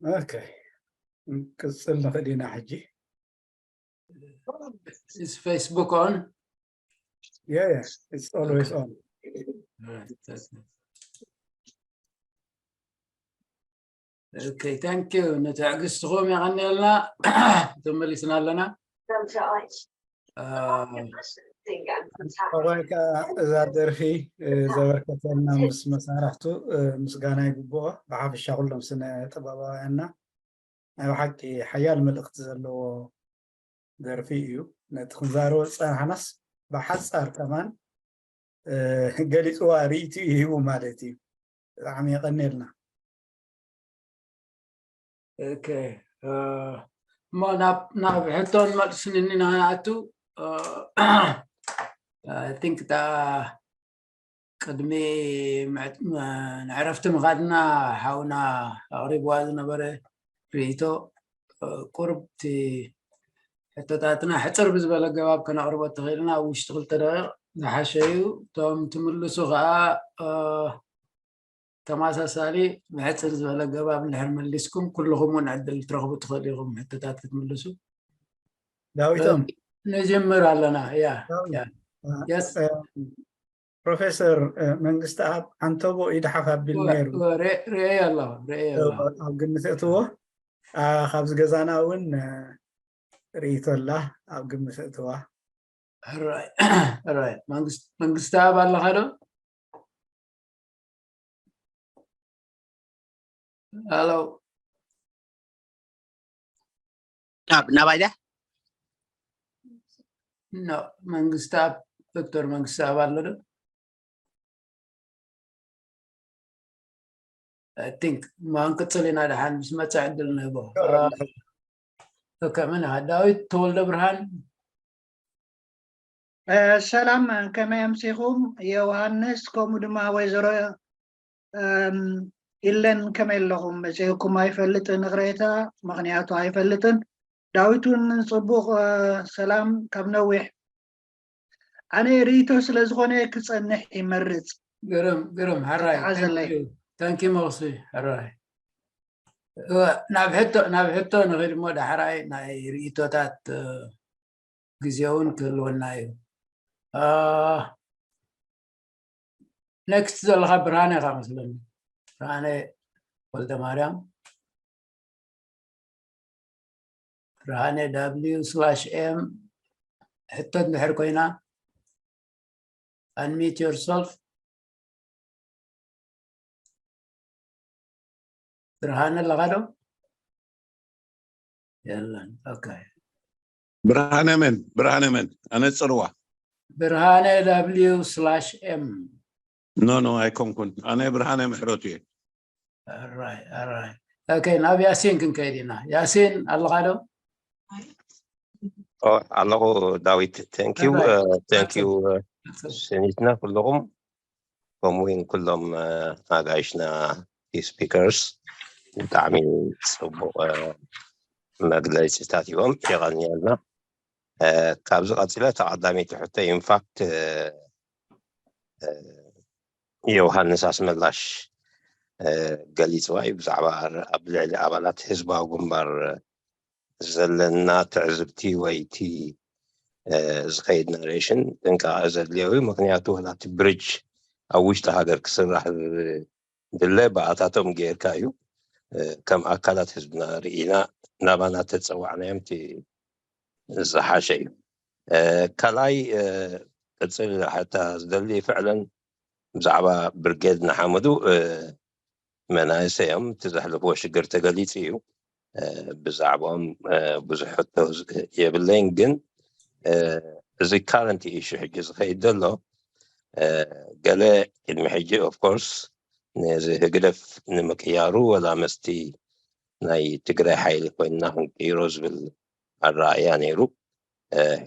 Okay. ቅጽል ንኽእል ኢና ሕጂ። Is Facebook on? Yeah, yeah, it's always on. Okay, thank you ንትዕግስትኹም የቐንየልና። ተመሊስና ኣለና። ጠባይ ከዓ እዛ ደርፊ ዘበርከተልና ምስ መሳርሕቱ ምስጋና ይግብኦ። ብሓፈሻ ኩሎም ስነ ጥበባውያንና ናይ ብሓቂ ሓያል መልእኽቲ ዘለዎ ደርፊ እዩ። ነቲ ክንዛረቦ ዝፀናሕናስ ብሓፃር ከማን ገሊፅዋ ርእይትኡ ሂቡ ማለት እዩ። ብጣዕሚ የቐንየልና። Okay. እሞ ናብ ናብ ሕቶን መልስን ንንኣቱ I think እታ ቅድሚ ንዕረፍቲ ምኻድና ሓውና ኣቕሪብዋ ዝነበረ ርእይቶ ቁርብቲ ሕቶታትና ሕፅር ብዝበለ ገባብ ከነቕርቦ ተኽእልና ኣብ ውሽጢ ክልተ ደቂቕ ዝሓሸ እዩ። እቶም ትምልሱ ከዓ ተመሳሳሊ ብሕፅር ዝበለ ገባብ እንድሕር መሊስኩም ኩልኹም እውን ዕድል ትረኽቡ ትኽእሉ ኢኹም ሕቶታት ክትምልሱ። ዳዊቶም ንጅምር ኣለና። ያ ፕሮፌሰር መንግስቲ ኣብ ዓንተቦ ኢድሓፍ ኣቢል ነይሩ ርእየ ኣለኹ ርእየ ኣለኹ። ኣብ ግምት እትዎ። ካብዚ ገዛና እውን ርእይቶ ኣላ ኣብ ግምት እትዋ። መንግስቲ ኣብ ኣለኻ ዶ? ሄሎ ናብ ናባይ ድያ? መንግስቲ ኣብ ዶክተር መንግስቲ ኣብ ኣሎ ዶ? I think እሞ ክንቅፅል ኢና። ደሓን ምስ መፀ ዕድል ንህቦ። ከመይ ዳዊት ተወልደ ብርሃን? ሰላም፣ ከመይ ኣምሲኹም? ዮሃንስ ከምኡ ድማ ወይዘሮ ኢለን ከመይ ኣለኹም? መፂእኩም ኣይፈልጥን፣ ይቕሬታ፣ ምኽንያቱ ኣይፈልጥን። ዳዊት እውን ፅቡቕ ሰላም ካብ ነዊሕ። ኣነ ርእይቶ ስለ ዝኾነ ክፀንሕ ይመርፅ። ግርም ግርም ሕራይ ሓዘለይ። ታንኪ መቕሲ ሕራይ። ናብ ሕቶ ናብ ሕቶ ንኽድ እሞ ዳሕራይ ናይ ርእይቶታት ግዜ እውን ክህልወና እዩ። ኔክስት ዘለካ ብርሃነ ኢኻ መስለኒ። ብርሃነ ወልደ ማርያም። ብርሃነ W slash M ሕቶ እንድሕር ኮይና unmute yourself። ብርሃነ ኣለኻ ዶ? የለን። ኦኬ። ብርሃነ መን? ብርሃነ መን? ኣነጽርዋ። ብርሃነ W slash M። ኖ ኖ ኣይኮንኩን። ኣነ ብርሃነ ምሕረቱ እየ። ኣራይ ኣራይ። ኦኬ፣ ናብ ያሲን ክንከይድ ኢና። ያሲን ኣለኻ ዶ? ኣለኹ ዳዊት። Thank you. Thank you. ሰኒትና ኩልኹም ከምኡውን ኩሎም ኣጋይሽና ስፒከርስ ብጣዕሚ ፅቡቕ መግለፂታት እዮም። የቐንየልና። ካብዚ ቀፂለ ተቐዳሚቲ ሕቶ ኢንፋክት ዮሃንስ ኣስመላሽ ገሊፅዋ እዩ ብዛዕባ ኣብ ልዕሊ ኣባላት ህዝባዊ ግንባር ዘለና ትዕዝብቲ ወይ እቲ ዝኸይድ ናሬሽን ጥንቃቐ ዘድልዮ እዩ። ምክንያቱ ዋላ እቲ ብሪጅ ኣብ ውሽጢ ሃገር ክስራሕ ድለ ብኣታቶም ጌርካ እዩ። ከም ኣካላት ህዝብና ርኢና ናባና ተፀዋዕናዮም እቲ ዝሓሸ እዩ። ካልኣይ ቅፅል ሓታ ዝደሊ ፍዕለን ብዛዕባ ብርጌድ ንሓመዱ መናእሰይ እዮም። እቲ ዘሕልፍዎ ሽግር ተገሊፁ እዩ። ብዛዕባኦም ብዙሕ ሕቶ የብለይን፣ ግን እዚ ካረንት ኢሹ ሕጂ ዝኸይድ ዘሎ ገለ ቅድሚ ሕጂ ኦፍኮርስ ነዚ ህግደፍ ንምቅያሩ ወላ መስቲ ናይ ትግራይ ሓይሊ ኮይንና ክንቅይሮ ዝብል ኣረኣእያ ነይሩ።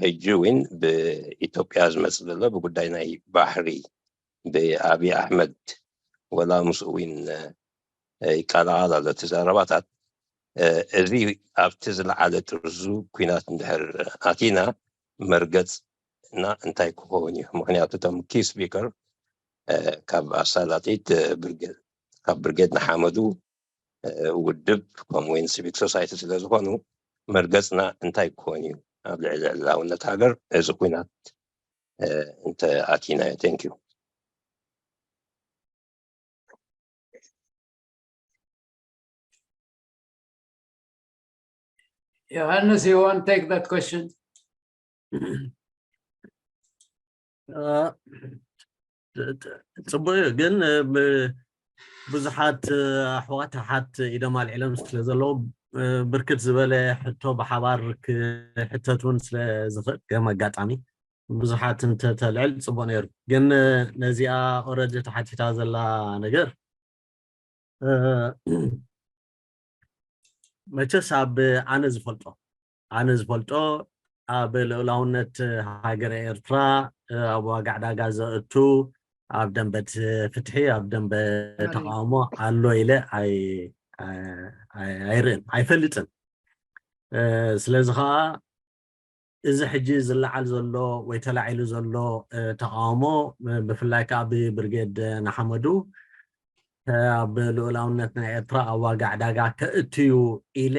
ሕጂ እውን ብኢትዮጵያ ዝመፅእ ዘሎ ብጉዳይ ናይ ባሕሪ ብኣብይ ኣሕመድ ወላ ምስኡ እውን ይቀላቐል ኣሎ እቲ ዘረባታት። እዚ ኣብቲ ዝለዓለ ጥርዙ ኲናት እንድሕር ኣቲና መርገፅና እንታይ ክኸውን እዩ? ምክንያቱ እቶም ኪ ስፒከር ካብ ኣሳላጢት ካብ ብርጌድ ንሓመዱ ውድብ ከምኡውን ሲቪክ ሶሳይቲ ስለ ዝኾኑ መርገፅና እንታይ ክኾን እዩ ኣብ ልዕሊ ልእላውነት ሃገር እዚ ኩናት እንተ ኣቲናዮ። Thank you. Johannes, you want to take that question? ጽቡቅ እዩ። ግን ብዙሓት ኣሕዋት ሓት ኢዶም ኣልዒሎም ስለ ዘለዉ ብርክት ዝበለ ሕቶ ብሓባር ክሕተት እውን ስለ ዝኽእል ከም ኣጋጣሚ ብዙሓት እንተተልዕል ጽቡቅ ነይሩ። ግን ነዚኣ ኦረዲ ተሓቲታ ዘላ ነገር መቸስ ኣብ ኣነ ዝፈልጦ ኣነ ዝፈልጦ ኣብ ልኡላውነት ሃገረ ኤርትራ ኣብ ዋጋ ዕዳጋ ዘእቱ ኣብ ደንበት ፍትሒ ኣብ ደንበ ተቃውሞ ኣሎ ኢለ ኣይርእን ኣይፈልጥን። ስለዚ ከዓ እዚ ሕጂ ዝለዓል ዘሎ ወይ ተላዒሉ ዘሎ ተቃውሞ ብፍላይ ከዓ ብብርጌድ ንሓመዱ ኣብ ልኡላውነት ናይ ኤርትራ ኣብ ዋጋ ዕዳጋ ከእትዩ ኢለ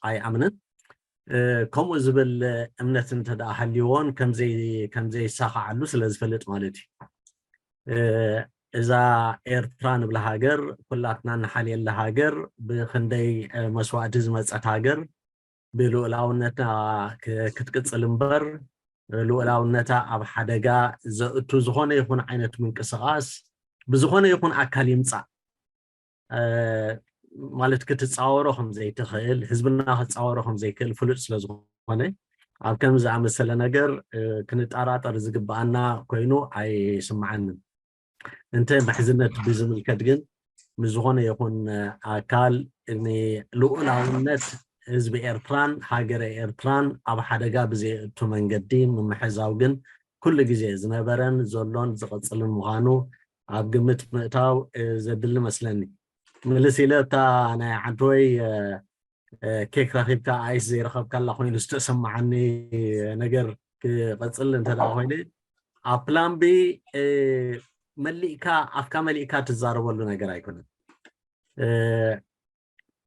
ኣይኣምንን። ከምኡ ዝብል እምነት እንተ ደኣ ሃልይዎን ከም ዘይሳኻዓሉ ስለ ዝፈልጥ ማለት እዩ። እዛ ኤርትራ ንብላ ሃገር ኩላትና ንሓልየላ ሃገር ብክንደይ መስዋእቲ ዝመፀት ሃገር ብልኡላውነታ ክትቅፅል እምበር ልኡላውነታ ኣብ ሓደጋ ዘእቱ ዝኾነ ይኹን ዓይነት ምንቅስቃስ ብዝኾነ ይኹን ኣካል ይምፃእ ማለት ክትፃወሮ ከምዘይትኽእል ህዝብና ክፃወሮ ከምዘይክእል ፍሉጥ ስለዝኾነ ኣብ ከም ዝኣመሰለ ነገር ክንጠራጠር ዝግበኣና ኮይኑ ኣይስምዓንን። እንተ ምሕዝነት ብዝምልከት ግን ምስ ዝኾነ ይኹን ኣካል ንልኡላውነት ህዝቢ ኤርትራን ሃገረ ኤርትራን ኣብ ሓደጋ ብዘየእቱ መንገዲ ምምሕዛው ግን ኩሉ ግዜ ዝነበረን ዘሎን ዝቐጽልን ምዃኑ ኣብ ግምት ምእታው ዘድሊ መስለኒ። ምልስ ኢለ እታ ናይ ዓንተወይ ኬክ ረኺብካ ኣይስ ዘይረኸብካላ ኮይኑ ዝተሰማዓኒ ነገር ክቐፅል እንተ ደኣ ኮይነ ኣብ ፕላን ቢ መሊእካ ኣፍካ መሊእካ ትዛረበሉ ነገር ኣይኮነን።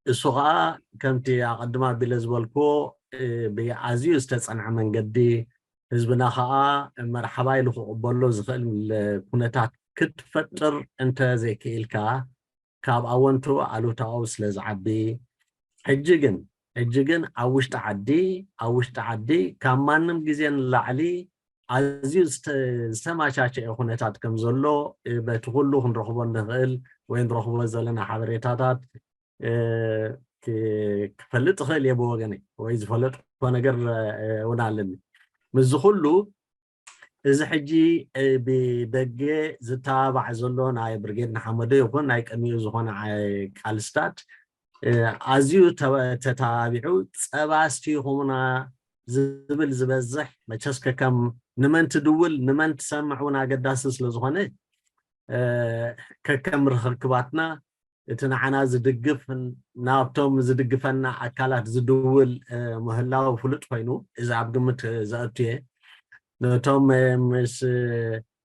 እሱ ከዓ ከምቲ ኣቐድማ ቢለ ዝበልክዎ ብኣዝዩ ዝተፀንዐ መንገዲ ህዝብና ከዓ መርሓባ ኢሉ ክቕበሎ ዝኽእል ኩነታት ክትፈጥር እንተ ዘይክኢልካ ካብ ኣወንትኡ ኣሉታኡ ስለ ዝዓቢ ሕጂ ግን ሕጂ ግን ኣብ ውሽጢ ዓዲ ኣብ ውሽጢ ዓዲ ካብ ማንም ግዜ ንላዕሊ ኣዝዩ ዝተማቻቸአ ኩነታት ከም ዘሎ በቲ ኩሉ ክንረኽቦ እንኽእል ወይ ንረኽቦ ዘለና ሓበሬታታት ክፈልጥ እኽእል እየ ብወገነይ ወይ ዝፈለጥኮ ነገር እውን ኣለኒ። ምስዚ ኩሉ እዚ ሕጂ ብደገ ዝተባባዕ ዘሎ ናይ ብርጌድ ንሓመዶ ይኹን ናይ ቅድሚኡ ዝኾነ ቃልስታት ኣዝዩ ተተባቢዑ ጸባ ኣስትይኹምና ዝብል ዝበዝሕ መቸስ ከከም ንመን ትድውል ንመን ትሰምዕ እውን ኣገዳሲ ስለዝኾነ ከከም ርኽክባትና እቲ ንዓና ዝድግፍ ናብቶም ዝድግፈና ኣካላት ዝድውል ምህላው ፍሉጥ ኮይኑ እዚ ኣብ ግምት ዘእቱ እየ። ነቶም ምስ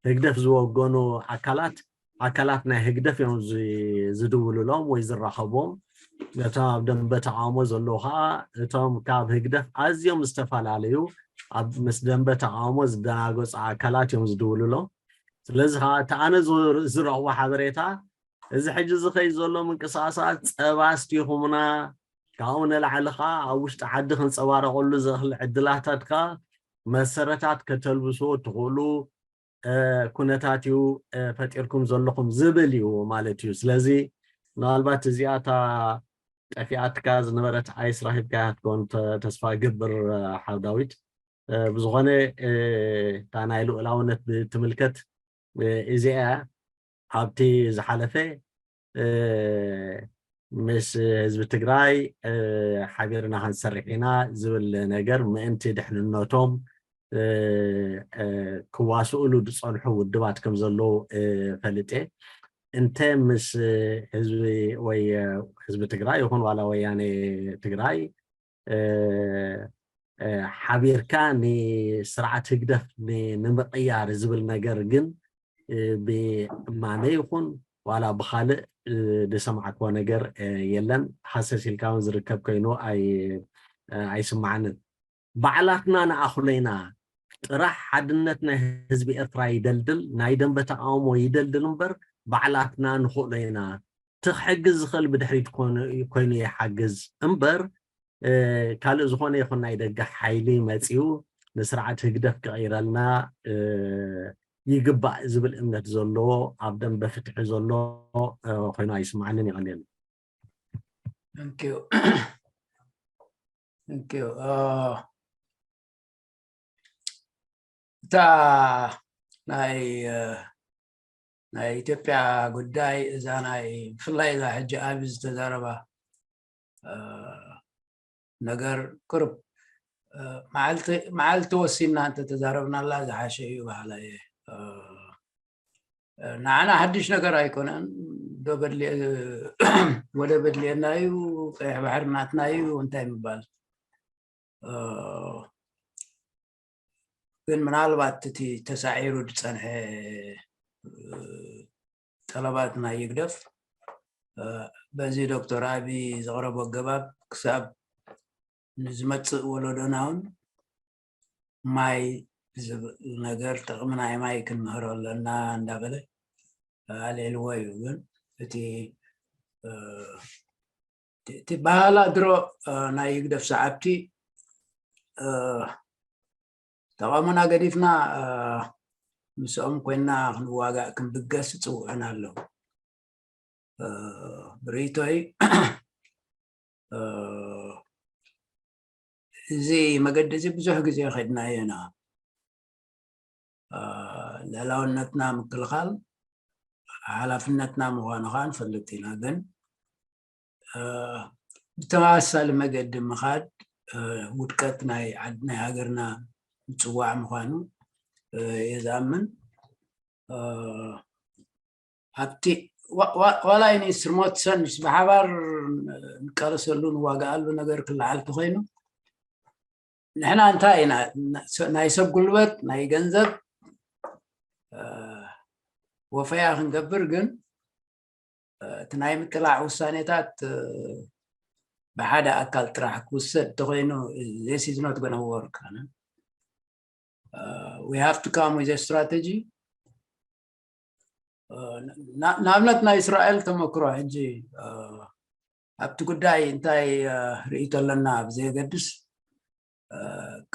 ህግደፍ ዝወገኑ ኣካላት ኣካላት ናይ ህግደፍ እዮም ዝድውልሎም ወይ ዝራኸቦም። ነቶም ኣብ ደንበ ተቃውሞ ዘለዉ ከዓ እቶም ካብ ህግደፍ ኣዝዮም ዝተፈላለዩ ኣብ ምስ ደንበ ተቃውሞ ዝደናገፁ ኣካላት እዮም ዝድውልሎም። ስለዚ ከዓ እቲ ኣነ ዝረኽቦ ሓበሬታ እዚ ሕጂ ዝኸይድ ዘሎ ምንቅስቃሳት ጸባ ኣስቲኹምና ካብኡ ንላዕሊ ከዓ ኣብ ውሽጢ ዓዲ ክንፀባረቀሉ ዘኽእል ዕድላታት ከዓ መሰረታት ከተልብስዎ እትኽእሉ ኩነታት እዩ ፈጢርኩም ዘለኹም ዝብል እዩ ማለት እዩ። ስለዚ ምናልባት እዚኣ እታ ጠፊኣትካ ዝነበረት ኣይስ ራኺብካያ ክትከውን ተስፋ ይገብር ሓው ዳዊት። ብዝኾነ እታ ናይ ልኡላውነት ብትምልከት እዚኣ ኣብቲ ዝሓለፈ ምስ ህዝቢ ትግራይ ሓቢርና ክንሰርሕ ኢና ዝብል ነገር ምእንቲ ድሕንነቶም ክዋስእሉ ዝፀንሑ ውድባት ከም ዘለዉ ፈሊጠ። እንተ ምስ ህዝቢ ወይ ህዝቢ ትግራይ ይኹን ዋላ ወያነ ትግራይ ሓቢርካ ንስርዓት ህግደፍ ንምቕያር ዝብል ነገር ግን ብእማመ ይኹን ዋላ ብኻልእ ዝሰማዕክዎ ነገር የለን። ሃሰስ ኢልካ እውን ዝርከብ ኮይኑ ኣይስማዓንን። ባዕላትና ንኣኽሎ ኢና። ጥራሕ ሓድነት ናይ ህዝቢ ኤርትራ ይደልድል፣ ናይ ደንበ ተቃውሞ ይደልድል እምበር ባዕላትና ንኽእሎ ኢና። እቲ ክሕግዝ ዝኽእል ብድሕሪት ኮይኑ ይሓግዝ እምበር ካልእ ዝኾነ ይኹን ናይ ደገ ሓይሊ መፂኡ ንስርዓት ህግደፍ ክቕይረልና ይግባእ ዝብል እምነት ዘለዎ ኣብ ደንበ ፍትሒ ዘሎ ኮይኑ ኣይስማዓንን። ይቐልየሉ። Thank you. Thank you. እታ ናይ ናይ ኢትዮጵያ ጉዳይ እዛ ናይ ብፍላይ እዛ ሕጂ ኣብ ዝተዛረባ ነገር ቅርብ መዓልቲ ወሲና እንተተዛረብናላ ዝሓሸ እዩ በሃላ እየ። ንዓና ሓድሽ ነገር ኣይኮነን። ወደብ ኣድልየና እዩ፣ ቀይሕ ባሕሪ ናትና እዩ እንታይ ምባል። ግን ምናልባት እቲ ተሳዒሩ ዝፀንሐ ጠለባት ናይ ይግደፍ በዚ ዶክተር ኣብይ ዘቕረቦ ኣገባብ ክሳብ ንዝመፅእ ወለዶና እውን ማይ ዝብል ነገር ጥቕሚ ናይ ማይ ክንምህሮ ኣለና እንዳበለ ኣልዒልዎ እዩ። ግን እቲ እቲ ባህላ ድሮ ናይ ይግደፍ ሰዓብቲ ተቓውሞና ገዲፍና ምስኦም ኮይና ክንዋጋእ ክንብገስ ይፅውዑና ኣለዉ። ብርእይቶይ እዚ መገዲ እዚ ብዙሕ ግዜ ከድናዮ ኢና። ልዕላውነትና ምክልኻል ሓላፍነትና ምዃኑ ከዓ ንፈልጥ ኢና። ግን ብተመሳሳሊ መገዲ ምኻድ ውድቀት ናይ ሃገርና ምፅዋዕ ምዃኑ እየ ዝኣምን። ኣብቲ ዋላ ይንስር ሞት ሰንስ ብሓባር ንቃለሰሉ ንዋጋኣሉ ነገር ክለዓል ተኮይኑ ንሕና እንታይ ኢና ናይ ሰብ ጉልበት ናይ ገንዘብ ወፈያ ክንገብር ግን እቲ ናይ ምቅላዕ ውሳኔታት ብሓደ ኣካል ጥራሕ ክውሰድ ተኮይኑ this is not gonna work። We have to come with a strategy. ንኣብነት ናይ እስራኤል ተመክሮ ሕጂ ኣብቲ ጉዳይ እንታይ ርእይቶ ኣለና ብዘየገድስ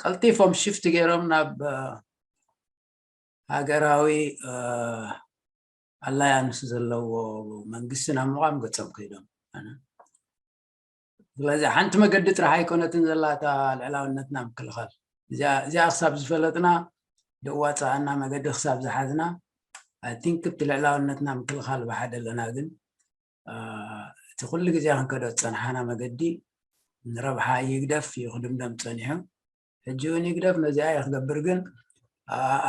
ቀልጢፎም ሽፍት ገይሮም ናብ ሃገራዊ ኣላያንስ ዘለዎ መንግስቲ ናብ ምቋም ገፆም ከይዶም። ስለዚ ሓንቲ መገዲ ጥራሕ ኣይኮነትን ዘላ እታ ልዕላውነትና ምክልኻል። እዚኣ ክሳብ ዝፈለጥና ደዋፃኣና መገዲ ክሳብ ዝሓዝና I think እቲ ልዕላውነትና ምክልኻል ብሓደ ኣለና። ግን እቲ ኩሉ ግዜ ክንከዶ ዝፀንሓና መገዲ ንረብሓ ይግደፍ እዩ ክድምደም ፀኒሑ። ሕጂ እውን ይግደፍ ነዚኣ እየ ክገብር። ግን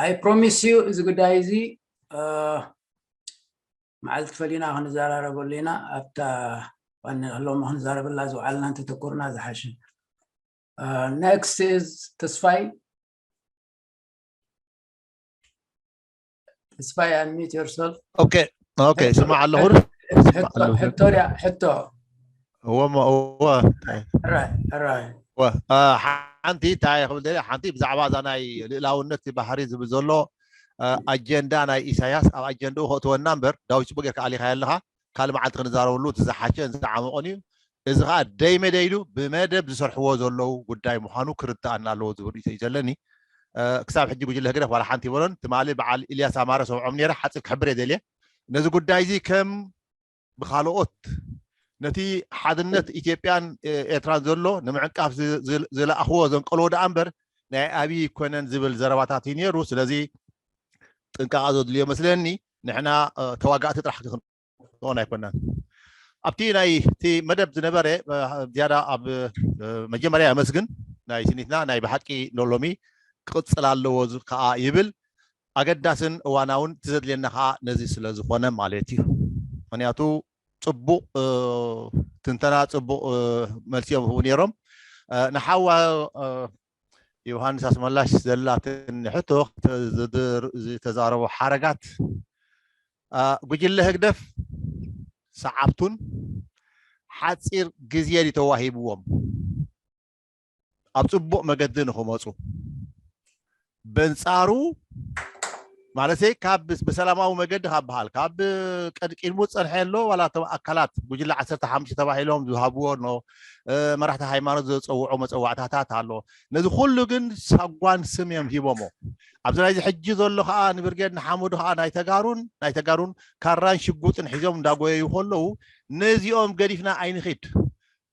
I promise you እዚ ጉዳይ እዚ መዓልቲ ፈሊና ክንዘራረበሉ ኢና። ኣብታ ሎሚ ክንዛረበላ ዝውዓልና እንተተኮርና ዝሓሸ። Next is ተስፋይ። ተስፋይ unmute yourself. Okay okay ስማዕ ኣለኹ። ሕቶ ሕቶ እወ እወ ሓንቲ እንታይ ክብል ደልየ ሓንቲ ብዛዕባ እዛ ናይ ልእላውነት ባህሪ ዝብል ዘሎ ኣጀንዳ ናይ ኢሳያስ ኣብ ኣጀንዳኡ ከእትወና እምበር ዳዊት ጽቡቅ ጌርካ ኣሊኻዮ ኣለኻ። ካልእ መዓልቲ ክንዛረበሉ እቲ ዝሓሸን ዝዓመቆን እዩ። እዚ ከዓ ደይመደይሉ ብመደብ ዝሰርሕዎ ዘለዉ ጉዳይ ምዃኑ ክርድኣና ኣለዎ ዝብል ርእይቶ እዩ ዘለኒ። ክሳብ ሕጂ ጉጅለ ህግደፍ ዋላ ሓንቲ ይበሎን ትማሊ በዓል ኢልያስ ኣማረ ሰምዖም ነይረ ሓፂር ክሕብር እየ ደልየ። ነዚ ጉዳይ እዚ ከም ብካልኦት ነቲ ሓድነት ኢትዮጵያን ኤርትራን ዘሎ ንምዕንቃፍ ዝለኣኽዎ ዘንቀልዎ ደኣ እምበር ናይ ኣብይ ኣይኮነን ዝብል ዘረባታት እዩ ነይሩ። ስለዚ ጥንቃቐ ዘድልዮ መስለኒ። ንሕና ተዋጋእቲ ጥራሕ ክንኾን ኣይኮናን። ኣብቲ ናይ እቲ መደብ ዝነበረ ዝያዳ ኣብ መጀመርያ ኣመስግን ናይ ስኒትና ናይ ብሓቂ ሎሚ ክቕፅል ኣለዎ ከዓ ይብል። ኣገዳስን እዋናውን እቲ ዘድልየና ከዓ ነዚ ስለ ዝኾነ ማለት እዩ። ምክንያቱ ፅቡቕ ትንተና ፅቡቕ መልሲ እዮም ህቡ ነይሮም። ንሓዋ ዮሃንስ ኣስመላሽ ዘላትኒ ሕቶ ዝተዛረቦ ሓረጋት ጉጅለ ህግደፍ ሰዓብቱን ሓፂር ግዜ ድዩ ተዋሂብዎም ኣብ ፅቡቕ መገዲ ንኽመፁ? በንፃሩ ማለት ካብ ብሰላማዊ መገዲ ካብ በሃል ካብ ቀድቂድሙ ፀንሐ ኣሎ ዋላ እቶም ኣካላት ጉጅለ ዓሰርተ ሓሙሽተ ተባሂሎም ዝሃብዎ ኖ መራሕቲ ሃይማኖት ዘፀውዖ መፀዋዕታታት ኣሎ። ነዚ ኩሉ ግን ሳጓን ስም እዮም ሂቦሞ። ኣብዚ ናይዚ ሕጂ ዘሎ ከዓ ንብርጌድ ንሓመዱ ከዓ ናይ ተጋሩን ናይ ተጋሩን ካራን ሽጉጥን ሒዞም እንዳጎየዩ ከለዉ ነዚኦም ገዲፍና ኣይንኺድ፣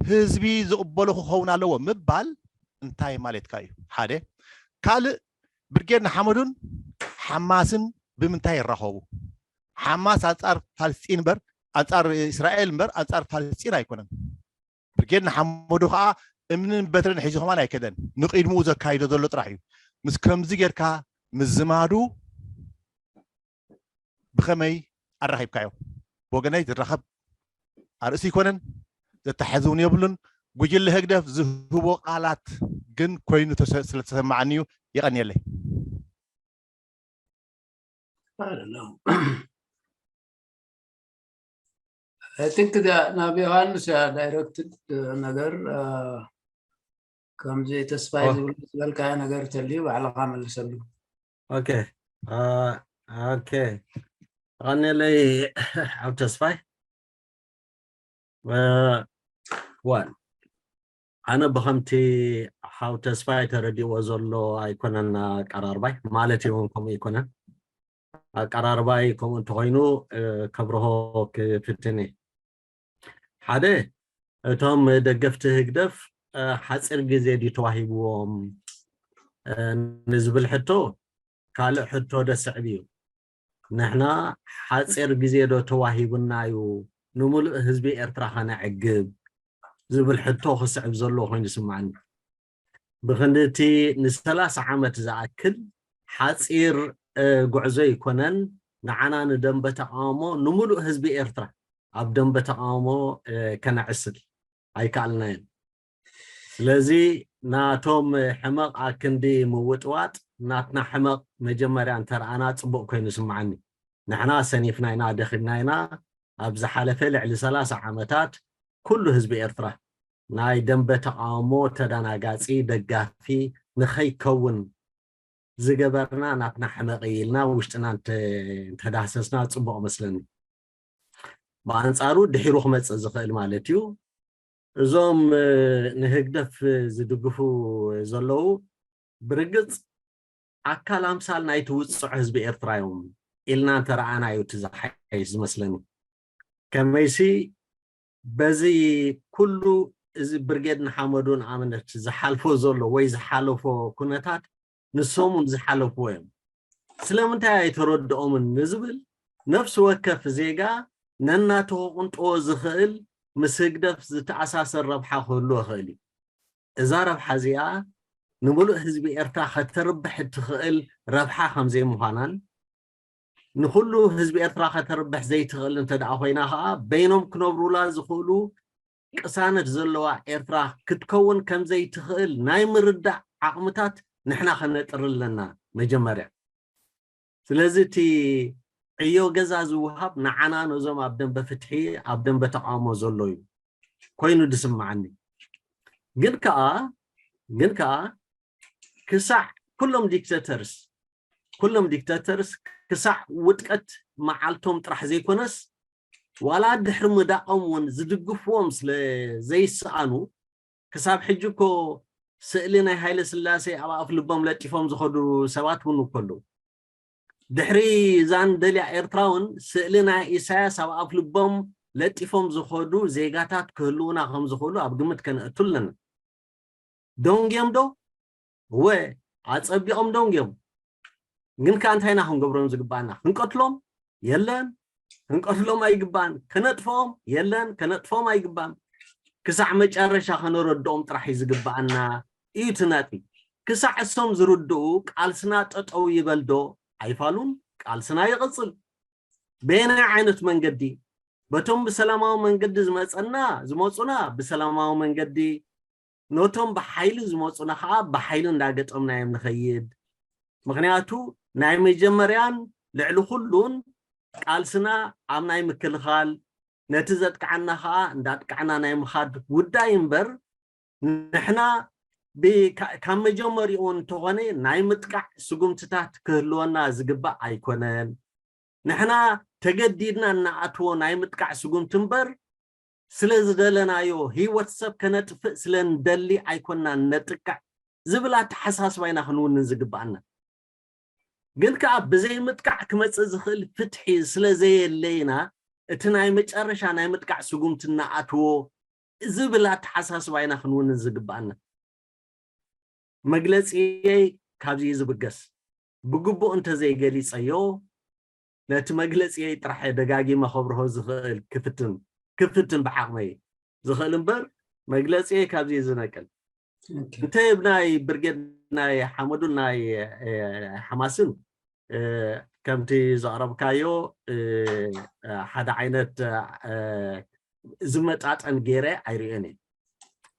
ህዝቢ ዝቕበሎ ክኸውን ኣለዎ ምባል እንታይ ማለትካ እዩ? ሓደ ካልእ ብርጌድ ንሓመዱን ሓማስን ብምንታይ ይራኸቡ? ሓማስ ኣንጻር ፓለስጢን እምበር ኣንጻር እስራኤል እምበር ኣንጻር ፓለስጢን ኣይኮነን። ብርጌድ ንሓመዱ ከዓ እምንን በትርን ሒዙ ከማን ኣይከደን፣ ንቕድምኡ ዘካይዶ ዘሎ ጥራሕ እዩ። ምስ ከምዚ ጌርካ ምዝማዱ ብኸመይ ኣራኺብካዮ? ብወገነይ ዝራኸብ ኣርእስቲ ኣይኮነን፣ ዘተሓዝ እውን የብሉን። ጉጅለ ህግደፍ ዝህቦ ቃላት ግን ኮይኑ ተሰ- ስለ ተሰማዓኒ እዩ። የቐንየለይ። I don't know. I think that ናብ ዮሃንስ ያ ዳይረክትድ ነገር ከምዚ ተስፋይ ዝብል ዝበልካዮ ነገር ተልዩ ባዕልኻ መልሰሉ። ኦኬ ኦኬ። ኣቐንየለይ ኣብ ተስፋይ ዋን ኣነ ብከምቲ ሓው ተስፋይ ተረዲእዎ ዘሎ ኣይኮነን ኣቀራርባይ ማለት እውን ከምኡ ኣይኮነን። ኣቀራርባይ ከምኡ እንተኮይኑ ከብርሆ ክፍትን እየ። ሓደ እቶም ደገፍቲ ህግደፍ ሓፂር ግዜ ድዩ ተዋሂብዎም ንዝብል ሕቶ ካልእ ሕቶ ደስዕብ እዩ። ንሕና ሓፂር ግዜ ዶ ተዋሂቡና እዩ ንምሉእ ህዝቢ ኤርትራ ከነዕግብ ዝብል ሕቶ ክስዕብ ዘለዎ ኮይኑ ይስማዓኒ። ብክንድቲ ንሰላሳ ዓመት ዝኣክል ሓፂር ጉዕዞ ኣይኮነን ንዓና ንደንበ ተቃውሞ ንምሉእ ህዝቢ ኤርትራ ኣብ ደንበ ተቃውሞ ከነዕስል ኣይከኣልናዮን። ስለዚ ናቶም ሕመቕ ኣክንዲ ምውጥዋጥ ናትና ሕመቕ መጀመርያ እንተረኣና ፅቡቕ ኮይኑ ይስምዓኒ። ንሕና ሰኒፍና ኢና፣ ደኺምና ኢና። ኣብ ዝሓለፈ ልዕሊ ሰላሳ ዓመታት ኩሉ ህዝቢ ኤርትራ ናይ ደንበ ተቃውሞ ተደናጋፂ ደጋፊ ንኸይከውን ዝገበርና ናትና ሕመቕ ኢልና ውሽጥና እንተዳህሰስና ፅቡቕ መስለኒ። ብኣንፃሩ ድሒሩ ክመፅእ ዝኽእል ማለት እዩ። እዞም ንህግደፍ ዝድግፉ ዘለዉ ብርግፅ ኣካል ኣምሳል ናይቲ ውፅዕ ህዝቢ ኤርትራ እዮም ኢልና እንተረኣና እዩ እቲ ዝሓይሽ ዝመስለኒ። ከመይሲ በዚ ኩሉ እዚ ብርጌድ ንሓመዱ ንኣብነት ዝሓልፎ ዘሎ ወይ ዝሓለፎ ኩነታት ንሶም እውን ዝሓለፍዎ እዮም። ስለምንታይ ኣይተረድኦምን ንዝብል ነፍሲ ወከፍ ዜጋ ነናቱ ክቕንጥዎ ዝኽእል ምስ ህግደፍ ዝተኣሳሰር ረብሓ ክህልዎ ይኽእል እዩ። እዛ ረብሓ እዚኣ ንምሉእ ህዝቢ ኤርትራ ከተርብሕ እትኽእል ረብሓ ከም ዘይምዃናን ንኹሉ ህዝቢ ኤርትራ ከተርብሕ ዘይትኽእል እንተ ደኣ ኮይና ኸዓ በይኖም ክነብሩላ ዝኽእሉ ቅሳነት ዘለዋ ኤርትራ ክትከውን ከም ዘይትኽእል ናይ ምርዳእ ዓቕምታት ንሕና ከነጥሪ ኣለና መጀመርያ። ስለዚ እቲ ዕዮ ገዛ ዝወሃብ ንዓና ነዞም ኣብ ደንበ ፍትሒ ኣብ ደንበ ተቃውሞ ዘሎ እዩ ኮይኑ ዝስምዓኒ። ግን ከኣ ግን ከኣ ክሳዕ ኩሎም ዲክተተርስ ኩሎም ዲክተተርስ ክሳዕ ውድቀት መዓልቶም ጥራሕ ዘይኮነስ ዋላ ድሕሪ ምውዳቆም እውን ዝድግፍዎም ስለ ዘይሰኣኑ ክሳብ ሕጂ እኮ ስእሊ ናይ ሃይለ ስላሴ ኣብ ኣፍ ልቦም ለጢፎም ዝኸዱ ሰባት እውን እኮ ኣለዉ። ድሕሪ እዛ ንደልያ ኤርትራ እውን ስእሊ ናይ ኢሳያስ ኣብ ኣፍ ልቦም ለጢፎም ዝኸዱ ዜጋታት ክህልዉና ከም ዝኽእሉ ኣብ ግምት ከነእቱ ኣለና። ደንጊዮም ዶ? እወ ኣጸቢቖም ደንጊዮም። ግን ከኣ እንታይ ኢና ክንገብሮም ዝግባኣና? ክንቀትሎም? የለን፣ ክንቀትሎም ኣይግባን። ከነጥፍኦም? የለን፣ ከነጥፍኦም ኣይግባን። ክሳዕ መጨረሻ ከነረድኦም ጥራሕ እዩ ዝግባኣና እዩ እቲ ነጥቢ። ክሳዕ እሶም ዝርድኡ ቃልስና ጠጠው ይበል ዶ? ኣይፋሉን፣ ቃልስና ይቕጽል። በየናይ ዓይነት መንገዲ? በቶም ብሰላማዊ መንገዲ ዝመጸና ዝመጹና ብሰላማዊ መንገዲ፣ ነቶም ብሓይሊ ዝመጹና ከዓ ብሓይሊ እንዳገጠምናዮም ንኸይድ። ምኽንያቱ ናይ መጀመርያን ልዕሊ ኩሉን ቃልስና ኣብ ናይ ምክልኻል ነቲ ዘጥቅዓና ከዓ እንዳጥቃዕና ናይ ምኻድ ጉዳይ እምበር፣ ንሕና ካብ መጀመሪኡ እንተኾነ ናይ ምጥቃዕ ስጉምትታት ክህልወና ዝግባእ ኣይኮነን። ንሕና ተገዲድና እናኣትዎ ናይ ምጥቃዕ ስጉምቲ እምበር፣ ስለ ዝደለናዮ፣ ህይወት ሰብ ከነጥፍእ ስለ ንደሊ ኣይኮናን ነጥቅዕ ዝብል ኣተሓሳስባ ኢና ክንውንን ዝግባኣና። ግን ከዓ ብዘይ ምጥቃዕ ክመፅእ ዝኽእል ፍትሒ ስለ ዘየለይና፣ እቲ ናይ መጨረሻ ናይ ምጥቃዕ ስጉምቲ እናኣትዎ ዝብል ኣተሓሳስባ ኢና ክንውንን ዝግባኣና። መግለፂየይ ካብዚ እዩ ዝብገስ። ብግቡእ እንተዘይገሊፀዮ፣ ነቲ መግለፂየይ ጥራሕ ደጋጊመ ከብርሆ ዝኽእል ክፍትን ክፍትን ብዓቕመይ ዝኽእል እምበር፣ መግለፂየይ ካብዚ እዩ ዝነቅል። እንተ ብናይ ብርጌድ ናይ ሓመዱን ናይ ሓማስን ከምቲ ዘቕረብካዮ ሓደ ዓይነት ዝመጣጠን ገይረ ኣይርእዮን እየ።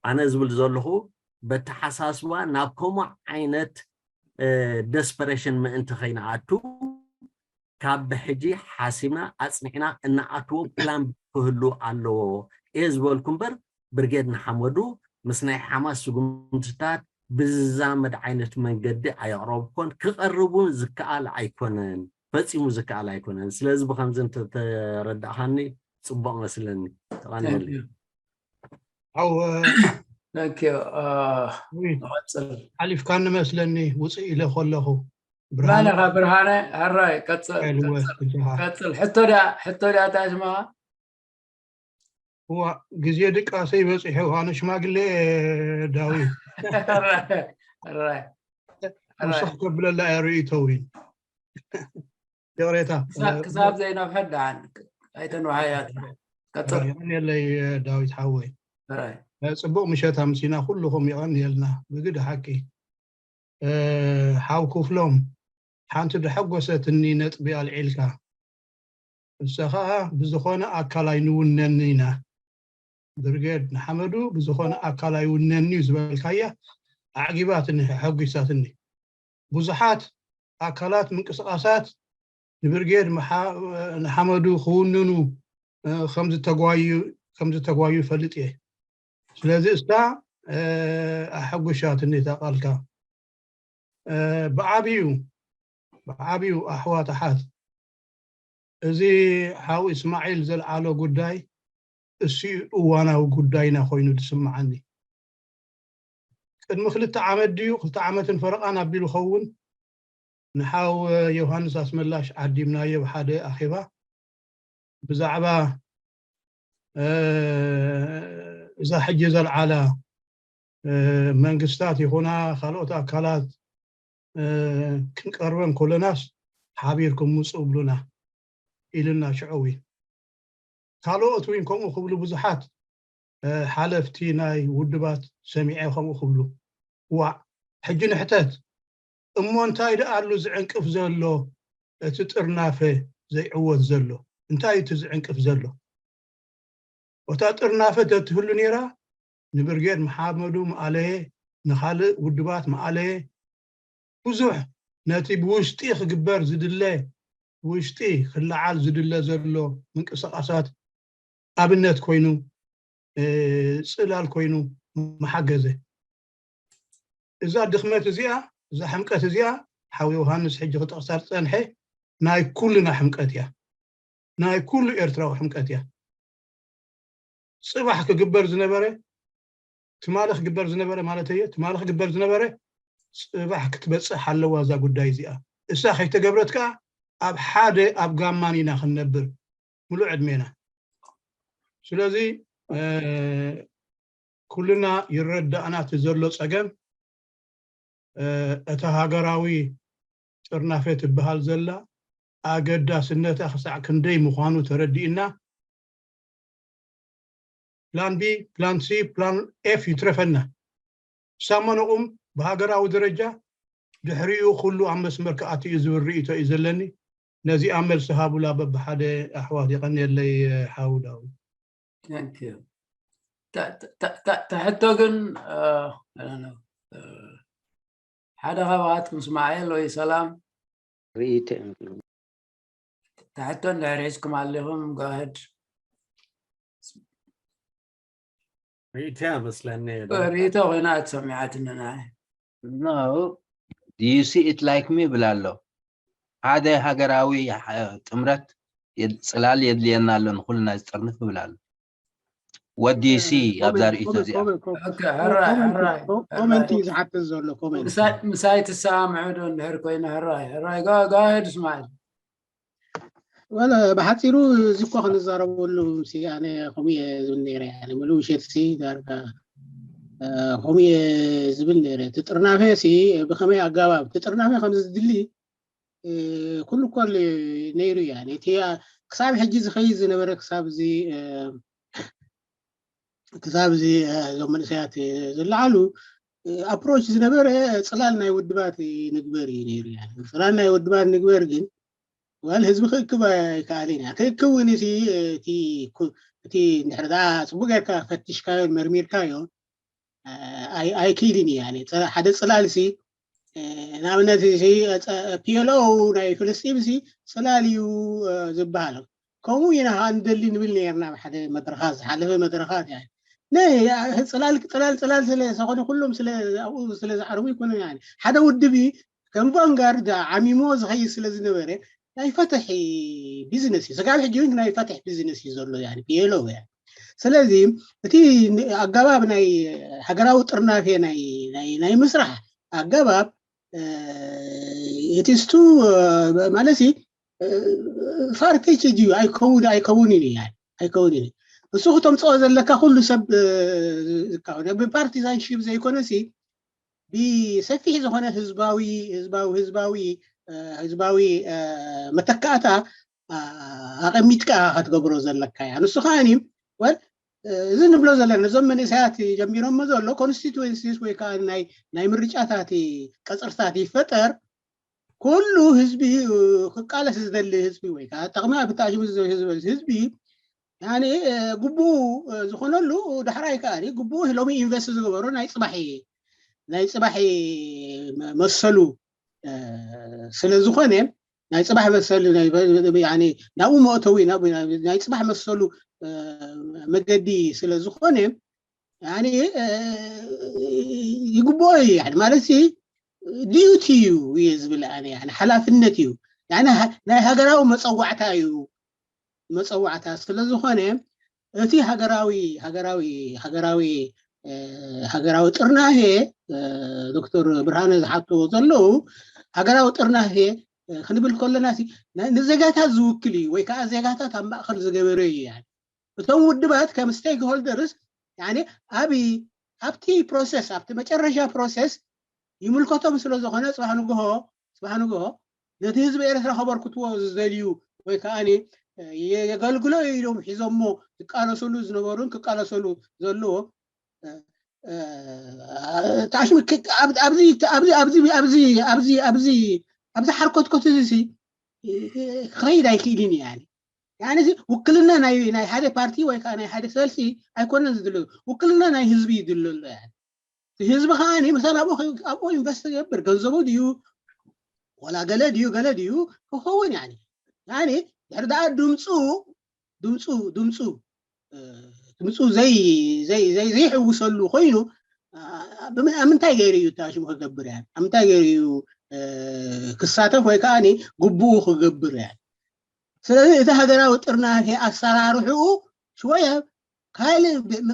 ኣነ ዝብል ዘለኹ በተሓሳስባ ናብ ከምኡ ዓይነት ደስፐሬሽን ምእንቲ ከይንኣቱ ካብ ብሕጂ ሓሲብና ኣፅኒዕና እናኣትዎ ፕላን ክህሉ ኣለዎ እየ ዝበልኩ እምበር ብርጌድ ንሓመዱ ምስ ናይ ሓማስ ስጉምትታት ብዝዛመድ ዓይነት መንገዲ ኣየቕረብኮን ክቐርብ እውን ዝከኣል ኣይኮነን፣ ፈፂሙ ዝከኣል ኣይኮነን። ስለዚ ብከምዚ እንተተረዳእኻኒ ፅቡቕ መስለኒ። ተቐንየለይ። ሓው ንቐፅል። ሓሊፍካኒ መስለኒ ውፅእ ኢለ ከለኹ። ብርሃነ ብርሃነኻ ብርሃነ፣ ሕራይ ቀፅል። ሕቶ ድያ፣ ሕቶ ድያ እንታይ ስማ? እዋ፣ ግዜ ድቃሰይ በፂሑ፣ ኣነ ሽማግሌ ዳዊት። ሕራይ። ውሳሕ ከብለላ እያ ርእይቶ እውን። ይቕሬታ። ክሳብ ዘይነውሐ ደሓን ኣይተንውሓያ። ቀፅል። የቐንየለይ ዳዊት ሓወይ። ሕራይ። ፅቡቕ ምሸት ኣምሲና ኩልኹም የቐንየልና። ብግዲ ሓቂ ሓው ክፍሎም ሓንቲ ደሐጎሰትኒ ነጥቢ ኣልዒልካ። እሳ ኸዓ ብዝኾነ ኣካል ኣይንውነን ኢና። ብርጌድ ንሓመዱ ብዝኾነ ኣካል ኣይውነን እዩ ዝበልካያ ኣዕጊባትኒ፣ ኣሐጒሳትኒ። ብዙሓት ኣካላት ምንቅስቓሳት ንብርጌድ ንሓመዱ ክውንኑ ከም ዝተጓዩ ይፈልጥ እየ። ስለዚ እሳ ኣሐጒሻትኒ እታ ቃልካ። ብዓብዩ ብዓብዩ ኣሕዋት ኣሓት እዚ ሓው እስማዒል ዘልዓሎ ጉዳይ እሱ እዋናዊ ጉዳይና ኮይኑ ዝስምዓኒ። ቅድሚ ክልተ ዓመት ድዩ ክልተ ዓመትን ፈረቓን ኣቢሉ ኸውን ንሓው ዮሃንስ ኣስመላሽ ዓዲምናዮ ብሓደ ኣኼባ ብዛዕባ እዛ ሕጂ ዘልዓላ መንግስታት ይኹና ካልኦት ኣካላት ክንቀርበን ከለናስ ሓቢርኩም ምፁ ብሉና ኢልና ሽዑ እውን ካልኦት እውን ከምኡ ክብሉ ብዙሓት ሓለፍቲ ናይ ውድባት ሰሚዐ ከምኡ ክብሉ ዋዕ ሕጂ ንሕተት እሞ እንታይ ደኣ ኣሉ ዝዕንቅፍ ዘሎ እቲ ጥርናፈ ዘይዕወት ዘሎ እንታይ እቲ ዝዕንቅፍ ዘሎ እታ ጥርናፈ ተትህሉ ነይራ ንብርጌድ መሓመዱ መኣለየ ንኻልእ ውድባት መኣለየ ብዙሕ ነቲ ብውሽጢ ክግበር ዝድለ ብውሽጢ ክለዓል ዝድለ ዘሎ ምንቅስቃሳት ኣብነት ኮይኑ ፅላል ኮይኑ መሓገዘ እዛ ድኽመት እዚኣ እዛ ሕምቀት እዚኣ ሓው ዮሃንስ ሕጂ ክጠቕሳ ዝፀንሐ ናይ ኩልና ሕምቀት እያ ናይ ኩሉ ኤርትራዊ ሕምቀት እያ ፅባሕ ክግበር ዝነበረ ትማሊ ክግበር ዝነበረ ማለት እየ ትማሊ ክግበር ዝነበረ ፅባሕ ክትበፅሕ ኣለዋ እዛ ጉዳይ እዚኣ እሳ ከይተገብረት ከዓ ኣብ ሓደ ኣብ ጋማን ኢና ክንነብር ሙሉእ ዕድሜና ስለዚ ኩልና ይረዳእና እቲ ዘሎ ፀገም እታ ሃገራዊ ጥርናፈ ትበሃል ዘላ ኣገዳስነታ ክሳዕ ክንደይ ምዃኑ ተረዲእና ፕላን ቢ ፕላን ሲ ፕላን ኤፍ ይትረፈና ሳመነቑም ብሃገራዊ ደረጃ ድሕሪኡ ኩሉ ኣብ መስመር ክኣትዩ ዝብል ርእይቶ እዩ ዘለኒ ነዚኣ መልሲ ሃቡላ በብሓደ ኣሕዋት የቐንየለይ ሓው ዳዊት ተሕቶ ግን ሓደ ካባኻትኩም እስማኤል ወይ ሰላም ርእይቶ ተሕቶ እንድሕር ሒዝኩም ኣለኹም ጋህድ ርእይቶ እያ መስለኒ። ርእይቶ ኮይና ኣትሰሚዓትኒ ንዓይ። No, do you see it like me ብላ ኣሎ። ሓደ ሃገራዊ ጥምረት ጽላል የድልየና ኣሎ ንኩልና ዝጥርንፍ ብላ ኣሎ። What do you see ኣብዛ ርእይቶ እዚኣ? ሕራይ ሕራይ ኮመንት እዩ ዝሓትት ዘሎ ኮመንት። ምሳይ ትሰማምዑ ዶ እንድሕር ኮይነ ሕራይ ሕራይ ጋጋድ እስማዒል። ወለ ብሓፂሩ እዚ እኮ ክንዛረበሉ ሲ ኣነ ከምኡ እየ ዝብል ነይረ። ምሉእ ውሸት ሲ ዳርጋ ከምኡ እየ ዝብል ነይረ። እቲ ጥርናፈ ሲ ብከመይ ኣገባብ እቲ ጥርናፈ ከም ዝድሊ ኩሉ እኮ ነይሩ እያ። እቲ ክሳብ ሕጂ ዝኸይድ ዝነበረ ክሳብ እዚ ክሳብ እዚ እዞም መንእሰያት ዝለዓሉ ኣፕሮች ዝነበረ ፅላል ናይ ውድባት ንግበር እዩ ነይሩ። ፅላል ናይ ውድባት ንግበር ግን ዋል ህዝቢ ክእክብ ኣይከኣልን እያ። ክእክብ እውን እቲ እቲ እንድሕር ዳ ፅቡቅ ጌርካ ፈቲሽካዮን መርሚርካዮን ኣይክኢልን እዩ። ሓደ ፅላል ሲ ንኣብነት ፒኤልኦ ናይ ፍልስጢን ሲ ፅላል እዩ ዝበሃል። ከምኡ ኢና ከዓ ንደሊ ንብል ነርና ኣብ ሓደ መድረኻት ዝሓለፈ መድረኻት ያ ፅላል ፅላል ፅላል ስለ ዝኾነ ኩሎም ስለ ኣብኡ ስለ ዝዓርቡ ይኮነ። ሓደ ውድብ ከም ቫንጋርድ ዓሚሞ ዝኸይድ ስለ ዝነበረ ናይ ፈትሒ ቢዝነስ እዩ። ስጋብ ሕጂ እውን ናይ ፈትሒ ቢዝነስ እዩ ዘሎ ፒኤልኦ። ስለዚ እቲ ኣገባብ ናይ ሃገራዊ ጥርናፌ ናይ ምስራሕ ኣገባብ እቲ ስቱ ማለት ፋርፌች እዩ። ኣይከውን ኣይከውን እዩ ኣይከውን እዩ። እሱ ክተምፅኦ ዘለካ ኩሉ ሰብ ዝካወነ ብፓርቲዛንሺፕ ዘይኮነ ሲ ብሰፊሕ ዝኾነ ህዝባዊ ህዝባዊ ህዝባዊ ህዝባዊ መተካእታ ኣቐሚጥካ ክትገብሮ ዘለካ እያ። ንሱ ከዓኒ ወል እዚ ንብሎ ዘለና ነዞም መንእሰያት ጀሚሮሞ ዘሎ ኮንስቲትዌንሲስ ወይ ከዓ ናይ ምርጫታት ቀፅርታት ይፈጠር ኩሉ ህዝቢ ክቃለስ ዝደሊ ህዝቢ ወይ ከዓ ጠቕሚ ኣብ ብታሽሙ ህዝቢ ግቡኡ ዝኾነሉ ዳሕራይ ከዓ ግቡኡ ሎሚ ኢንቨስት ዝገበሩ ናይ ፅባሒ ናይ ፅባሒ መሰሉ ስለ ዝኾነ ናይ ፅባሕ መሰሉ ናብኡ መእተዊ ናይ ፅባሕ መሰሉ መገዲ ስለ ዝኾነ ይግብኦ እዩ ማለት ዲዩቲ እዩ እየ ዝብል ኣነ ሓላፍነት እዩ ናይ ሃገራዊ መፀዋዕታ እዩ መፀዋዕታ ስለ ዝኾነ እቲ ሃገራዊ ሃገራዊ ሃገራዊ ሃገራዊ ጥርናሄ ዶክተር ብርሃነ ዝሓትዎ ዘለዉ ሃገራዊ ጥርናሄ ክንብል ከለና ንዜጋታት ዝውክል እዩ ወይ ከዓ ዜጋታት ኣብ ማእኸል ዝገበረ እዩ። እቶም ውድባት ከም ስቴክ ሆልደርስ ኣብ ኣብቲ ፕሮሰስ ኣብቲ መጨረሻ ፕሮሰስ ይምልከቶም ስለ ዝኾነ ፅባሕ ንግሆ ፅባሕ ንግሆ ነቲ ህዝቢ ኤርትራ ከበርክትዎ ዝደልዩ ወይ ከዓ የገልግሎ ኢሎም ሒዞሞ ዝቃለሰሉ ዝነበሩን ክቃለሰሉ ዘለዎ ታሽሚ ኣብዚ ሓርኮትኮት እዚ ክኸይድ ኣይክእልን እዩ። ያኒ ውክልና ናይ ሓደ ፓርቲ ወይ ከዓ ናይ ሓደ ሰልፊ ኣይኮነን ዝድለ ውክልና ናይ ህዝቢ ይድለ ኣሎ። ህዝቢ ከዓ ምሳን ኣብኡ ኢንቨስት ዝገብር ገንዘቡ ድዩ ወላ ገለ ድዩ ገለ ድዩ ክኸውን ያኒ ያኒ ድሕሪ ደኣ ድምፁ ድምፁ ድምፁ ድምፁ ዘይሕውሰሉ ኮይኑ ኣብ ምንታይ ገይሩ እዩ ታሽሙ ክገብር ያ ኣብ ምንታይ ገይሩ እዩ ክሳተፍ ወይ ከዓ ግቡኡ ክገብር ያ። ስለዚ እቲ ሃገራዊ ጥርናፌ ኣሰራርሕኡ ሽወያ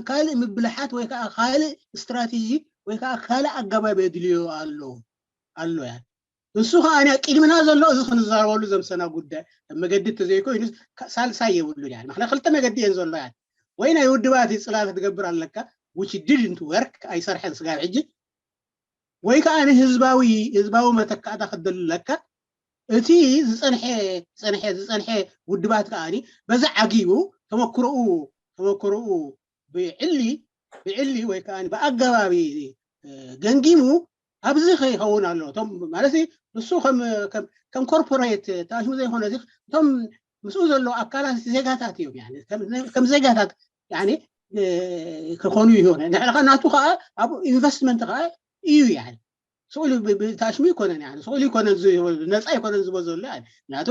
ካልእ ምብልሓት ወይ ከዓ ካልእ ስትራቴጂ ወይ ከዓ ካልእ ኣገባብ የድልዮ ኣሎ ኣሎ ያ። ንሱ ከዓ ቅድምና ዘሎ እዚ ክንዛረበሉ ዘምሰና ጉዳይ መገዲ ተዘይኮይኑ ሳልሳይ የብሉን ያ። ምክንያት ክልተ መገዲ እየን ዘሎ ያ። ወይ ናይ ውድባት ፅላል ክትገብር ኣለካ which didn't work ኣይሰርሐን ስጋብ ሕጂ ወይ ከዓ ንህዝባዊ ህዝባዊ መተካእታ ክደልለካ እቲ ዝፀንሐ ዝፀንሐ ዝፀንሐ ውድባት ከዓ በዚ ዓጊቡ ተመክሮኡ ተመክሮኡ ብዕሊ ብዕሊ ወይ ከዓ ብኣገባቢ ገንጊሙ ኣብዚ ከይኸውን ኣሎ ማለት ንሱ ከም ኮርፖሬት ተኣሽሙ ዘይኮነ እቶም ምስኡ ዘለዉ ኣካላት ዜጋታት እዮም ከም ዜጋታት ክኾኑ ይሆነ ንሕልካ ናቱ ከዓ ኣብ ኢንቨስትመንት ከዓ እዩ ስኡል ብታሽሙ ይኮነን ስኡል ይኮነን ነፃ ይኮነን ዝቦ ዘሎ ናቱ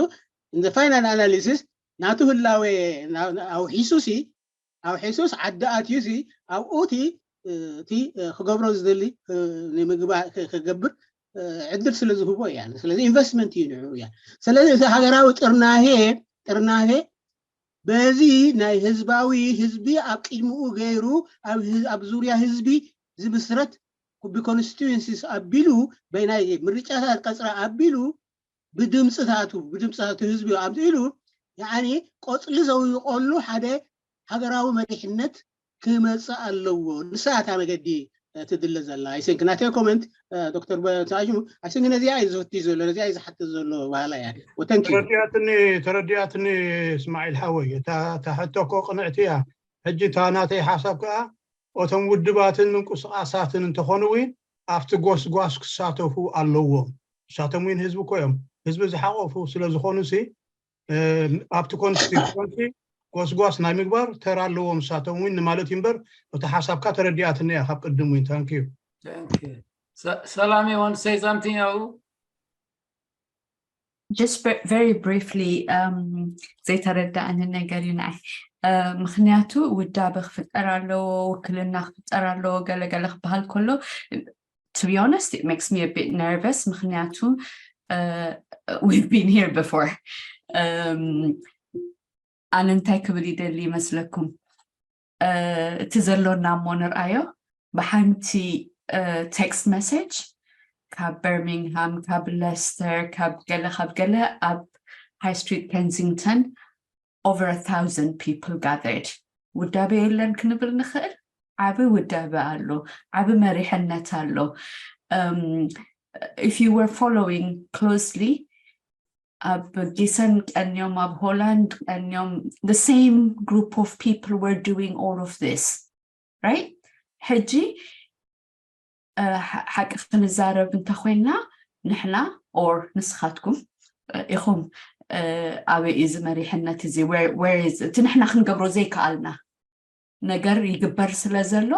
እንደ ፋይናል ኣናሊሲስ ናቱ ህላዌ ኣውሒሱ ሲ ኣውሒሱስ ዓዲ ኣትዩ ሲ ኣብኡ እቲ እቲ ክገብሮ ዝደሊ ንምግባር ክገብር ዕድል ስለ ዝህቦ እያ። ስለዚ ኢንቨስትመንት እዩ ንዑ እያ። ስለዚ እዚ ሃገራዊ ጥርናሄ ጥርናሄ በዚ ናይ ህዝባዊ ህዝቢ ኣብ ቅድሚኡ ገይሩ ኣብ ዙርያ ህዝቢ ዝምስረት ብኮንስቲቱንሲስ ኣቢሉ በናይ ምርጫታት ቀፅራ ኣቢሉ ብድምፅታቱ ብድምፅታቱ ህዝቢ ኣምፅኢሉ ያኒ ቆፅሊ ዘውይቆሉ ሓደ ሃገራዊ መሪሕነት ክመፅእ ኣለዎ። ንሳ እታ መገዲ ትድለ ዘላ። I think ናተይ ኮመንት ዶክተር ተኣሽሙ I think ነዚኣ እዩ ዝፍትሽ ዘሎ፣ ነዚኣ እዩ ዝሓትት ዘሎ ባህላ እያ። Thank you። ተረዲኣትኒ ተረዲኣትኒ እስማዒል ሓወይ፣ እታ እታ ሕቶ እኮ ቅንዕቲ እያ። ሕጂ እታ ናተይ ሓሳብ ከዓ እቶም ውድባትን ምንቅስቃሳትን እንተኾኑ እውን ኣብቲ ጎስጓስ ክሳተፉ ኣለዎም። ንሳቶም እውን ህዝቢ እኮ እዮም፣ ህዝቢ ዝሓቆፉ ስለ ዝኾኑ ሲ ኣብቲ ኮንስቲቱንሲ ጎስጓስ ናይ ምግባር ተራ ኣለዎም ንሳቶም እውን ንማለት እዩ እምበር፣ እቲ ሓሳብካ ተረዲኣትኒ እያ ካብ ቅድም እውን። Thank you። ሰላም ይሆን say something ያው just very briefly ዘይተረዳእኒ ነገር እዩ ንዓይ። ምክንያቱ ውዳበ ክፍጠር ኣለዎ፣ ውክልና ክፍጠር ኣለዎ፣ ገለገለ ክበሃል ከሎ to be honest it makes me a bit nervous ምክንያቱ we've been here before። ኣነ እንታይ ክብል ይደሊ ይመስለኩም? እቲ ዘሎና እሞ ንርኣዮ። ብሓንቲ text message ካብ በርሚንግሃም፣ ካብ ለስተር፣ ካብ ገለ ካብ ገለ ኣብ ሃይ ስትሪት ኬንሲንግተን over a thousand people gathered። ውዳበ የለን ክንብል ንኽእል? ዓቢ ውዳበ ኣሎ፣ ዓቢ መሪሕነት ኣሎ። If you were following closely ኣብ ጊሰን ቀንዮም፣ ኣብ ሆላንድ ቀንዮም፣ the same group of people were doing all of this, right? ሕጂ ሓቂ ክንዛረብ እንተኮይና ንሕና or ንስኻትኩም ኢኹም ኣበይ እዚ መሪሕነት እዚ እቲ ንሕና ክንገብሮ ዘይከኣልና ነገር ይግበር ስለ ዘሎ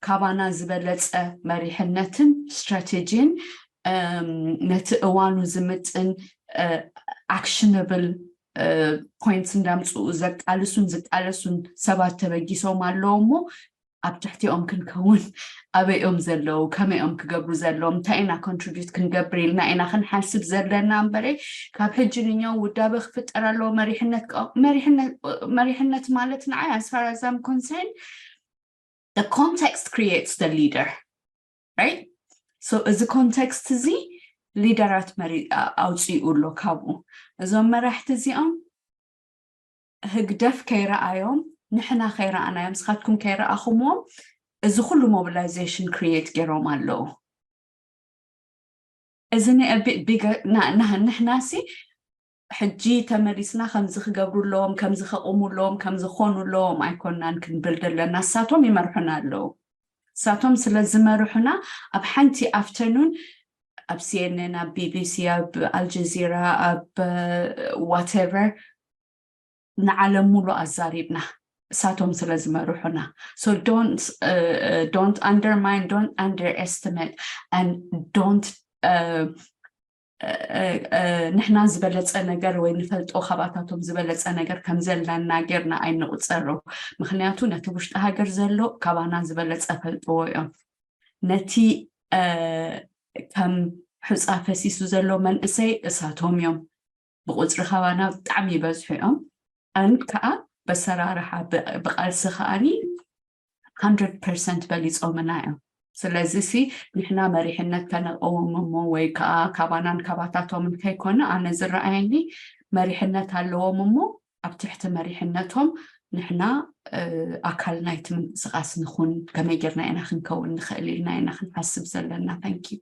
ካባና ዝበለፀ መሪሕነትን ስትራቴጂን ነቲ እዋኑ ዝምጥን actionable points እንዳምፅኡ ዘቃልሱን ዝቃለሱን ሰባት ተበጊሶም ኣለዉ እሞ ኣብ ትሕቲኦም ክንከውን ኣበይኦም ዘለዉ ከመይኦም ክገብሩ ዘለዎም እንታይ ኢና contribute ክንገብር ኢልና ኢና ክንሓስብ ዘለና እምበረ ካብ ሕጂ ንኛው ውዳበ ክፍጠር ኣለዎ። መሪሕነት መሪሕነት ማለት ንዓይ as far as I'm concerned the context creates the leader, right? So እዚ ኮንቴክስት እዚ ሊደራት ኣውፅኡ ኣሎ ካብኡ። እዞም መራሕቲ እዚኦም ህግደፍ ከይረኣዮም ንሕና ከይረኣናዮም ንስኻትኩም ከይረኣኹምዎም እዚ ኩሉ ሞቢላይዜሽን ክሪኤት ገይሮም ኣለዉ። እዚ ንሕና ሲ ሕጂ ተመሊስና ከምዚ ክገብሩ ኣለዎም ከምዚ ከቑሙ ኣለዎም ከምዚ ክኾኑ ኣለዎም ኣይኮናን ክንብል ዘለና። እሳቶም ይመርሑና ኣለዉ። እሳቶም ስለ ዝመርሑና ኣብ ሓንቲ ኣፍተርኑን ኣብ ሲኤንኤን ኣብ ቢቢሲ ኣብ ኣልጀዚራ ኣብ ዋቴቨር ንዓለም ሙሉ ኣዛሪብና እሳቶም ስለ ዝመርሑና። So don't don't undermine, don't underestimate and don't ንሕና ዝበለፀ ነገር ወይ ንፈልጦ ካባታቶም ዝበለፀ ነገር ከም ዘለና ጌርና ኣይንቁፀሮ። ምክንያቱ ነቲ ውሽጢ ሃገር ዘሎ ካባና ዝበለፀ ፈልጥዎ እዮም። ነቲ ከም ሑፃ ፈሲሱ ዘሎ መንእሰይ እሳቶም እዮም። ብቁፅሪ ካባና ብጣዕሚ ይበዝሑ እዮም። ኣንድ ከዓ በሰራርሓ ብቃልሲ ከዓኒ hundred percent በሊፆምና እዮም። ስለዚ ሲ ንሕና መሪሕነት ከነቀውም እሞ ወይ ከዓ ካባናን ካባታቶምን ከይኮነ ኣነ ዝረኣየኒ መሪሕነት ኣለዎም እሞ ኣብ ትሕቲ መሪሕነቶም ንሕና ኣካል ናይቲ ምንቅስቃስ ንኹን ከመይ ጌርና ኢና ክንከውን ንኽእል ኢልና ኢና ክንሓስብ ዘለና። Thank you።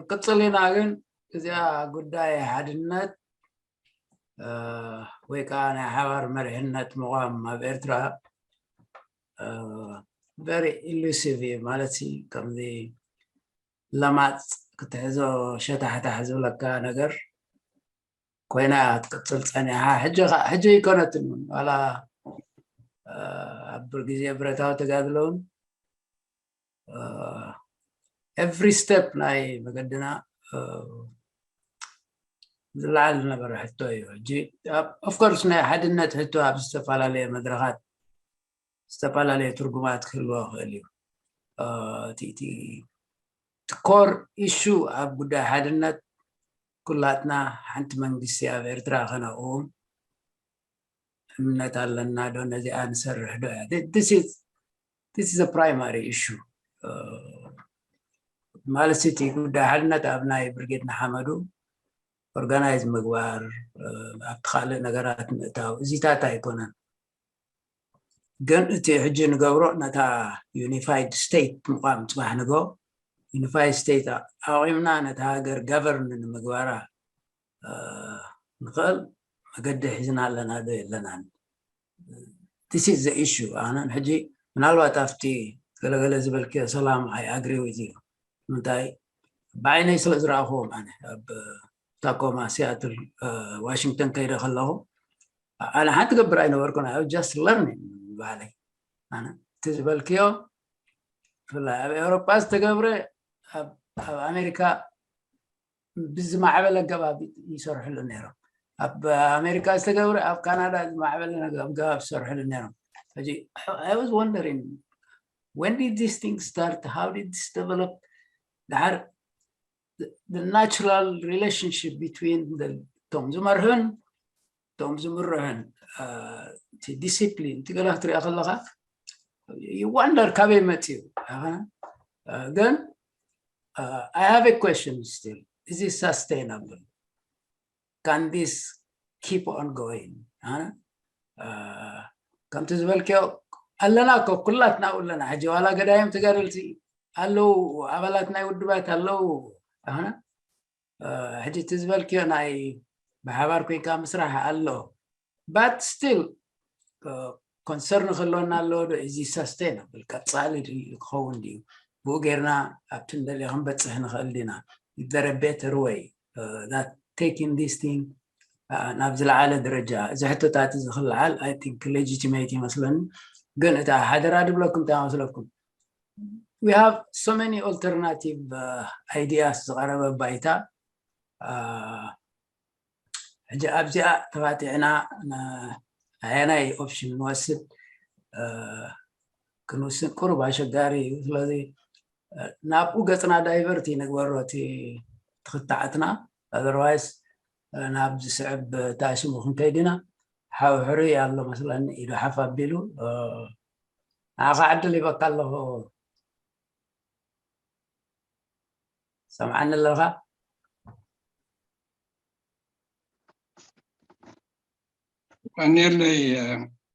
ክንቅፅል ኢና ግን እዚኣ ጉዳይ ሓድነት ወይ ከዓ ናይ ሓባር መሪሕነት ምቋም ኣብ ኤርትራ very elusive እዩ ማለት ከምዚ ለማፅ ክትሕዞ ሸታሕታሕ ዝብለካ ነገር ኮይና ትቅፅል ፀኒሓ ሕጂ ኣይኮነትን ዋላ ኣብ ግዜ ብረታዊ ተጋድሎ እውን every step ናይ መገድና ዝለዓል ዝነበረ ሕቶ እዩ። ሕጂ ኦፍኮርስ ናይ ሓድነት ሕቶ ኣብ ዝተፈላለየ መድረኻት ዝተፈላለየ ትርጉማት ክህልዎ ይኽእል እዩ። እቲ ኮር ኢሹ ኣብ ጉዳይ ሓድነት ኩላትና ሓንቲ መንግስቲ ኣብ ኤርትራ ከነእውም እምነት ኣለና ዶ ነዚኣ ንሰርሕ ዶ እያ። This is the primary issue ማለት እቲ ጉዳይ ሓድነት ኣብ ናይ ብርጌድ ንሓመዱ ኦርጋናይዝ ምግባር ኣብቲ ካልእ ነገራት ምእታው እዚታት ኣይኮነን። ግን እቲ ሕጂ ንገብሮ ነታ ዩኒፋይድ ስቴት ምቋም ፅባሕ ንጎ ዩኒፋይድ ስቴት ኣቑምና ነታ ሃገር ጋቨርን ንምግባራ ንኽእል መገዲ ሒዝና ኣለና ዶ የለናን? This is the issue ኣነ ሕጂ ምናልባት ኣብቲ ገለገለ ዝበልክዮ ሰላም I agree with you ምንታይ ብዓይነይ ስለ ዝረኣኽዎም ኣነ ኣብ ታኮማ ሲያትል ዋሽንግተን ከይደ ከለኹ ኣነ ሓንቲ ገብር ኣይነበርኩን I was just learning ባዕለይ ኣነ እቲ ዝበልክዮ ብፍላይ ኣብ ኤውሮጳ ዝተገብረ ኣብ ኣሜሪካ ብዝማዕበለ ኣገባብ ይሰርሕሉ ነይሮም ኣብ ኣሜሪካ ዝተገብረ ኣብ ካናዳ ዝማዕበለ ኣገባብ ይሰርሕሉ ነይሮም ሕጂ I was wondering when did this thing start how did this develop ድሓር the natural relationship between እቶም ዝመርሑን እቶም ዝምርሑን እቲ ዲሲፕሊን እቲ ገለ ክትሪኦ ከለካ you wonder ካበይ መፅኡ ግን I have a question still is it sustainable can this keep on going ከምቲ ዝበልክዮ ኣለና እኮ ኩላትና ኣለና ሕጂ ዋላ ገዳይም ተጋደልቲ ኣለዉ ኣባላት ናይ ውድባት ኣለዉ ሕጂ እቲ ዝበልክዮ ናይ ብሓባር ኮይንካ ምስራሕ ኣሎ but still ኮንሰርን ክህልወና ኣለዎ ዶ እዚ sustainable ቀፃሊ ክኸውን ድዩ ብኡ ጌርና ኣብቲ ንደልዮ ክንበፅሕ ንኽእል ዲና is there a better way that taking this thing ናብ ዝለዓለ ደረጃ እዚ ሕቶታት እዚ ክለዓል I think legitimate ይመስለኒ ግን እታ ሓደራ ድብለኩም እንታይ መስለኩም we have so many alternative ideas ዝቐረበ ባይታ ሕጂ ኣብዚኣ ተባጢዕና ኣየናይ ኦፕሽን ንወስድ ክንውስን ቁሩብ ኣሸጋሪ እዩ ስለዚ ናብኡ ገፅና ዳይቨርት ይንግበሮ እቲ ትኽታዓትና otherwise ናብ ዝስዕብ ታሽሙ ክንከይድ ኢና ሓው ሕሩይ ኣሎ መስለኒ ኢዱ ሓፍ ኣቢሉ ንዓኻ ዕድል ይበካ ኣለኹ ሰምዓኒ ኣለኻ ቀኒለይ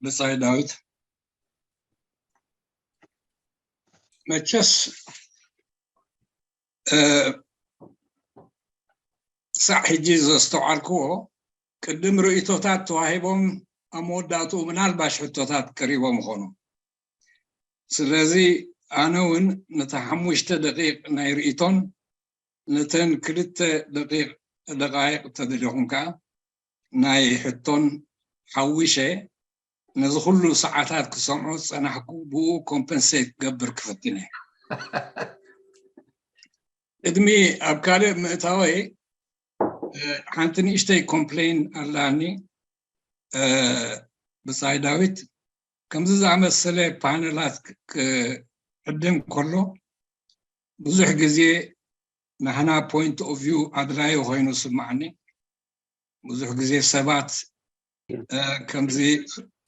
ብፃይ ዳዊት መቸስ ክሳዕ ሕጂ ዘስተውዓልክዎ ቅድም ርእይቶታት ተዋሂቦም ኣብ መወዳእትኡ ምናልባሽ ሕቶታት ቀሪቦም ይኾኑ ስለዚ ኣነ እውን ነታ ሓሙሽተ ደቂቕ ናይ ርእይቶን ነተን ክልተ ደቂቕ ደቃይቕ ተደሊኹም ከዓ ናይ ሕቶን ሓዊሸ ነዚ ኩሉ ሰዓታት ክሰምዖ ዝፀናሕኩ ብኡ ኮምፐንሴት ክገብር ክፍትን እየ ቅድሚ ኣብ ካልእ ምእታወይ ሓንቲ ንእሽተይ ኮምፕሌን ኣላኒ ብፃይ ዳዊት ከምዚ ዝኣመሰለ ፓነላት ክዕደም ከሎ ብዙሕ ግዜ ንሕና point of view ኣድላዩ ኮይኑ ዝስምዓኒ ብዙሕ ግዜ ሰባት ከምዚ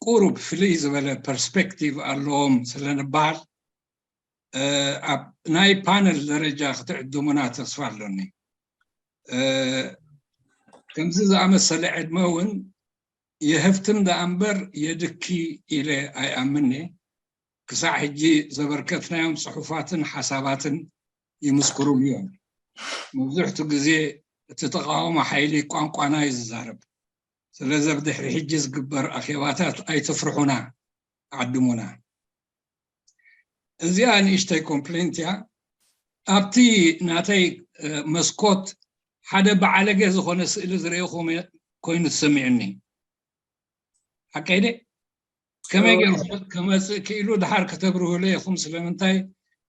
ቁሩብ ፍልይ ዝበለ ፐርስፔክቲቭ ኣለዎም ስለ ንበሃል ኣብ ናይ ፓነል ደረጃ ክትዕድሙና ተስፋ ኣሎኒ ከምዚ ዝኣመሰለ ዕድመ እውን የህፍትም ደኣ እምበር የድኪ ኢለ ኣይኣምንየ ክሳዕ ሕጂ ዘበርከትናዮም ፅሑፋትን ሓሳባትን ይምስክሩሉ እዮም። መብዝሕቱ ግዜ እቲ ተቃውሞ ሓይሊ ቋንቋና እዩ ዝዛረብ። ስለዚ ኣብ ድሕሪ ሕጂ ዝግበር ኣኼባታት ኣይትፍርሑና፣ ዓድሙና። እዚኣ ንእሽተይ ኮምፕሌንት እያ። ኣብቲ ናተይ መስኮት ሓደ በዓለገ ዝኾነ ስእሊ ዝረእኹም ኮይኑ ተሰሚዑኒ። ሓቀይ ደ ከመይ ገይሩ ክመፅእ ክኢሉ ድሓር ከተብርህሉ ኢኹም ስለምንታይ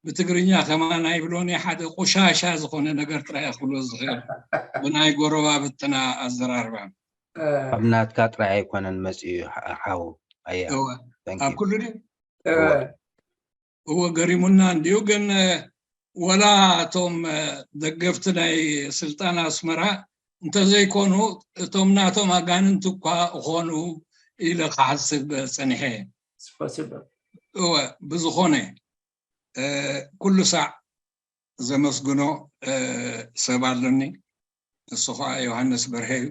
ብትግርኛ ከማን ኣይብሎን እየ፣ ሓደ ቆሻሻ ዝኾነ ነገር ጥራይ እየ ክብሎ ዝኽእል፣ ብናይ ጎረባብትና ኣዘራርባ። ካብ ናትካ ጥራይ ኣይኮነን መፂኡ፣ ሓ- ሓው። ኣያ እወ፣ thank ኣብ you። ኩሉ ድዩ? እወ። እወ፣ ገሪሙና እንድዩ። ግን ወላ እቶም ደገፍቲ ናይ ስልጣን ኣስመራ እንተዘይኮኑ፣ እቶም ናቶም ኣጋንንቲ እኳ እኾኑ ኢለ ክሓስብ ጸኒሐ። It's possible. እወ፣ ብዝኾነ ኩሉ ሳዕ ዘመስግኖ ሰብ ኣለኒ። ንሱ ከዓ ዮሃንስ በርሀ እዩ።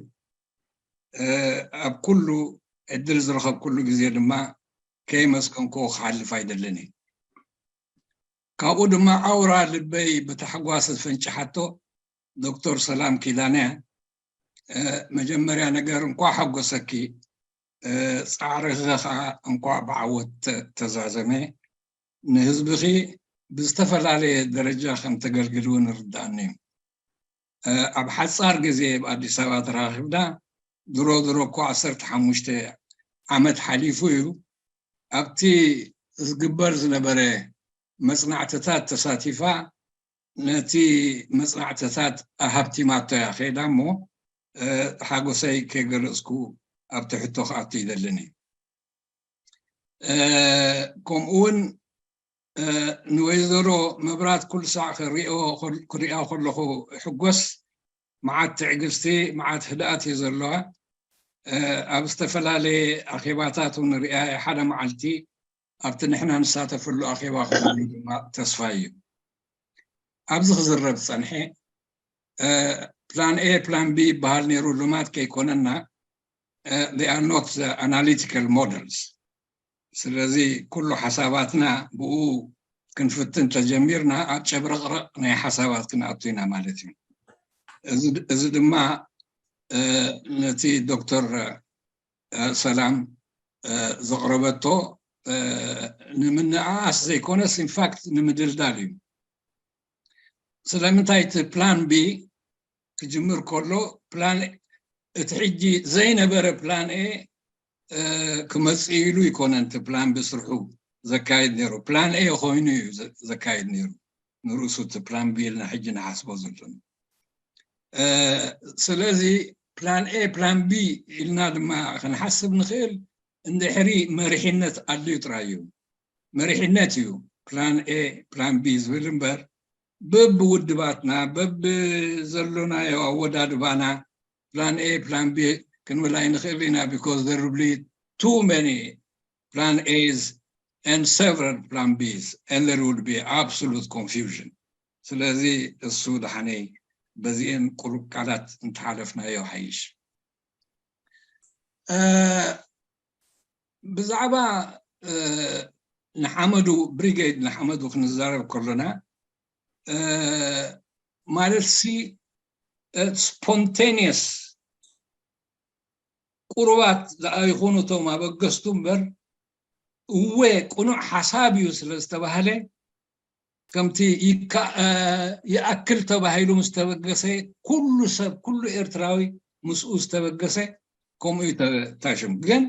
ኣብ ኩሉ ዕድል ዝረኸብኩሉ ግዜ ድማ ከየመስገንክዎ ክሓልፍ ኣይደልን እየ። ካብኡ ድማ ኣውራ ልበይ ብታሕጓስ ዝፈንጭሓቶ ዶክተር ሰላም ኪዳነ እያ። መጀመርያ ነገር እንኳዕ ሓጎሰኪ፣ ፃዕርኺ ከዓ እንኳዕ ብዓወት ተዛዘመ። ንህዝብኺ ብዝተፈላለየ ደረጃ ከም ተገልግል እውን ርዳእኒ እዩ። ኣብ ሓፃር ግዜ ኣብ ኣዲስ ኣበባ ተራኺብና ድሮ ድሮ እኮ ዓሰርተ ሓሙሽተ ዓመት ሓሊፉ እዩ። ኣብቲ ዝግበር ዝነበረ መፅናዕትታት ተሳቲፋ ነቲ መፅናዕትታት ኣሃብቲማቶ እያ ከይዳ እሞ ሓጎሰይ ከይገለፅኩ ኣብቲ ሕቶ ክኣቱ ይደልን እዩ። ከምኡ እውን ንወይዘሮ መብራት ኩሉ ሳዕ ክሪኦ ክሪኣ ከለኹ ሕጎስ መዓት ትዕግስቲ መዓት ህድኣት እዩ ዘለዋ። ኣብ ዝተፈላለየ ኣኼባታት እውን ሪኣ ሓደ መዓልቲ ኣብቲ ንሕና ንሳተፈሉ ኣኼባ ክህሉ ድማ ተስፋ እዩ። ኣብዚ ክዝረብ ዝፀንሐ ፕላን ኤ ፕላን ቢ ይበሃል ነይሩ፣ ልማት ከይኮነና they are not analytical models። ስለዚ ኩሉ ሓሳባትና ብኡ ክንፍትን ተጀሚርና ኣብ ጨብረቕረቕ ናይ ሓሳባት ክንኣቱ ኢና ማለት እዩ። እዚ ድማ ነቲ ዶክተር ሰላም ዘቕረበቶ ንምንኣኣስ ዘይኮነስ ኢንፋክት ንምድልዳል እዩ። ስለምንታይ እቲ ፕላን ቢ ክጅምር ከሎ ፕላን እቲ ሕጂ ዘይነበረ ፕላን ኤ ክመፅእ ኢሉ ይኮነን እቲ ፕላን ቢ ስርሑ ዘካይድ ነይሩ። ፕላን ኤ ኮይኑ እዩ ዘካይድ ነይሩ ንርእሱ እቲ ፕላን ቢ ኢልና ሕጂ ንሓስቦ ዘለና። ስለዚ ፕላን ኤ ፕላን ቢ ኢልና ድማ ክንሓስብ ንኽእል እንድሕሪ መሪሕነት ኣድልዩ ጥራይ እዩ። መሪሕነት እዩ ፕላን ኤ ፕላን ቢ ዝብል እምበር በብውድባትና በብዘሎናዮ ኣወዳድባና ፕላን ኤ ፕላን ቢ ክንብል ኣይንኽእል ኢና። Because there will be too many plan A's and several plan B's and there would be absolute confusion። ስለዚ እሱ ደሓነይ በዚኤን ቁሩብ ቃላት እንተሓለፍናዮ ሓይሽ። ብዛዕባ ንሓመዱ ብሪጌድ ንሓመዱ ክንዛረብ ከሎና ማለት ሲ ስፖንቴኒየስ ቁሩባት ደኣ ይኹኑ እቶም ኣበገስቱ እምበር እወ ቅኑዕ ሓሳብ እዩ ስለ ዝተባህለ ከምቲ ይኣክል ተባሂሉ ምስ ተበገሰ ኩሉ ሰብ ኩሉ ኤርትራዊ ምስኡ ዝተበገሰ ከምኡ እዩ ተታሽም። ግን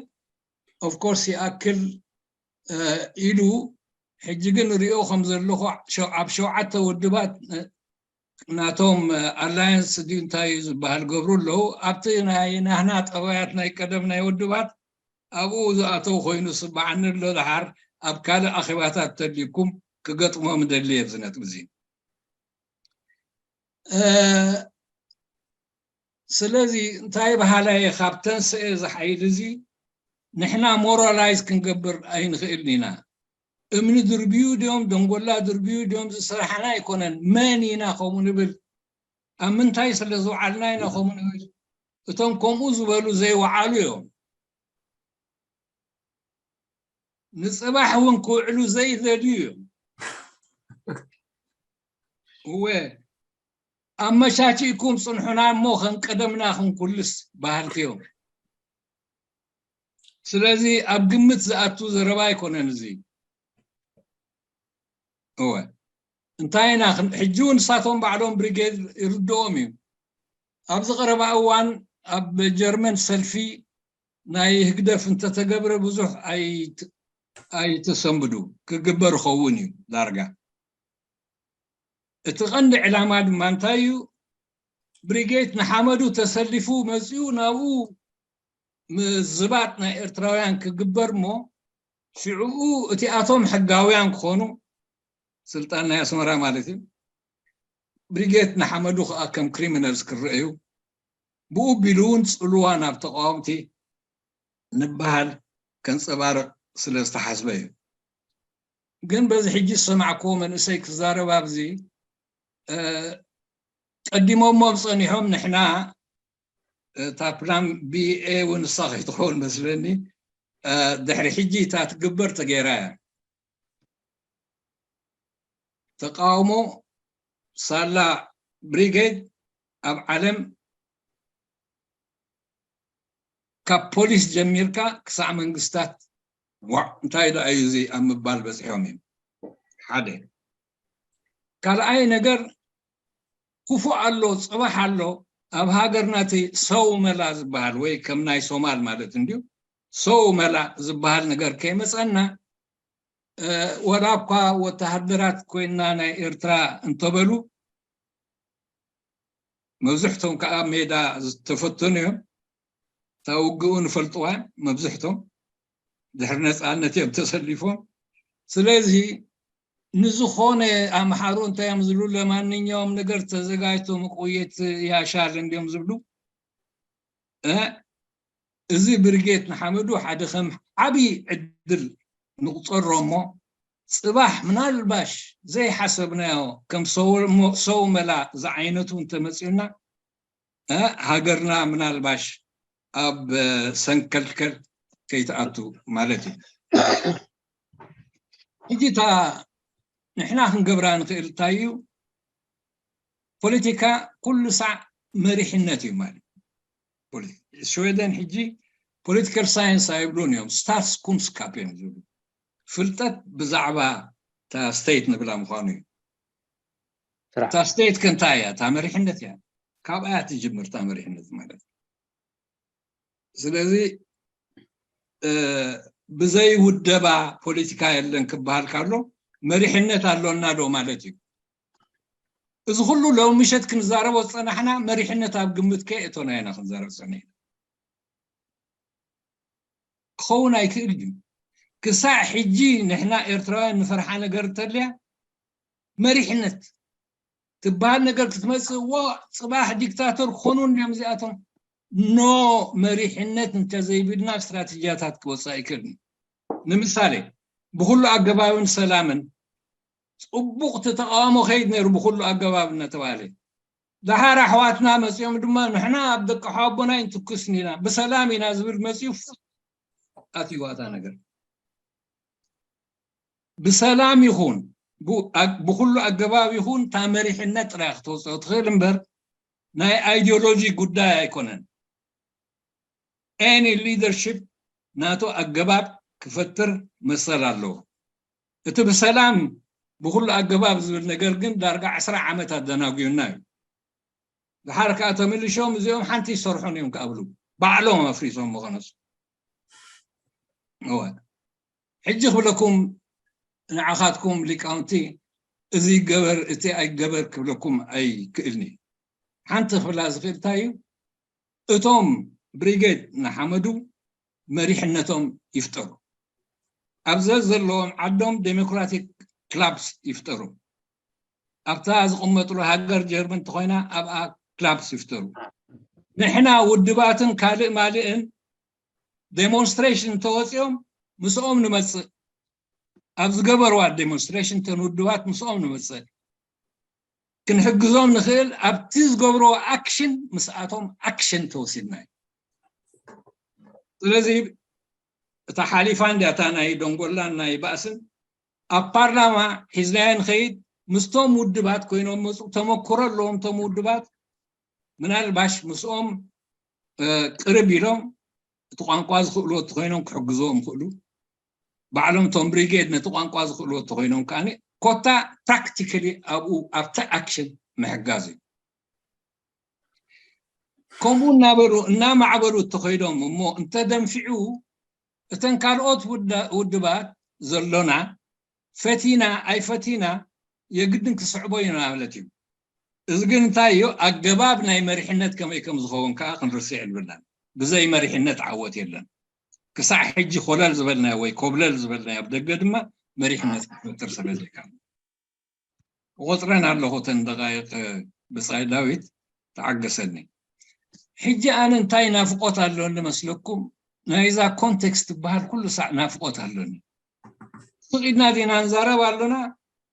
ኦፍኮርስ ይኣክል ኢሉ ሕጂ ግን ሪኦ ከም ዘለኹ ኣብ ሸውዓተ ውድባት ናቶም ኣላያንስ ድዩ እንታይ እዩ ዝበሃል ገብሩ ኣለዉ። ኣብቲ ናይ ናህና ጠባያት ናይ ቀደም ናይ ውድባት ኣብኡ ዝኣተው ኮይኑ ስበዓኒ ኣሎ። ደሓር ኣብ ካልእ ኣኼባታት ተድልዩኩም ክገጥሞ ምደሊ እየ ኣብዚ ነጥቢ እዚ። ስለዚ እንታይ በሃላይ ካብ ተንስኤ እዚ ሓይሊ እዚ ንሕና ሞራላይዝ ክንገብር ኣይንኽእልን ኢና። እምኒ ድርብዩ ድዮም ደንጎላ ድርብዩ ድዮም ዝሰራሕና ኣይኮነን። መን ኢና ከምኡ ንብል? ኣብ ምንታይ ስለ ዝውዓልና ኢና ከምኡ ንብል? እቶም ከምኡ ዝበሉ ዘይወዓሉ እዮም። ንፅባሕ እውን ክውዕሉ ዘይደልዩ እዮም። እወ ኣመቻችእኩም ፅንሑና እሞ ከም ቀደምና ክንኩልስ በሃልቲ እዮም። ስለዚ ኣብ ግምት ዝኣቱ ዘረባ ኣይኮነን እዚ። እወ እንታይ ኢና ሕጂ እውን ንሳቶም ባዕሎም ብሪጌድ ይርድኦም እዩ። ኣብዚ ቀረባ እዋን ኣብ ጀርመን ሰልፊ ናይ ህግደፍ እንተተገብረ ብዙሕ ኣይተሰንብዱ ክግበር ኸውን እዩ ዳርጋ። እቲ ቀንዲ ዕላማ ድማ እንታይ እዩ? ብሪጌድ ንሓመዱ ተሰሊፉ መፂኡ ናብኡ ምዝባጥ ናይ ኤርትራውያን ክግበር እሞ፣ ሽዕኡ እቲኣቶም ሕጋውያን ክኾኑ፣ ስልጣን ናይ ኣስመራ ማለት እዩ፣ ብሪጌድ ንሓመዱ ከዓ ከም ክሪሚናልስ ክረአዩ፣ ብኡ ቢሉ እውን ፅልዋ ናብ ተቃወምቲ ንበሃል ከንፀባርቕ ስለ ዝተሓስበ እዩ። ግን በዚ ሕጂ ዝሰማዕክዎ መንእሰይ ክዛረብ ኣብዚ፣ ቀዲሞሞም ጸኒሖም፣ ንሕና እታ ፕላን ቢ ኤ እውን ንሳ ከይትኸውን መስለኒ፣ ድሕሪ ሕጂ እታ ትግበር ተገይራ እያ። ተቃውሞ ሳላ ብሪጌድ ኣብ ዓለም ካብ ፖሊስ ጀሚርካ ክሳዕ መንግስታት፣ ዋዕ እንታይ ደኣ እዩ እዚ ኣብ ምባል በፂሖም እዮም። ሓደ። ካልኣይ ነገር፣ ክፉእ ኣሎ፣ ፅባሕ ኣሎ። ኣብ ሃገርና እቲ ሰው መላ ዝበሃል፣ ወይ ከም ናይ ሶማል ማለት እንድዩ፣ ሰው መላ ዝበሃል ነገር ከይመፀና፣ ወላ እኳ ወተሃደራት ኮይና ናይ ኤርትራ እንተበሉ፣ መብዝሕቶም ከዓ ሜዳ ዝተፈተኑ እዮም። እታ ውግኡ ንፈልጥዋ እዮም መብዝሕቶም። ድሕሪ ነፃነት እዮም ተሰሊፎም። ስለዚ ንዝኾነ ኣምሓሩ እንታይ እዮም ዝብሉ፣ ለማንኛውም ነገር ተዘጋጅቶ ምቁየት ያሻል እንዲዮም ዝብሉ። እዚ ብርጌድ ንሓመዱ ሓደ ከም ዓብዪ ዕድል ንቁፀሮ እሞ፣ ፅባሕ ምናልባሽ ዘይሓሰብናዮ ከም ሰው መላ ዝዓይነቱ እንተመፅኡና፣ ሃገርና ምናልባሽ ኣብ ሰንከልከል ከይትኣቱ ማለት እዩ። ሕጂ እታ ንሕና ክንገብራ ንኽእል እንታይ እዩ? ፖለቲካ ኩሉ ሳዕ መሪሕነት እዩ ማለት። ሽወደን ሕጂ ፖለቲካል ሳይንስ ኣይብሉን እዮም፣ ስታትስኩንስካፕ እዮም ዝብሉ። ፍልጠት ብዛዕባ እታ ስቴት ንብላ ምዃኑ እዩ። እታ ስቴት ከ እንታይ እያ? እታ መሪሕነት እያ። ካብኣ እያ ትጅምር እታ መሪሕነት ማለት። ስለዚ ብዘይ ውደባ ፖለቲካ የለን ክበሃል ካሎ፣ መሪሕነት ኣሎና ዶ ማለት እዩ? እዚ ኩሉ ሎም ምሸት ክንዛረቦ ዝፀናሕና መሪሕነት ኣብ ግምት ከየእቶና ኢና ክንዛረብ ፀኒሕና። ክኸውን ኣይክእል እዩ። ክሳዕ ሕጂ ንሕና ኤርትራውያን ንፈርሓ ነገር እንተልያ፣ መሪሕነት ትበሃል ነገር ክትመፅእ፣ እዎ ፅባሕ ዲክታተር ክኾኑ እንዲዮም እዚኣቶም። ኖ፣ መሪሕነት እንተዘይብልና ስትራቴጂያታት ክወፅእ ኣይክእልን። ንምሳሌ፣ ብኩሉ ኣገባብን ሰላምን ፅቡቕ እቲ ተቃውሞ ከይድ ነይሩ ብኩሉ ኣገባብ እናተባሃለ፣ ደሓር ኣሕዋትና መፂኦም ድማ ንሕና ኣብ ደቂ ሓወቦና ይንትኩስን ኢና፣ ብሰላም ኢና ዝብል መፂኡ፣ ኣትይዋ እታ ነገር። ብሰላም ይኹን ብኩሉ ኣገባብ ይኹን እታ መሪሕነት ጥራይ ክትወፅኦ ትኽእል እምበር፣ ናይ ኣይዲዮሎጂ ጉዳይ ኣይኮነን። ኤኒ ሊደርሺፕ ናቱ ኣገባብ ክፈጥር መሰል ኣለዎ። እቲ ብሰላም ብኩሉ ኣገባብ ዝብል ነገር ግን ዳርጋ ዕስራ ዓመት ኣደናጉዩና እዩ። ድሓር ከዓ ተመልሾም እዚኦም ሓንቲ ይሰርሑን እዮም ክኣብሉ ባዕሎም ኣፍሪሶም መቐነሱ። እወ። ሕጂ ክብለኩም ንዓኻትኩም ሊቃውንቲ፣ እዚ ይገበር እቲ ኣይገበር ክብለኩም ኣይክእልኒ። ሓንቲ ክብላ ዝኽእል እንታይ እዩ? እቶም ብሪጌድ ንሓመዱ መሪሕነቶም ይፍጠሩ። ኣብ ዘዘለዎም ዓዶም ዴሞክራቲክ ክላብስ ይፍጠሩ። ኣብታ ዝቕመጥሉ ሃገር ጀርመን እንተኾይና ኣብኣ ክላብስ ይፍጠሩ። ንሕና ውድባትን ካልእ ማልእን ዴሞንስትሬሽን እንተወፂኦም ምስኦም ንመፅእ። ኣብ ዝገበርዋ ዴሞንስትሬሽን እተን ውድባት ምስኦም ንመፅእ። ክንሕግዞም ንኽእል ኣብቲ ዝገብርዎ ኣክሽን ምስኣቶም ኣክሽን ተወሲድና እዩ። ስለዚ እታ ሓሊፋ እንድያ እታ ናይ ደንጎላን ናይ ባእስን ኣብ ፓርላማ ሒዝናዮ ንኸይድ ምስቶም ውድባት ኮይኖም መፁ። ተመክሮ ኣለዎም እቶም ውድባት። ምናልባሽ ምስኦም ቅርብ ኢሎም እቲ ቋንቋ ዝኽእሉ እንተኾይኖም ክሕግዝዎም ይኽእሉ። ባዕሎም እቶም ብሪጌድ ነቲ ቋንቋ ዝኽእሉ እንተኾይኖም ከዓ ኮታ ፕራክቲካሊ ኣብኡ ኣብቲ ኣክሽን ምሕጋዝ እዩ። ከምኡ እናበሉ እናማዕበሉ እተኸይዶም እሞ እንተደንፊዑ እተን ካልኦት ውድባት ዘሎና ፈቲና ኣይፈቲና የግድን ክስዕቦ እዩ ማለት እዩ። እዚ ግን እንታይ እዩ? ኣገባብ ናይ መሪሕነት ከመይ ከም ዝኸውን ከዓ ክንርስዕ የብልናን። ብዘይ መሪሕነት ዓወት የለን። ክሳዕ ሕጂ ኮለል ዝበልናዮ ወይ ኮብለል ዝበልናዮ ኣብ ደገ ድማ መሪሕነት ክፈጥር ስለ ዘይከኣል። እቆፅረን ኣለኹ እተን ደቃይቅ። ብፃይ ዳዊት፣ ተዓገሰኒ። ሕጂ ኣነ እንታይ ናፍቆት ኣለኒ መስለኩም? ናይዛ ኮንቴክስት ትበሃል ኩሉ ሳዕ ናፍቆት ኣለኒ። ስቕ ኢልና ዲና ንዛረብ ኣሎና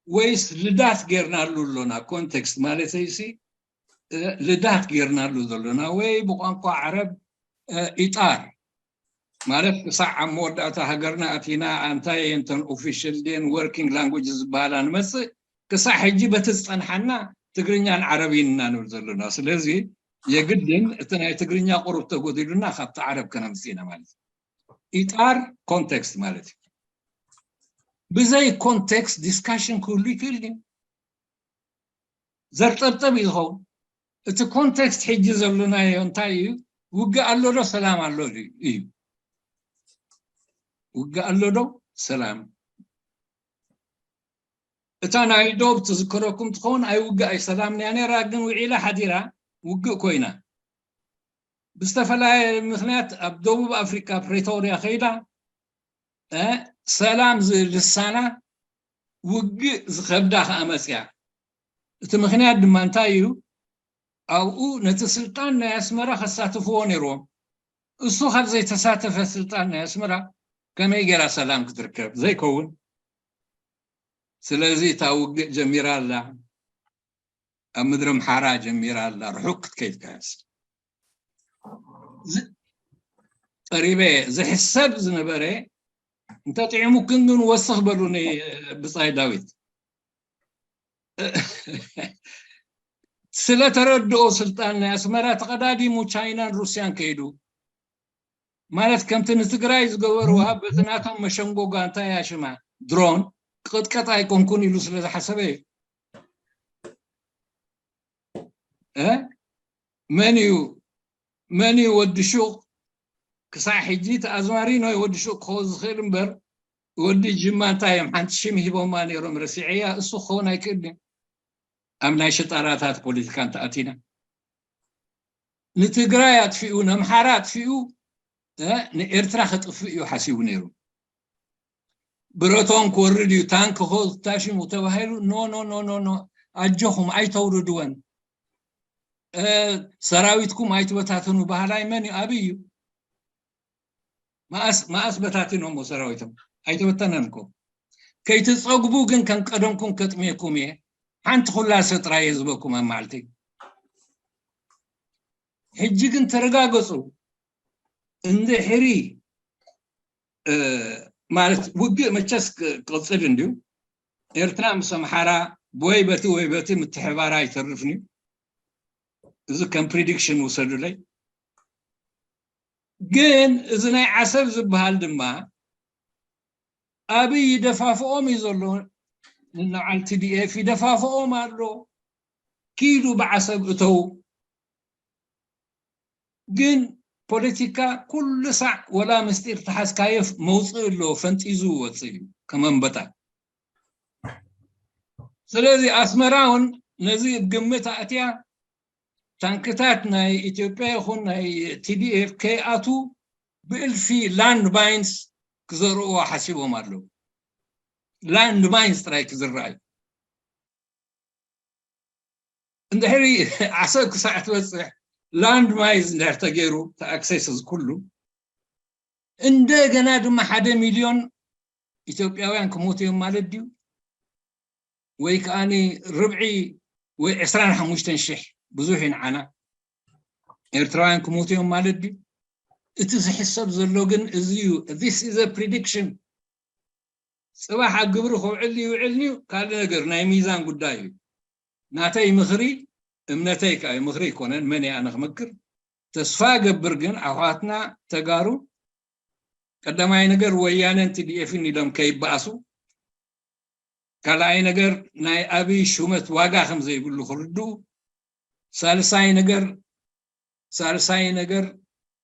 ወይስ ልዳት ጌርናሉ ኣሎና? ኮንቴክስት ማለተይሲ ልዳት ጌርናሉ ዘሎና ወይ ብቋንቋ ዓረብ ኢጣር ማለት ክሳዕ ኣብ መወዳእታ ሃገርና ኣቲና ኣንታይ እንተን ኦፊሽል ዴን ወርኪንግ ላንጉጅ ዝበሃላ ንመፅእ ክሳዕ ሕጂ በቲ ዝፀንሓና ትግርኛን ዓረብይን ኢና ንብል ዘሎና። ስለዚ የግድን እቲ ናይ ትግርኛ ቁሩብ ተጎዲሉና ካብቲ ዓረብ ከነምፅእ ኢና ማለት እዩ። ኢጣር ኮንቴክስት ማለት እዩ። ብዘይ ኮንቴክስት ዲስካሽን ክህሉ ይክእል እዩ። ዘርጠብጠብ እዩ ዝኸውን። እቲ ኮንቴክስት ሕጂ ዘሎናዮ እንታይ እዩ? ውግእ ኣሎ ዶ ሰላም ኣሎ እዩ? ውግእ ኣሎ ዶ ሰላም? እታ ናይ ዶብ ትዝከረኩም ትኸውን፣ ኣይውግእ ኣይሰላም እያ ነራ፣ ግን ውዒላ ሓዲራ ውግእ ኮይና። ብዝተፈላለየ ምክንያት ኣብ ደቡብ ኣፍሪካ ፕሬቶሪያ ከይዳ ሰላም ዝልሳና ውግእ ዝኸብዳ ከዓ መፅያ። እቲ ምክንያት ድማ እንታይ እዩ? ኣብኡ ነቲ ስልጣን ናይ ኣስመራ ከሳትፍዎ ነይርዎም። እሱ ካብ ዘይተሳተፈ ስልጣን ናይ ኣስመራ ከመይ ገይራ ሰላም ክትርከብ? ዘይከውን። ስለዚ እታ ውግእ ጀሚራ ኣላ። ኣብ ምድሪ ኣምሓራ ጀሚራ ኣላ። ርሑቅ ክትከይድ ከያስ ቀሪበ ዝሕሰብ ዝነበረ እንተጥዕሙክን ግን ወስኽ በሉኒ። ብፃይ ዳዊት ስለተረድኦ ስልጣን ናይ ኣስመራ ተቐዳዲሙ ቻይናን ሩስያን ከይዱ ማለት ከምቲ ንትግራይ ዝገበርዋ በቲ ናቶም መሸንጎጋ እንታይ እያ ሽማ ድሮን ቅጥቀጥ ኣይኮንኩን ኢሉ ስለ ዝሓሰበ እዩ። መን እዩ መን እዩ ወዲ ሹቕ? ክሳዕ ሕጂ እቲ ኣዝማሪኖ እዩ ወዲ ሹቕ ክኸውን ዝኽእል እምበር ወዲ ጅማ እንታይ እዮም ሓንቲ ሽም ሂቦማ ነይሮም ረሲዐያ። እሱ ክኸውን ኣይክእልን እዩ። ኣብ ናይ ሸጣራታት ፖለቲካ እንተኣቲና ንትግራይ ኣጥፊኡ ነምሓራ ኣጥፊኡ ንኤርትራ ከጥፍእ እዩ ሓሲቡ ነይሩ። ብረቶም ክወርድ እዩ ታንክ ክታሽሙ ተባሂሉ ኖ ኖ ኖ ኖ ኖ ኣጆኹም ኣይተውርድወን ሰራዊትኩም ኣይትበታተኑ ባህላይ መን እዩ ኣብይ እዩ። መኣስ በታቲኖሞ ሰራዊቶም ኣይተበተነን እኮ። ከይትፀግቡ ግን ከም ቀደምኩም ከጥሜኩም እየ። ሓንቲ ኩላሰ ጥራይ እየ ዝበኩም ኣብ መዓልቲ። ሕጂ ግን ተረጋገፁ። እንድሕሪ ማለት ውግእ መቸስ ክቕፅል እንድዩ። ኤርትራ ምስ ኣምሓራ ወይ በቲ ወይ በቲ ምትሕባራ ኣይተርፍን እዩ። እዚ ከም ፕሪዲክሽን ውሰዱለይ። ግን እዚ ናይ ዓሰብ ዝበሃል ድማ ኣብይ ይደፋፍኦም እዩ ዘሎ። ንበዓል ቲዲኤፍ ይደፋፍኦም ኣሎ። ኪዱ ብዓሰብ እተው። ግን ፖለቲካ ኩሉ ሳዕ ወላ ምስጢር ተሓዝካዮ መውፅኢ ኣለዎ፣ ፈንጢዙ ይወፅእ እዩ ከም ኣንበጣ። ስለዚ ኣስመራ እውን ነዚ ግምት ኣእትያ ታንክታት ናይ ኢትዮጵያ ይኹን ናይ ቲዲኤፍ ከይኣቱ ብእልፊ ላንድ ማይንስ ክዘርእዎ ሓሲቦም ኣለዉ። ላንድ ማይንስ ጥራይ ክዝረኣዩ እንድሕሪ ዓሰብ ክሳዕ ትበፅሕ ላንድ ማይንስ እንድሕር ተገይሩ ተኣክሴስ እዚ ኩሉ እንደገና ድማ ሓደ ሚልዮን ኢትዮጵያውያን ክሞቱ እዮም ማለት ድዩ? ወይ ከዓኒ ርብዒ ወይ ዕስራን ሓሙሽተን ሽሕ ብዙሕ እዩ ንዓና ኤርትራውያን ክሞቱ እዮም ማለት ድዩ? እቲ ዝሕሰብ ዘሎ ግን እዚ እዩ። This is a prediction። ፅባሕ ኣብ ግብሪ ክውዕል ይውዕል እዩ ካልእ ነገር ናይ ሚዛን ጉዳይ እዩ። ናተይ ምኽሪ እምነተይ ከዓ ምኽሪ ኣይኮነን መን ኣነ ክመክር ተስፋ ገብር ግን ኣሕዋትና ተጋሩ ቀዳማይ ነገር ወያነን ቲዲኤፍን ኢሎም ከይበኣሱ ካልኣይ ነገር ናይ ኣብይ ሹመት ዋጋ ከም ዘይብሉ ክርድኡ ሳልሳይ ነገር ሳልሳይ ነገር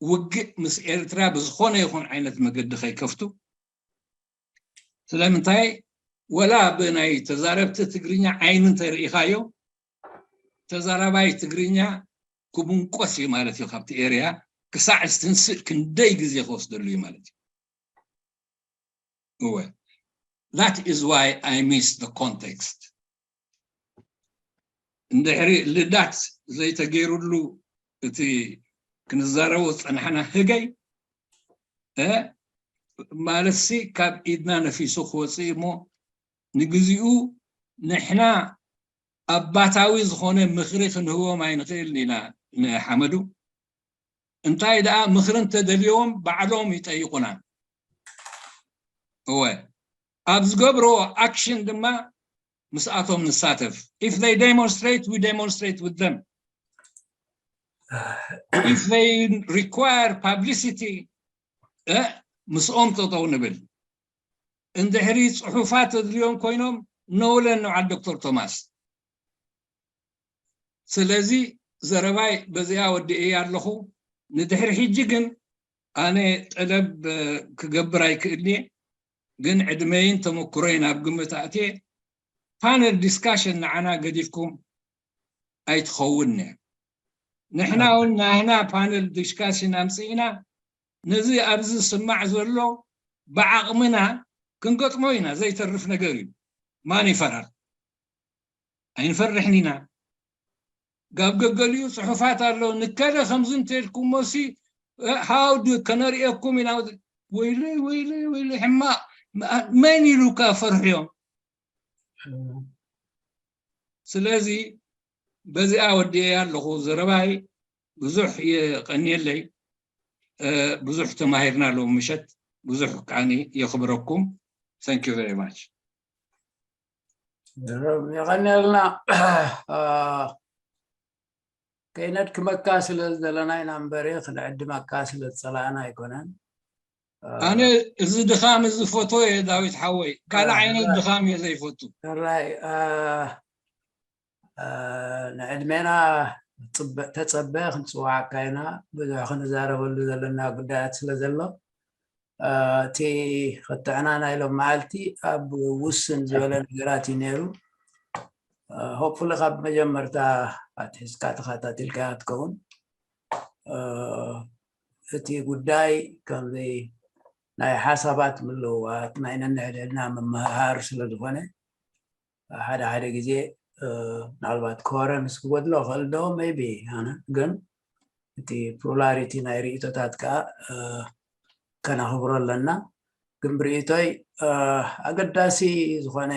ውግእ ምስ ኤርትራ ብዝኾነ ይኹን ዓይነት መገዲ ከይከፍቱ ስለምንታይ ወላ ብናይ ተዛረብቲ ትግርኛ ዓይኒ እንተርኢኻዮ፣ ተዛራባይ ትግርኛ ክቡንቆስ እዩ ማለት እዩ። ካብቲ ኤርያ ክሳዕ ዝትንስእ ክንደይ ግዜ ክወስደሉ እዩ ማለት እዩ። እወ፣ that is why I miss the context። እንድሕሪ ልዳት ዘይተገይሩሉ እቲ ክንዛረቦ ዝጸናሕና ህገይ፣ እ፣ ማለትሲ ካብ ኢድና ነፊሱ ክወፅእ እሞ፣ ንግዚኡ ንሕና ኣባታዊ ዝኾነ ምኽሪ ክንህቦም ኣይንኽእልን ኢና ንሓመዱ። እንታይ ደኣ ምኽሪ እንተደልዮም ባዕሎም ይጠይቑና። እወ፣ ኣብ ዝገብርዎ ኣክሽን ድማ ምስኣቶም ንሳተፍ። If they demonstrate, we demonstrate with them. If they require publicity, እ፣ ምስኦም ጠጠው ንብል። እንድሕሪ ጽሑፋት ተድልዮም ኮይኖም፣ ነውለን ንበዓል ዶክተር ቶማስ። ስለዚ ዘረባይ በዚኣ ወዲኤያ ኣለኹ። ንድሕሪ ሕጂ ግን ኣነ ጠለብ፣ እ፣ ክገብር ኣይክእልየ፣ ግን ዕድመይን ተመክሮይን ኣብ ግምት ኣእትየ፣ ፓነል ዲስካሽን ንዓና ገዲፍኩም ኣይትኸውን እያ። ንሕና እውን ናህና ፓነል ዲስካሽን ኣምፅእና፣ ነዚ ኣብዚ ዝስማዕ ዘሎ ብዓቕምና ክንገጥሞ ኢና። ዘይተርፍ ነገር እዩ። ማን ይፈራል? ኣይንፈርሕን ኢና። ጋብ ገገሊኡ ጽሑፋት ኣሎ። ንከለ ከምዚ እንተልኩሞሲ፣ እ፣ ሃው ድ-፣ ከነርእየኩም ኢና። ወይለይ፣ ወይለይ፣ ወይለይ፣ ሕማቕ። መ-፣ መን ኢሉካ ፈርሕዮም? ስለዚ በዚኣ ወዲኤያ ኣለኹ ዘረባይ። ብዙሕ የቐንየለይ። እ፣ ብዙሕ ተማሂርና ሎም ምሸት። ብዙሕ ከዓኒ የኽብረኩም። Thank you very much። የቐንየልና። እ፣ ከይነድክመካ ስለ ዝደለና ኢና እምበሪ፣ ክንዕድመካ ስለ ዝጸላእና ኣይኮነን። እ፣ ኣነ እዚ ድኻም እዚ ፎቶ እየ፣ ዳዊት ሓወይ። ካልእ ዓይነት ድኻም እየ ዘይፈቱ። ሕራይ፣ እ፣ እ፣ ንዕድሜና ጽበ-፣ ተጸበ ክንጽውዓካ ኢና። ብዙሕ ክንዛረበሉ ዘለና ጉዳያት ስለ ዘሎ፣ እ፣ እቲ ክትዕና ናይ ሎም መዓልቲ ኣብ ውስን ዝበለ ነገራት እዩ ነይሩ። እ፣ ሆፕፉሊ ካብ መጀመርታ ኣትሒዝካ ተኸታቲልካያ ትኸውን። እ፣ እቲ ጉዳይ ከምዚ ናይ ሓሳባት ምልውዋጥ፣ ናይ ነንሕድሕድና ምምሃር ስለ ዝኾነ፣ ሓደ ሓደ ግዜ፣ እ፣ ምናልባት ኮረንስ ክጎድሎ ክእል ዶ? ሜይቢ፣ ኣነ ግን እቲ ፕሉራሊቲ ናይ ርእይቶታት ከኣ፣ እ፣ ከነኽብሮ ኣለና። ግን ብርእይቶይ፣ እ፣ ኣገዳሲ ዝኾነ፣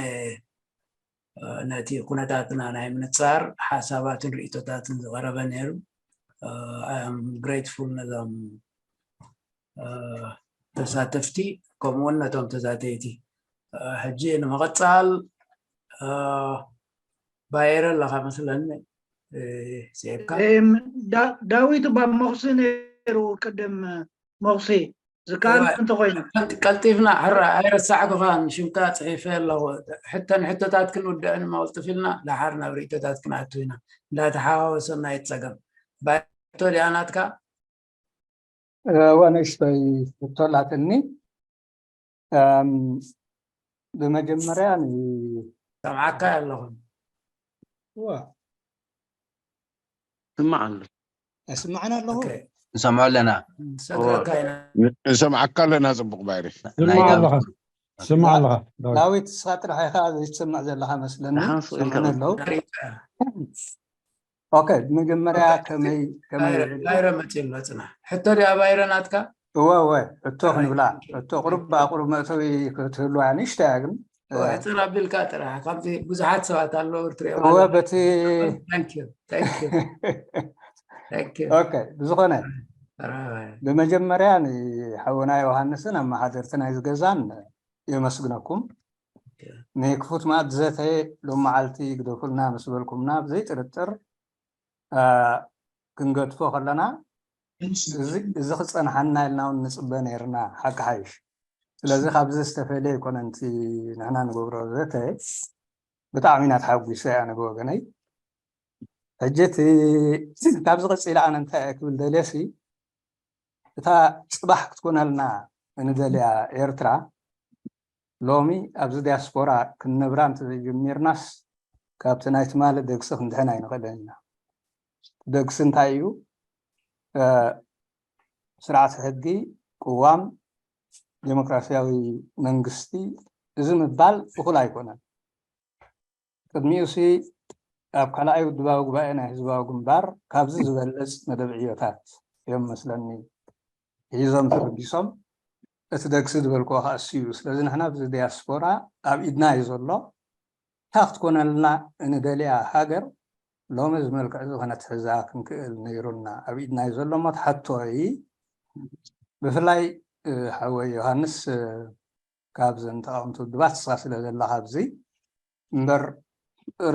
እ፣ ነቲ ኩነታትና ናይ ምንጻር ሓሳባትን ርእይቶታትን ዝቐረበ ነይሩ። እ፣ I am grateful ነዞም፣ እ፣ ተሳተፍቲ፣ ከምኡ እውን ነቶም ተዛተይቲ። እ፣ ሕጂ ንምቕጻል፣ እ፣ ባይረ ኣለኻ መስለኒ፣ እ፣ ስዒብካ። እም፣ ዳ-፣ ዳዊት እባ መኹሲ ነይሩ ቅድም፣ መኹሲ ዝከኣል እወ። እንተኾይኑ። ቀልጢ-፣ ቀልጢፍና፣ ሕራ፣ ኣይረሳዕኩኻን፣ ሽምካ ጽሒፈ ኣለኹ። ሕተን ሕቶታት ክንውድዕን እሞ ቅልጥፍ ኢልና፣ ደሓር ናብ ርእይቶታት ክንኣቱ ኢና። እንዳተሓዋወሰና ኣይትጸገም። ባይቶ ድያ ናትካ? እወ፣ ንእሽተይ ሕቶ ኣላትኒ። እም፣ ብመጀመርያ ን-፣ ሰምዓካ ኣለኹ። እወ፣ ስማዕ ኣሎ። ኣይስማዕን ኣለኹ። ኦኬ፣ ንሰምዖ ኣለና። ንሰምዓካ ኢና። ንሰምዓካ ኣለና። ጽቡቕ ባይሪ። ስማዕ ናይ ኣለኻ። ስማዕ ኣለኻ። ዳዊት። ዳዊት፣ ንስኻ ጥራሕ ኢኻ ዘይትሰምዕ ዘለኻ መስለኒ። ደሓን ስቕ ኢልካ ይሰምዑኒ በል። ኣለዉ። ኦኬ፣ ብመጀመርያ ከመይ፣ ከመይ ባይረ፣ ባይረ መጺኡ ኣሎ፣ ጽናሕ። ሕቶ ድያ ባይረ ናትካ? እወ፣ እወ፣ ሕቶ ኣይ፣ ክንብላ። ሕቶ ቁሩብ፣ ኣይ። ቁሩብ መእተዊ ክትህልዋ እያ፣ ንእሽተይ እያ ግን። እወ፣ ሕጽር ኣቢልካ ጥራሕ፣ ካብዚ ብዙሓት ሰባት ኣለዉ፣ እትሪኦም እወ፣ ኣለዉ። በቲ Thank you, thank you, thank you። ኦኬ፣ ብዝኾነ፣ ኣራባይ። ብመጀመርያ ንሓውና ዮሃንስን ኣመሓደርቲ ናይዚ ገዛን የመስግነኩም። ንክፉት መኣዲ ዘተ ሎም መዓልቲ ግደፉልና ምስ በልኩምና፣ ብዘይ ጥርጥር፣ እ፣ ክንገድፎ ከለና፣ እዚ፣ እዚ ክጸንሓና ኢልና እውን ንጽበ ነይርና፣ ሓቂ ሓይሽ። ስለዚ፣ ካብዚ ዝተፈልየ ኣይኮነን እቲ ንሕና ንገብሮ ዘተ። ብጣዕሚ ኢና ተሓጒሰ ኣነ ብወገነይ። ሕጂ እቲ፣ ካብዚ ቀጺለ ኣነ እንታይ እየ ክብል ደልየሲ፣ እታ ጽባሕ ክትኮነልና እንደልያ ኤርትራ፣ ሎሚ ኣብዚ ዲያስፖራ ክንነብራ እንተዘይጀሚርናስ ካብቲ ናይ ትማሊ ደግሲ ክንድሕን ኣይንኽእልን ኢና። ደግሲ እንታይ እዩ? ስርዓት ሕጊ፣ ቅዋም፣ ዴሞክራሲያዊ መንግስቲ፣ እዚ ምባል እኹል ኣይኮነን። ቅድሚኡሲ ኣብ ካልኣይ ውድባዊ ጉባኤ ናይ ህዝባዊ ግንባር ካብዚ ዝበልፅ መደብ ዕዮታት እዮም መስለኒ ሒዞም ተበጊሶም። እቲ ደግሲ ዝበልክዎ ከዓ እሱ እዩ። ስለዚ ንሕና ኣብዚ ዲያስፖራ ኣብ ኢድና እዩ ዘሎ። እታ ክትኮነልና እንደልያ ሃገር ሎሚ እዚ መልክዕ እዚ ከነትሕዛ ክንክእል ነይሩና። ኣብ ኢድና እዩ ዘሎ እሞ ትሓቶ እዩ። ብፍላይ ሓወይ ዮሃንስ ካብዘን ተቃወምቲ ውድባት ንስኻ ስለ ዘለኻ ኣብዚ እምበር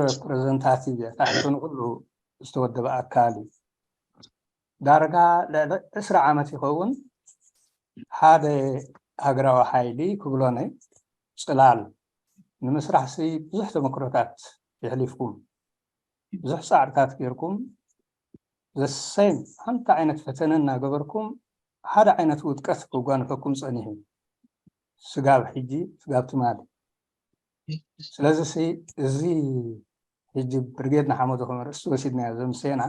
ሬፕሬዘንታቲቭ እያ። ታሕቲ ንኩሉ ዝተወደበ ኣካል እዩ። ዳርጋ ልዕሊ ዕስራ ዓመት ይኸውን ሓደ ሃገራዊ ሓይሊ ክብሎነ ፅላል ንምስራሕ ሲ ብዙሕ ተመክሮታት የሕሊፍኩም፣ ብዙሕ ፃዕርታት ጌርኩም ዘሰይም ሓንቲ ዓይነት ፈተነ እናገበርኩም ሓደ ዓይነት ውድቀት ክጓንፈኩም ፀኒሑ ስጋብ ሕጂ ስጋብ ትማሊ። ስለዚ ሲ እዚ ሕጂ ብርጌድ ንሓመዱ ከም ርእሲ ወሲድናዮ ዘምሰና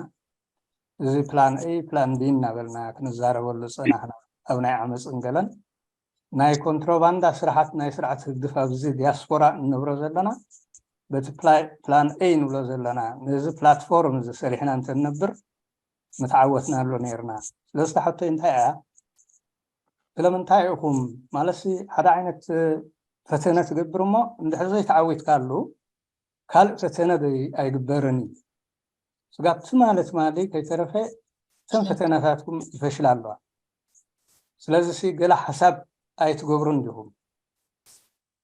እዚ ፕላን ኤ ፕላን ቢ እናበልና ክንዛረበሉ ዝፀናሕና ኣብ ናይ ዓመፅን ገለን ናይ ኮንትሮባንዳ ስራሓት ናይ ስርዓት ህግድፍ ኣብዚ ዲያስፖራ እንነብሮ ዘለና በቲ ፕላን ኤ ንብሎ ዘለና ነዚ ፕላትፎርም እዚ ሰሪሕና እንተንነብር ምተዓወትናሉ ነይርና። ስለዚ ሕቶ እንታይ እያ? ስለምንታይ ኢኹም ማለትሲ ሓደ ዓይነት ፈተነ ትገብር እሞ እንድሕር ዘይተዓዊትካሉ ካልእ ፈተነ ኣይግበርን እዩ። ስጋብ ትማሊ ትማሊ ከይተረፈ እተን ፈተነታትኩም ይፈሽላ ኣለዋ። ስለዚ ሲ ገለ ሓሳብ ኣይትገብሩን ዲኹም?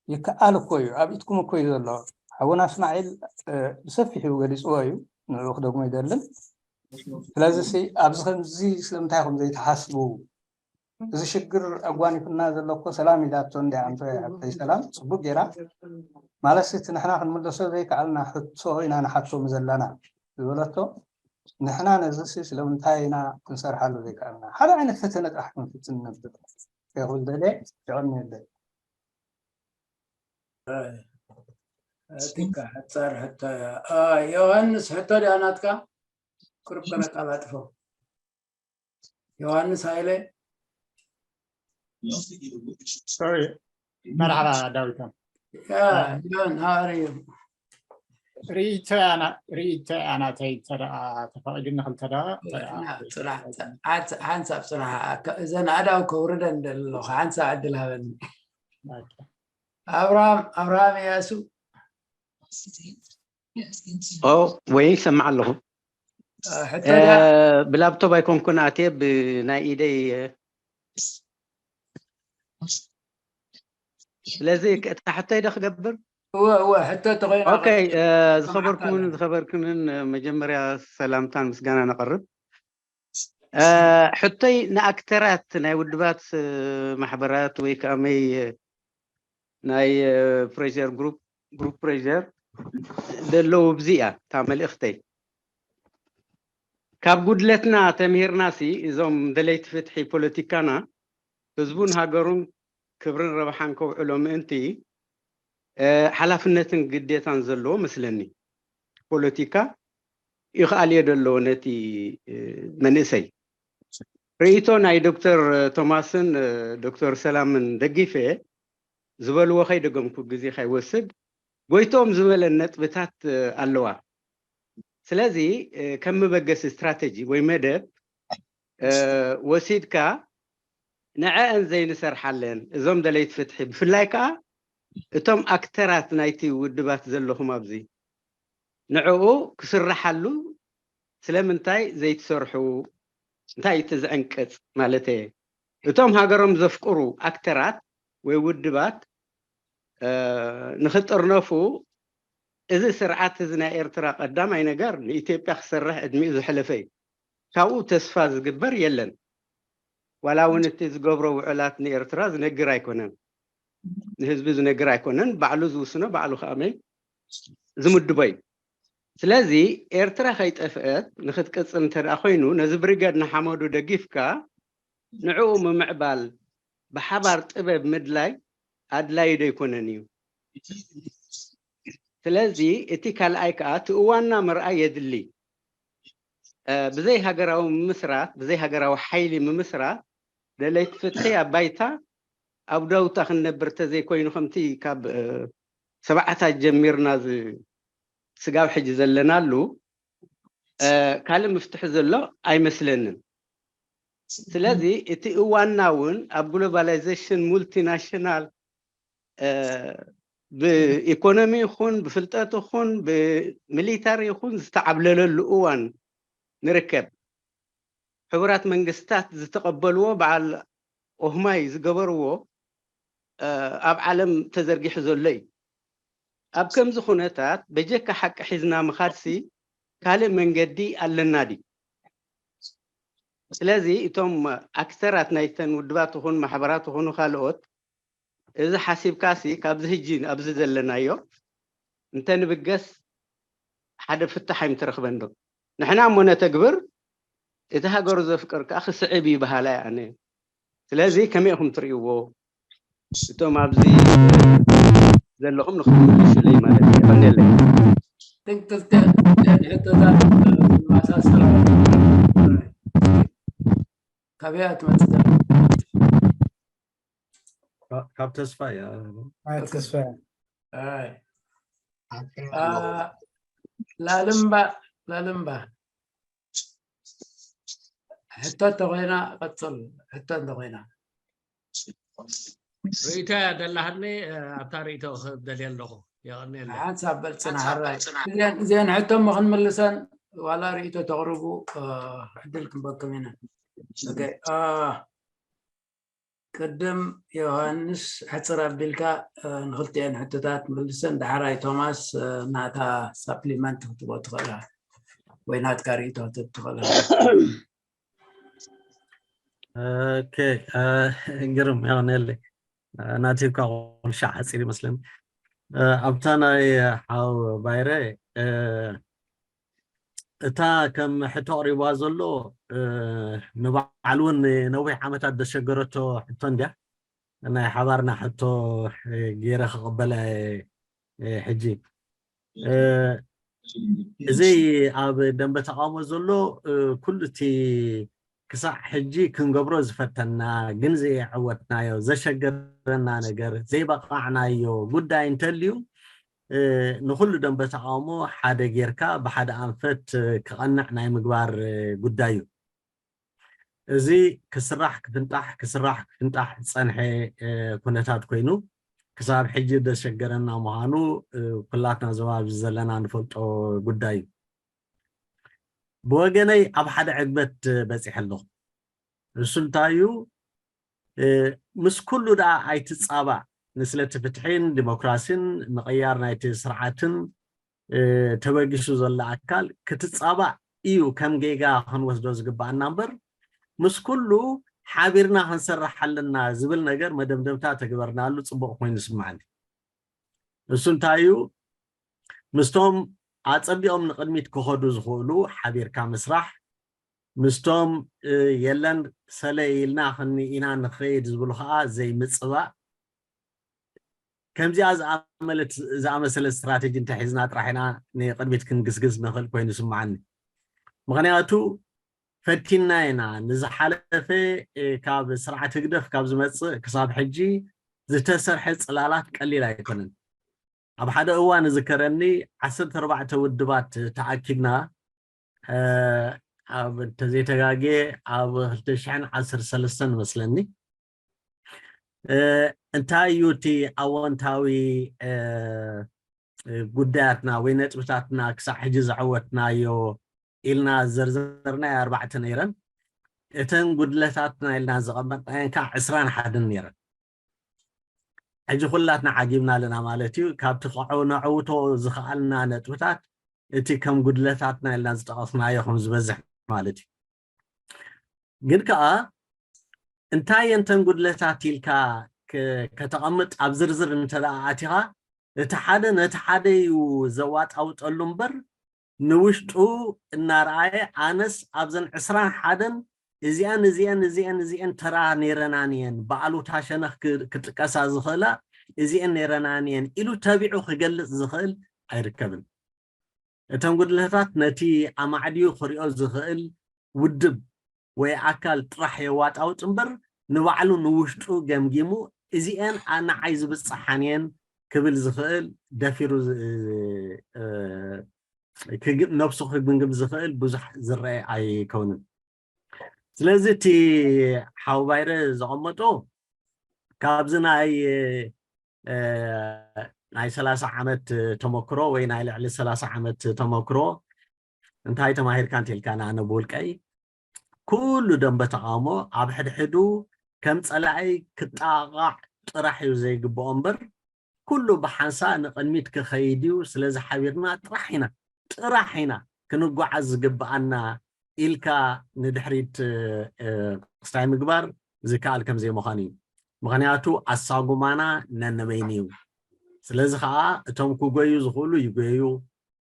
ይከኣል እኮ እዩ፣ ኣብ ኢድኩም እኮ እዩ ዘሎ። ሓውና እስማዒል ብሰፊሑ ገሊፅዎ እዩ፣ ንዕኡ ክደግሞ ይደልን። ስለዚ ሲ ኣብዚ ከምዚ ስለምንታይ ኢኹም ዘይተሓስቡ? እዚ ሽግር ኣጓኒፍና ዘሎ እኮ ሰላም ኢላቶ እንዲ ኣንቶ ሓብተይ ሰላም ፅቡቅ ጌራ ማለት እቲ ንሕና ክንምለሶ ዘይከኣልና ሕቶ ኢና ንሓቶም ዘለና ዝበለቶ ንሕና ነዚ ሲ ስለምንታይ ኢና ክንሰርሓሉ ዘይከኣልና ሓደ ዓይነት ፈተነ ጥራሕ ክንፍትን ነብር ይኹል ደለ ይቐኒ የለ ቲካ ሕፃር ሕቶ ዮሃንስ ሕቶ ዲኣ ናትካ ቅርብ ከነቃላጥፎ ዮሃንስ ሃይለ መርሓባ ዳዊቶም ዮን ሃሪ ርእይቶ ርእይቶ ኣናተይ ተፈቂዱ ንክልተ ደቂቅ ሓንሳብ ፅናሓ እዘን ኣዳው ከውርደን ደለኹ ሓንሳብ ዕድል ሃበኒ ኣብርሃም ኣብርሃም እያሱ ወይ ይሰምዕ ኣለኹ ብላፕቶፕ ኣይኮንኩን ኣትየ ብናይ ኢደይ ስለዚ እታ ሕቶይ ዶ ክገብር እወ እወ ሕቶ ተኮይና ኦኬ ዝኸበርኩምን ዝኸበርክንን መጀመርያ ሰላምታን ምስጋና ነቕርብ ሕቶይ ንኣክተራት ናይ ውድባት ማሕበራት ወይ ከኣመይ ናይ ፕሬር ግሩፕ ፕሬር ዘለዉ ብዚ እያ እታ መልእኽተይ ካብ ጉድለትና ተምሂርናሲ እዞም ደለይቲ ፍትሒ ፖለቲካና ህዝቡን ሃገሩን ክብርን ረብሓን ከውዕሎ ምእንቲ ሓላፍነትን ግዴታን ዘለዎ መስለኒ ፖለቲካ ይኽኣልዮ ደሎ ነቲ መንእሰይ ርእይቶ ናይ ዶክተር ቶማስን ዶክተር ሰላምን ደጊፈ ዝበልዎ ከይደገምኩ ግዜ ከይወስድ ጎይቶም ዝበለን ነጥብታት ኣለዋ ስለዚ ከም መበገሲ ስትራተጂ ወይ መደብ ወሲድካ ንዐአን ዘይንሰርሓለን እዞም ደለይቲ ፍትሒ ብፍላይ ከዓ እቶም ኣክተራት ናይቲ ውድባት ዘለኹም ኣብዚ ንዕኡ ክስርሓሉ ስለምንታይ ዘይትሰርሑ እንታይ እቲ ዝዕንቅፅ ማለት እቶም ሃገሮም ዘፍቅሩ ኣክተራት ወይ ውድባት ንክጥርነፉ እዚ ስርዓት እዚ ናይ ኤርትራ ቀዳማይ ነገር ንኢትዮጵያ ክሰርሕ ዕድሚኡ ዝሐለፈ እዩ ካብኡ ተስፋ ዝግበር የለን ዋላ እውን እቲ ዝገብሮ ውዕላት ንኤርትራ ዝነግር ኣይኮነን ንህዝቢ ዝነግር ኣይኮነን ባዕሉ ዝውስኖ ባዕሉ ከኣመይ ዝምድቦ እዩ ስለዚ ኤርትራ ከይጠፍአት ንክትቅፅል እንተ ኮይኑ ነዚ ብሪገድ ንሓመዱ ደጊፍካ ንዕኡ ምምዕባል ብሓባር ጥበብ ምድላይ ኣድላዩ ዶ ኣይኮነን እዩ። ስለዚ እቲ ካልኣይ ከዓ እቲ እዋንና ምርኣይ የድሊ። ብዘይ ሃገራዊ ምምስራት፣ ብዘይ ሃገራዊ ሓይሊ ምምስራት ደለይቲ ፍትሒ ኣብ ባይታ ኣብ ዳውታ ክንነብር ተዘይኮይኑ ከምቲ ካብ ሰብዓታት ጀሚርና ስጋብ ሕጂ ዘለናሉ ካልእ ምፍትሒ ዘሎ ኣይመስለንን። ስለዚ እቲ እዋንና እውን ኣብ ግሎባላይዜሽን ሙልቲናሽናል ብኢኮኖሚ ይኹን ብፍልጠት ይኹን ብሚሊታሪ ይኹን ዝተዓብለለሉ እዋን ንርከብ። ሕቡራት መንግስታት ዝተቐበልዎ በዓል ኦህማይ ዝገበርዎ ኣብ ዓለም ተዘርጊሑ ዘሎ እዩ። ኣብ ከምዚ ኩነታት በጀካ ሓቂ ሒዝና ምኻድሲ ካልእ መንገዲ ኣለና ድዩ? ስለዚ እቶም ኣክተራት ናይተን ውድባት ይኹን ማሕበራት ይኹኑ ካልኦት እዚ ሓሲብካሲ ካብዚ ህጂ ኣብዚ ዘለናዮ እንተንብገስ ሓደ ፍታሕ ኣይምትረኽበን ዶ? ንሕና እሞ ነተግብር፣ እቲ ሃገሩ ዘፍቅር ከዓ ክስዕብ እዩ በሃላይ ኣነ። ስለዚ ከመይ ኢኹም ትርእይዎ? እቶም ኣብዚ ዘለኹም ንክትምልሱለይ ማለት እዩ። የቐንየለይ። እተን ክልተ ሕቶታት ዝመሳሰላ ካበይ ትመፅእ? ካብ ተስፋ እያ። ተስፋ ላልምባ ላልምባ ሕቶ እንተኮይና ቀፅል። ሕቶ እንተኮይና ርእይቶ እያ ደላሃኒ ኣብታ ርእይቶ ክህብ ደልየ ኣለኹ። የቐንየለ ሓንሳብ በል ፅናሕራይ እዚአን ሕቶ እሞ ክንምልሰን ዋላ ርእይቶ ተቕርቡ ዕድል ክንበኩም ኢና። ቅድም ዮሃንስ ሕፅር ኣቢልካ ንክልቲአን ሕቶታት ምልሰን ዳሕራይ ቶማስ ናታ ሳፕሊመንት ክትቦ ትኽእላ ወይ ናትካ ርእይቶ ክትብ ትኽእላ። ግርም ያው ነለ ናቲብካ ቁልሻ ሓፂር ይመስለኒ ኣብታ ናይ ሓው ባይረ እታ ከም ሕቶ ኣቕሪብዋ ዘሎ ንባዕሉ እውን ነዊሕ ዓመታት ዘሸገረቶ ሕቶ እንድያ። ናይ ሓባርና ሕቶ ገይረ ክቕበላ ሕጂ እዚ ኣብ ደንበ ተቃውሞ ዘሎ ኩሉ እቲ ክሳዕ ሕጂ ክንገብሮ ዝፈተና ግን ዘይዓወትናዮ ዘሸገረና ነገር ዘይበቃዕናዮ ጉዳይ እንተልዩ ንኩሉ ደንበ ተቃውሞ ሓደ ጌርካ ብሓደ ኣንፈት ክቐንዕ ናይ ምግባር ጉዳይ እዩ። እዚ ክስራሕ ክፍንጣሕ ክስራሕ ክፍንጣሕ ዝፀንሐ ኩነታት ኮይኑ ክሳብ ሕጂ ዘሸገረና ምዃኑ ኩላትና ዞባብ ዘለና ንፈልጦ ጉዳይ እዩ። ብወገነይ ኣብ ሓደ ዕግበት በፂሐ ኣለኹ። እሱ እንታይ እዩ? ምስ ኩሉ ደኣ ኣይትፃባእ። ንስለቲ ፍትሒን ዲሞክራሲን ምቕያር ናይቲ ስርዓትን ተበጊሱ ዘሎ ኣካል ክትፃባእ እዩ ከም ጌጋ ክንወስዶ ዝግባኣና እምበር ምስ ኩሉ ሓቢርና ክንሰርሕ ኣለና ዝብል ነገር መደምደምታ ተግበርናሉ ፅቡቕ ኮይኑ ይስማዓኒ። እሱ እንታይ እዩ? ምስቶም ኣፀቢቖም ንቕድሚት ክኸዱ ዝኽእሉ ሓቢርካ ምስራሕ ምስቶም የለን ሰለ ኢልና ክንኢና ንኸይድ ዝብሉ ከዓ ዘይምፅባእ ከምዚኣ ዝኣመሰለት ስትራቴጂ እንተሒዝና ጥራሕ ኢና ንቅድሚት ክንግስግስ ንኽእል ኮይኑ ይስምዓኒ። ምኽንያቱ ፈቲና ኢና ንዝሓለፈ ካብ ስርዓት ህግደፍ ካብ ዝመፅእ ክሳብ ሕጂ ዝተሰርሐ ፅላላት ቀሊል ኣይኮነን። ኣብ ሓደ እዋን እዝከረኒ ዓሰርተ ኣርባዕተ ውድባት ተኣኪብና ኣብ እንተዘይተጋግየ ኣብ ክልተ ሽሕን ዓሰርተ ሰለስተን መስለኒ እንታይ እዩ እቲ ኣወንታዊ ጉዳያትና ወይ ነጥብታትና ክሳዕ ሕጂ ዘዐወትናዮ ኢልና ዘርዘርናዮ ኣርባዕተ ነይረን እተን ጉድለታትና ኢልና ዘቐመጥናየን ከዓ ዕስራን ሓደን ነይረን። ሕጂ ኩላትና ዓጊብና ኣለና ማለት እዩ። ካብቲ ነዕውቶ ዝኸኣልና ነጥብታት እቲ ከም ጉድለታትና ኢልና ዝጠቐስናዮ ከም ዝበዝሕ ማለት እዩ። ግን ከዓ እንታይ እየን እተን ጉድለታት ኢልካ ከተቐምጥ ኣብ ዝርዝር እንተ ኣቲኻ እቲ ሓደ ነቲ ሓደ እዩ ዘዋጣውጠሉ እምበር ንውሽጡ እናረኣየ ኣነስ ኣብዘን ዕስራን ሓደን እዚኣን እዚአን እዚአን እዚአን ተራ ነይረናን እየን ብኣሉታ ሸነኽ ክጥቀሳ ዝኽእላ እዚኤን ነይረናን እየን ኢሉ ተቢዑ ክገልጽ ዝኽእል ኣይርከብን። እተን ጉድለታት ነቲ ኣማዕድዩ ክሪኦ ዝኽእል ውድብ ወይ ኣካል ጥራሕ የዋጣውጥ እምበር፣ ንባዕሉ ንውሽጡ ገምጊሙ እዚኤን ንዓይ ዝብጽሓን እየን ክብል ዝኽእል፣ ደፊሩ ዝ- እ፣ ክግ- ነብሱ ክግምግም ዝኽእል ብዙሕ ዝረአ ኣይከውንን። ስለዚ እቲ ሓው ባይረ ዘቐመጦ ካብዚ ናይ እ፣ ናይ ሰላሳ ዓመት ተመክሮ ወይ ናይ ልዕሊ ሰላሳ ዓመት ተመክሮ እንታይ ተማሂርካ እንተልካ፣ ንኣነ ብውልቀይ ኩሉ ደንበ ተቃውሞ ኣብ ሕድሕዱ ከም ጸላኢ ክጣቃዕ ጥራሕ እዩ ዘይግብኦ እምበር፣ ኩሉ ብሓንሳ ንቕድሚት ክኸይድ እዩ፣ ስለዚ ሓቢርና ጥራሕ ኢና ጥራሕ ኢና ክንጓዓዝ ዝግብኣና ኢልካ ንድሕሪት ክስታይ ምግባር ዝከኣል ከም ዘይምዃኑ እዩ። ምኽንያቱ ኣሳጉማና ነንበይኑ እዩ። ስለዚ ከዓ እቶም ክጎዩ ዝኽእሉ ይጎዩ፣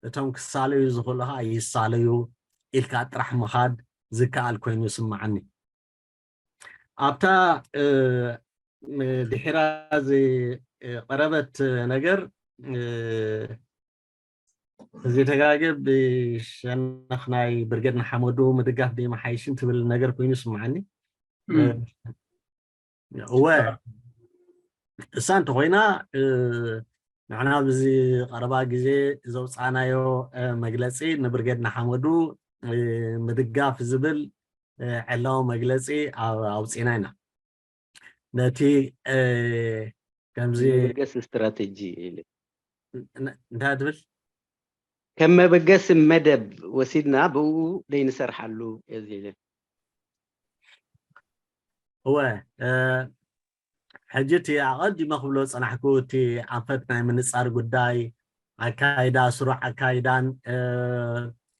እቶም ክሳለዩ ዝኽእሉ ከዓ ይሳለዩ ኢልካ ጥራሕ ምኻድ ዝከኣል ኮይኑ ይስምዓኒ። ኣብታ ድሒራ ዝቐረበት ነገር እዚ ተጋገ ብሸነኽ ናይ ብርገድ ንሓመዱ ምድጋፍ ደይመሓይሽን ትብል ነገር ኮይኑ ይስምዓኒ። እወ፣ እሳ እንተኾይና ንሕና ኣብዚ ቀረባ ግዜ ዘውፃናዮ መግለፂ ንብርገድ ንሓመዱ ምድጋፍ ዝብል ዕላዊ መግለፂ ኣውፂና ኢና። ነቲ ከምዚ መበገሲ ስትራቴጂ ኢለ እንታይ ትብል? ከም መበገሲ መደብ ወሲድና ብኡ ደይንሰርሓሉ እዚ ኢለ እወ፣ ሕጂ እቲ ኣቐዲመ ክብሎ ዝጸናሕኩ እቲ ኣንፈት ናይ ምንጻር ጉዳይ ኣካይዳ፣ ስሩዕ ኣካይዳን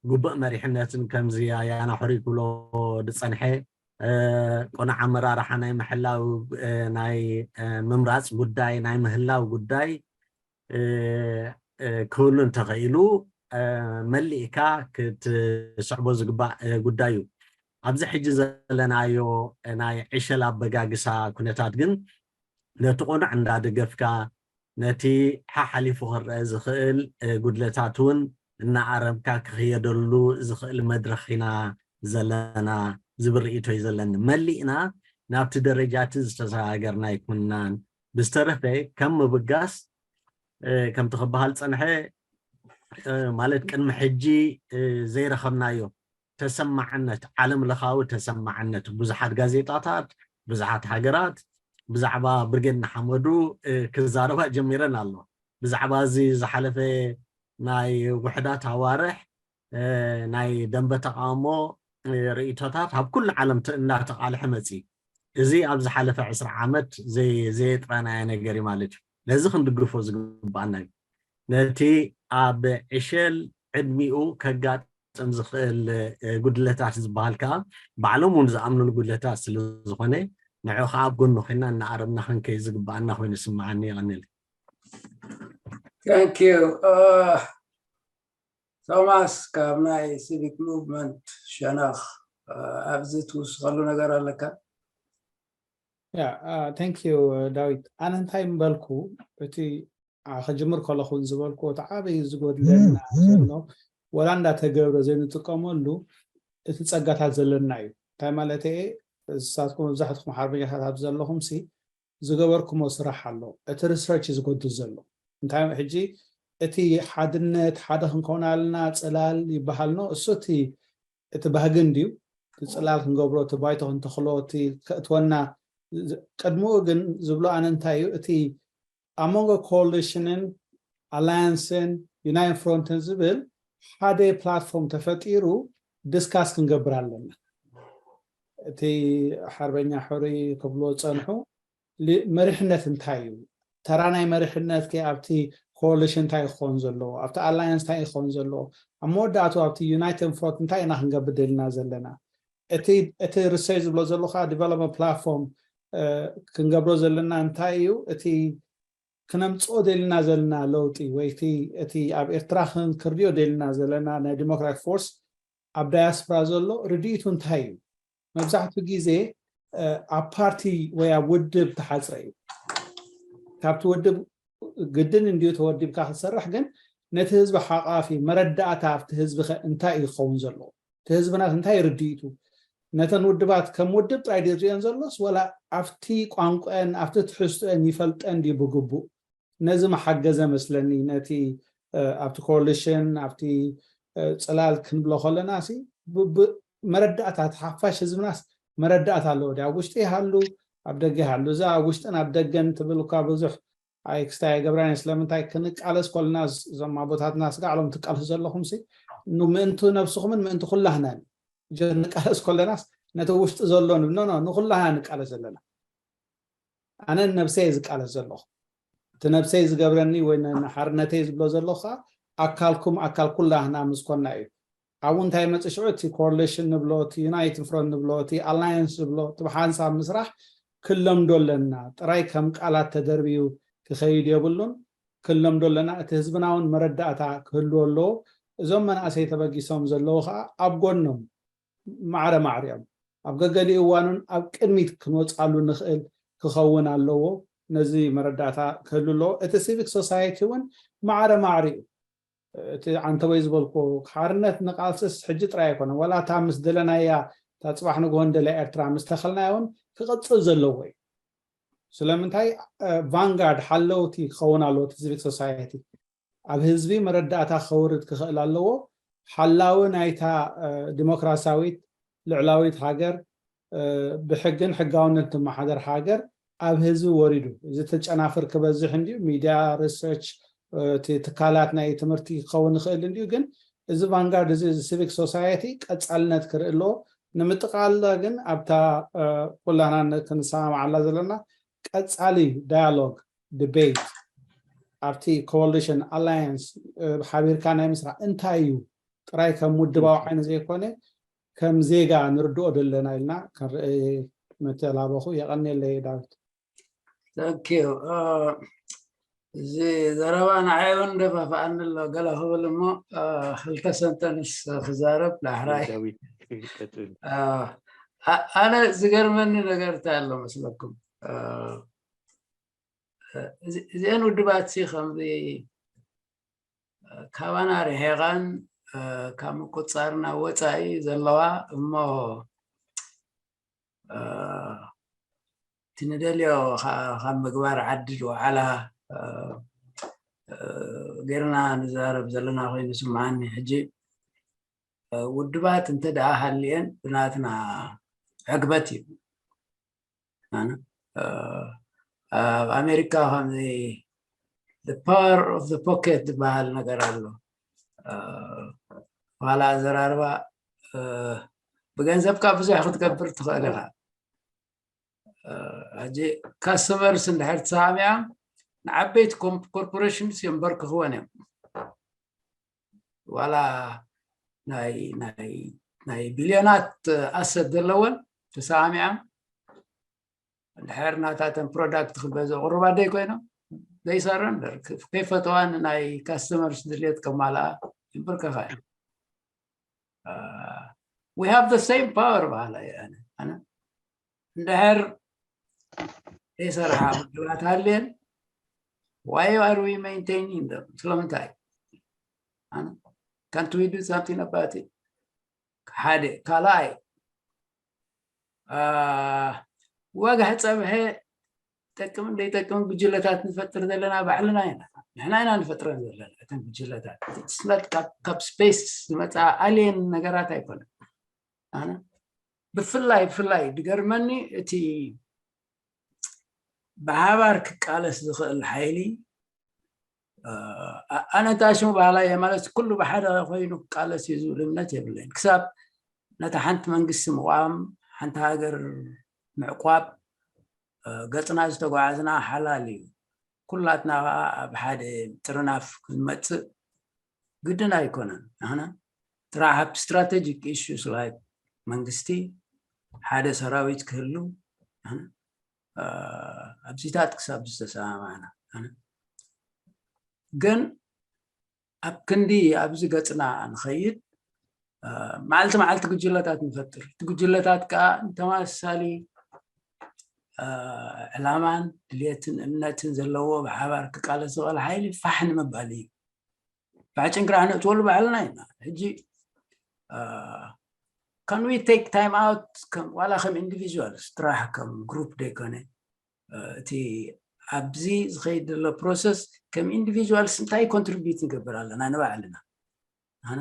ግቡእ መሪሕነትን ከምዚ ኣያና ሕሩይ ክብሎ ዝጸንሐ ቅኑዕ ኣመራርሓ ናይ ምሕላው ናይ ምምራጽ ጉዳይ ናይ ምህላው ጉዳይ ክህሉ እንተኸኢሉ መሊእካ ክትስዕቦ ዝግባእ ጉዳይ እዩ። ኣብዚ ሕጂ ዘለናዮ ናይ ዕሸል ኣበጋግሳ ኩነታት ግን ነቲ ቅኑዕ እንዳደገፍካ ነቲ ሓሓሊፉ ክረአ ዝኽእል ጉድለታት እውን እናኣረምካ ክኽየደሉ ዝኽእል መድረኽ ኢና ዘለና ዝብል ርእይቶ እዩ ዘለኒ። መሊእና ናብቲ ደረጃ እቲ ዝተሰጋገርና ኣይኮንናን። ብዝተረፈ ከም ምብጋስ ከምቲ ክበሃል ፀንሐ ማለት ቅድሚ ሕጂ ዘይረኸብናዮ ተሰማዕነት፣ ዓለም ለኻዊ ተሰማዕነት ብዙሓት ጋዜጣታት፣ ብዙሓት ሃገራት ብዛዕባ ብርጌድ ንሓመዱ ክዛረባ ጀሚረን ኣሎ። ብዛዕባ እዚ ዝሓለፈ ናይ ውሕዳት ኣዋርሕ ናይ ደንበ ተቃውሞ ርእይቶታት ኣብ ኩሉ ዓለም እናተቃልሐ መፂ። እዚ ኣብ ዝሓለፈ ዕስራ ዓመት ዘየጥረናዮ ነገር እዩ ማለት እዩ። ነዚ ክንድግፎ ዝግባኣና እዩ። ነቲ ኣብ ዕሸል ዕድሚኡ ከጋጥም ዝኽእል ጉድለታት ዝበሃል ከዓ ባዕሎም እውን ዝኣምኑሉ ጉድለታት ስለ ዝኾነ ንዑ ከዓ ኣብ ጎኑ ኮይና እናኣረምና ክንከይ ዝግባኣና ኮይኑ ይስምዓኒ። ይቐንል። Thank you. ቶማስ ካብ ናይ ሲቪክ ሙቭመንት ሸነኽ ኣብዚ ትውስኸሉ ነገር ኣለካ? ያ thank you ዳዊት። ኣነ እንታይ ምበልኩ እቲ ክጅምር ከለኹ ዝበልኩ እቲ ዓበይ ዝጎድለና ዘሎ ወላ እንዳተገብረ ዘይንጥቀመሉ እቲ ፀጋታት ዘለና እዩ። እንታይ ማለት እየ? ንሳትኩም መብዛሕትኩም ሓርበኛታት ኣብ ዘለኹም ሲ ዝገበርኩሞ ስራሕ ኣሎ። እቲ ሪሰርች እዩ ዝጎድል ዘሎ። እንታይ ሕጂ እቲ ሓድነት ሓደ ክንከውን ኣለና ፅላል ይበሃል ነው እሱ እቲ እቲ ባህግን ድዩ እቲ ፅላል ክንገብሮ እቲ ባይቶ ክንተኽሎ እቲ ከእትወና ቅድሚኡ ግን ዝብሎ ኣነ እንታይ እዩ እቲ ኣሞንጎ ኮሊሽንን ኣላያንስን ዩናይት ፍሮንትን ዝብል ሓደ ፕላትፎርም ተፈጢሩ ዲስካስ ክንገብር ኣለና። እቲ ሓርበኛ ሕሩይ ክብሎ ፀንሑ መሪሕነት እንታይ እዩ? ተራ ናይ መሪሕነት ከ ኣብቲ ኮሊሽን እንታይ ይኸውን ዘለዎ? ኣብቲ ኣላያንስ እንታይ ይኸውን ዘለዎ? ኣብ መወዳእቱ ኣብቲ ዩናይትድ ፍሮንት እንታይ ኢና ክንገብር ደልና ዘለና? እቲ እቲ ርሰይ ዝብሎ ዘለኹ ከዓ ዲቨሎፕመንት ፕላትፎርም ክንገብሮ ዘለና እንታይ እዩ? እቲ ክነምፅኦ ደልና ዘለና ለውጢ ወይ እቲ እቲ ኣብ ኤርትራ ክንክርድዮ ደልና ዘለና ናይ ዲሞክራቲክ ፎርስ ኣብ ዳያስፖራ ዘሎ ርድኢቱ እንታይ እዩ? መብዛሕትኡ ግዜ ኣብ ፓርቲ ወይ ኣብ ውድብ ተሓፅረ እዩ። ካብቲ ውድብ ግድን እንድዩ ተወዲብካ ክትሰርሕ፣ ግን ነቲ ህዝቢ ሓቋፊ መረዳእታ ኣብቲ ህዝቢ ከ እንታይ እዩ ክኸውን ዘለዎ? እቲ ህዝብናስ እንታይ ርድኢቱ? ነተን ውድባት ከም ውድብ ጥራይ ድዩ ዝርእየን ዘሎስ፣ ወላ ኣብቲ ቋንቋን ኣብቲ ትሕዝቶን ይፈልጠን ድዩ ብግቡእ? ነዚ መሓገዘ መስለኒ፣ ነቲ ኣብቲ ኮሊሽን ኣብቲ ጽላል ክንብሎ ከለና ሲ፣ መረዳእታ፣ ሓፋሽ ህዝብናስ መረዳእታ ኣለዎ ድዩ? ኣብ ውሽጢ ይሃሉ ኣብ ደገ ይሃሉ፣ እዛ ኣብ ውሽጥን ኣብ ደገን ትብል እኳ ብዙሕ ኣይ ክስታይ ኣይገብራን። ስለምንታይ ክንቃለስ ኮልና፣ እዞም ኣቦታትና ስጋዕሎም ትቃለሱ ዘለኹም ሲ፣ ምእንቲ ነብስኹምን ምእንቲ ኩላህናን። ንቃለስ ኮለናስ ነቲ ውሽጢ ዘሎ ንብሎ፣ ንኩላህና ንቃለስ ዘለና። ኣነ ነብሰይ ዝቃለስ ዘለኹ፣ እቲ ነብሰይ ዝገብረኒ ወይ ንሓርነተይ ዝብሎ ዘለኹ ከዓ ኣካልኩም ኣካል ኩላህና ምስኮና እዩ። ኣብኡ እንታይ መፅእ ሽዑ፣ እቲ ኮርሌሽን ንብሎ፣ እቲ ዩናይትድ ፍሮንት ንብሎ፣ እቲ ኣላየንስ ንብሎ፣ እቲ ብሓንሳብ ምስራሕ ክለምዶ ኣለና። ጥራይ ከም ቃላት ተደርብዩ ክኸይድ የብሉን። ክለምዶ ኣለና። እቲ ህዝብና እውን መረዳእታ ክህልዎ ኣለዎ። እዞም መናእሰይ ተበጊሶም ዘለዉ ከዓ ኣብ ጎኖም ማዕረ ማዕሪኦም ኣብ ገገሊኡ እዋኑን ኣብ ቅድሚት ክንወፅኣሉ ንኽእል ክኸውን ኣለዎ። ነዚ መረዳእታ ክህሉ ኣለዎ። እቲ ሲቪክ ሶሳይቲ እውን ማዕረ ማዕሪኡ፣ እቲ ዓንተወይ ዝበልኩ ሓርነት ንቃልስስ ሕጂ ጥራይ ኣይኮነን፣ ዋላ እታ ምስ ደለናያ፣ እታ ፅባሕ ንግሆ ንደልያ ኤርትራ ምስ ተኸልናያ እውን ክቕፅል ዘለዎ እዩ። ስለምንታይ ቫንጋርድ ሓለውቲ ክኸውን ኣለዎ እቲ ሲቪክ ሶሳይቲ። ኣብ ህዝቢ መረዳእታ ከውርድ ክኽእል ኣለዎ። ሓላዊ ናይታ ዲሞክራሲያዊት ልዕላዊት ሃገር፣ ብሕግን ሕጋውነት ትመሓደር ሃገር ኣብ ህዝቢ ወሪዱ። እዚ ተጨናፍር ክበዝሕ እንድዩ፣ ሚድያ፣ ሪሰርች፣ እቲ ትካላት ናይ ትምህርቲ ክኸውን ይኽእል እንድዩ፣ ግን እዚ ቫንጋርድ እዚ፣ እዚ ሲቪክ ሶሳይቲ ቀጻልነት ክርኢ ኣለዎ። ንምጥቃላ ግን ኣብታ ኩላና ክንሰማማዓላ ዘለና ቀጻሊ ዳያሎግ፣ ዲቤት ኣብቲ ኮሊሽን ኣላያንስ ሓቢርካ ናይ ምስራሕ እንታይ እዩ ጥራይ ከም ውድባዊ ዓይኒ ዘይኮነ ከም ዜጋ ንርድኦ ደለና ኢልና ክንርኢ ምተላበኹ። የቐንየለይ ዳዊት። Thank you። እዚ ዘረባ ንዓይ እውን ደፋፍኣኒ ኣሎ። ገለ ክብል እሞ ክልተ ሰንተንስ ክዛረብ ዳሕራይ። ኣነ ዝገርመኒ ነገር እንታይ ኣሎ መስለኩም? እዚአን ውድባት ሲ ከምዚ ካባና ርሒቐን ካብ ምቁፅፃርና ወፃኢ ዘለዋ እሞ እቲ ንደልዮ ካብ ምግባር ዓዲ ዝወዓላ ጌርና ንዛረብ ዘለና ኮይኑ ስምዓኒ። ሕጂ ውድባት እንተ ደኣ ሃልየን ብናትና ዕግበት እዩ። ኣብ ኣሜሪካ ከምዚ power of the pocket ዝበሃል ነገር ኣሎ። ዋላ ኣዘራርባ ብገንዘብካ ብዙሕ ክትገብር ትኽእል ኢኻ። ሕጂ ካስተመርስ እንድሕር ተሰማሚዖም ንዓበይቲ ኮርፖሬሽንስ የንበርክኽወን እዮም። ዋላ ናይ ናይ ናይ ቢልዮናት ኣሰት ዘለወን ተሰማሚዖም እንድሕር ናታተን ፕሮዳክት ክገዝኡ ቅሩባት ደይ ኮይኖም ዘይሰርረን ከይፈተዋን ናይ ካስተመርስ ድልየት ከማልኣ ይንብርከኻ እዮም። We have the same power በሃላ እየ ኣነ ኣነ እንድሕር ዘይሰርሓ ውድባት ሃልየን why are we maintaining them? ስለምንታይ? Can't we do something about it? ሓደ ካልኣይ ወግሒ ፀብሐ ጠቅምን ዘይጠቅምን ጉጅለታት ንፈጥር ዘለና ባዕልና ኢና። ንሕና ኢና ንፈጥረን ዘለና እተን ጉጅለታት። ካብ ስፔስ ዝመፃ ኣልየን ነገራት ኣይኮነን። ኣነ ብፍላይ ብፍላይ ድገርመኒ እቲ ብሓባር ክቃለስ ዝኽእል ሓይሊ ኣነ እንታይ ሽሙ ባህላ እየ ማለት ኩሉ ብሓደ ኮይኑ ክቃለስ እዩ ዝብል እምነት የብለይን። ክሳብ ነታ ሓንቲ መንግስቲ ምቋም ሓንቲ ሃገር ምዕቋብ ገፅና ዝተጓዓዝና ሓላል እዩ። ኩላትና ከዓ ኣብ ሓደ ጥርናፍ ክንመፅእ ግድን ኣይኮነን። ኣነ ጥራሕ ኣብ strategic issues like መንግስቲ ሓደ ሰራዊት ክህሉ ኣብዚታት ክሳብ ዝተሰማማዕና ግን ኣብ ክንዲ ኣብዚ ገፅና ንኸይድ መዓልቲ መዓልቲ ጉጅለታት ንፈጥር። እቲ ጉጅለታት ከዓ ንተመሳሳሊ ዕላማን ድልየትን እምነትን ዘለዎ ብሓባር ክቃለስ ዝኽእል ሓይሊ ፋሕ ንምባል እዩ። ፋሕ ጭንቅራሕ ነእትወሉ ባዕልና ኢና። ሕጂ can we take time out ዋላ ከም individuals ጥራሕ ከም group ደይኮነ እቲ ኣብዚ ዝኸይድ ዘሎ process ከም individuals እንታይ contribute ንገብር ኣለና ንባዕልና ኣነ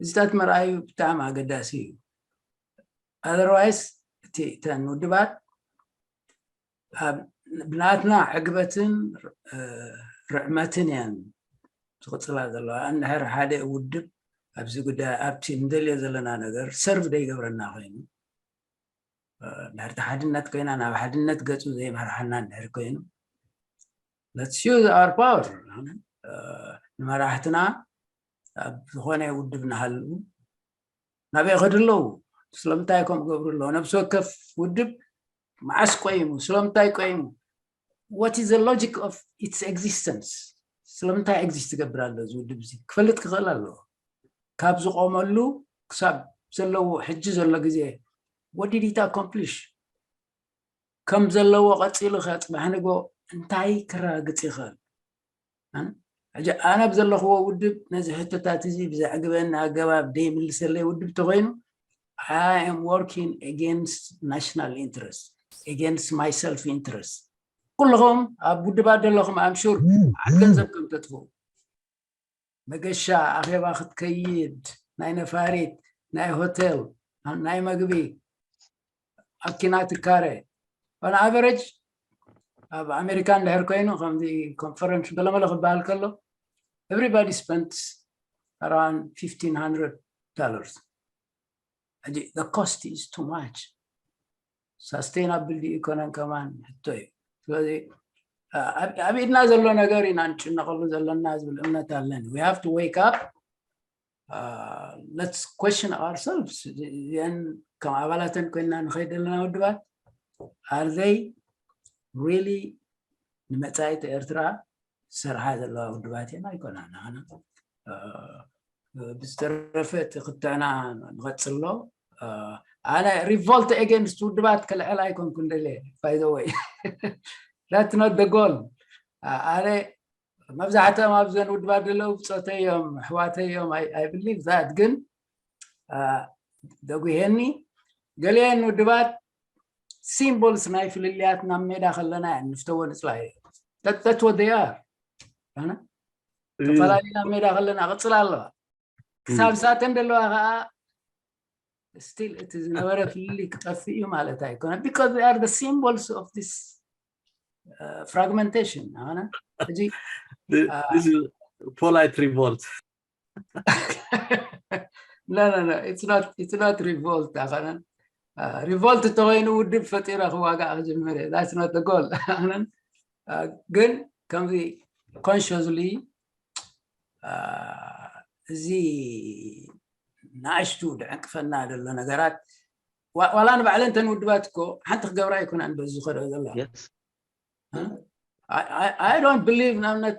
እዚታት መርኣዩ ብጣዕሚ ኣገዳሲ እዩ። Otherwise እቲ እተን ውድባት ብናትና ዕግበትን ርዕመትን እየን ዝቕፅላ ዘለዋ። እንድሕር ሓደ ውድብ ኣብዚ ጉዳይ ኣብቲ ንደልዮ ዘለና ነገር serve ዘይገብረና ኮይኑ እንድሕር ሓድነት ኮይና ናብ ሓድነት ገፁ ዘይመርሓና እንድሕር ኮይኑ let's use our power ንመራሕትና ኣብ ዝኾነ ውድብ ንሃልው ናበይ ከዱ ኣለዉ ስለምንታይ ከም ገብሩ ኣለዉ ነብሲ ወከፍ ውድብ መዓስ ቆይሙ ስለምንታይ ቆይሙ what is the logic of its existence ስለምንታይ exist ይገብር ኣሎ እዚ ውድብ እዚ ክፈልጥ ክኽእል ኣለዎ ካብ ዝቆመሉ ክሳብ ዘለዎ ሕጂ ዘሎ ግዜ what did it accomplish ከም ዘለዎ ቀፂሉ ከ ፅባሕ ንጎ እንታይ ክረጋግፅ ይኽእል ሕጂ ኣነ ብዘለኽዎ ውድብ ነዚ ሕቶታት እዚ ብዘዕግበኒ ኣገባብ ደይምልሰለይ ውድብ ተኮይኑ I am working against national interest against my self interest ኩልኹም ኣብ ውድባት ዘለኹም I'm sure ዓት ገንዘብ ከም ተጥፍኡ መገሻ ኣኼባ ክትከይድ ናይ ነፋሪት ናይ ሆቴል ናይ መግቢ ኣኪና ትካረ on average ኣብ ኣሜሪካ እንድሕር ኮይኑ ከምዚ ኮንፈረንስ ገለመለ ክበሃል ከሎ everybody spends around fifteen hundred dollars the cost is too much sustainable ዲዩ ኣይኮነን ከማን ሕቶ እዩ ስለዚ ኣብ ኢድና ዘሎ ነገር ኢና ንጭነቐሉ ዘለና ዝብል እምነት ኣለኒ we have to wake up let's question ourselves እዚአን ከም ኣባላተን ኮይንና ንኸይድ ዘለና ውድባት are they really ንመፃኢት ኤርትራ ዝሰርሓ ዘለዋ ውድባት እየን ኣይኮናን ኣነ ብዝተረፈ እቲ ክትዕና ንቐፅሎ ኣነ revolt against ውድባት ክልዕል ኣይኮንኩን ደልየ by the way that's not the goal ኣነ መብዛሕትኦም ኣብዘን ውድባት ዘለዉ ብፆተይ እዮም ኣሕዋተይ እዮም I believe that ግን ደጉሄኒ ገሊአን ውድባት symbols ናይ ፍልልያት ናብ ሜዳ ከለና እየን ንፍተዎ ንፅላዮ that's what they are ተፈላለዩ ናብ ሜዳ ከለና ቅፅል ኣለዋ ክሳብ ሳተን ዘለዋ ከዓ still እቲ ዝነበረ ፍልልይ ክጠፍእ እዩ ማለት ኣይኮነ because they are the symbols of this fragmentation ኣነ ሕጂ polite revolt no no no it's not it's not revolt ኣኸነ revolt ተኮይኑ ውድብ ፈጢረ ክዋጋእ ክጅምር that's not the goal ኣኸነን ግን ከምዚ consciously እዚ ንኣሽቱ ድዕንቅፈና ዘሎ ነገራት ዋላ ንባዕለን ተን ውድባት እኮ ሓንቲ ክገብራ ኣይኮናን በዚ ዝኸደኦ ዘላ I don't believe ንኣብነት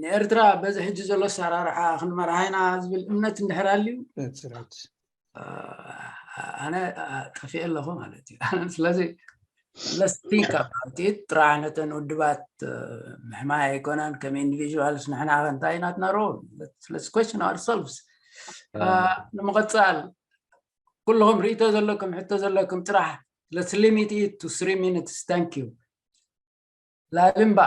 ንኤርትራ በዚ ሕጂ ዘሎ ኣሰራርሓ ክንመርሃ ኢና ዝብል እምነት እንድሕር ኣልዩ ኣነ ጠፊኤ ኣለኹ ማለት እዩ ስለዚ let's think about it ጥራሕ ነተን ውድባት ምሕማይ ኣይኮነን ከም individuals ንሕና ከ እንታይ ናትና role let's question ourselves ንምቕፃል ኩልኹም ርእቶ ዘለኩም ሕቶ ዘለኩም ጥራሕ let's limit it to three minutes thank you ላልምባ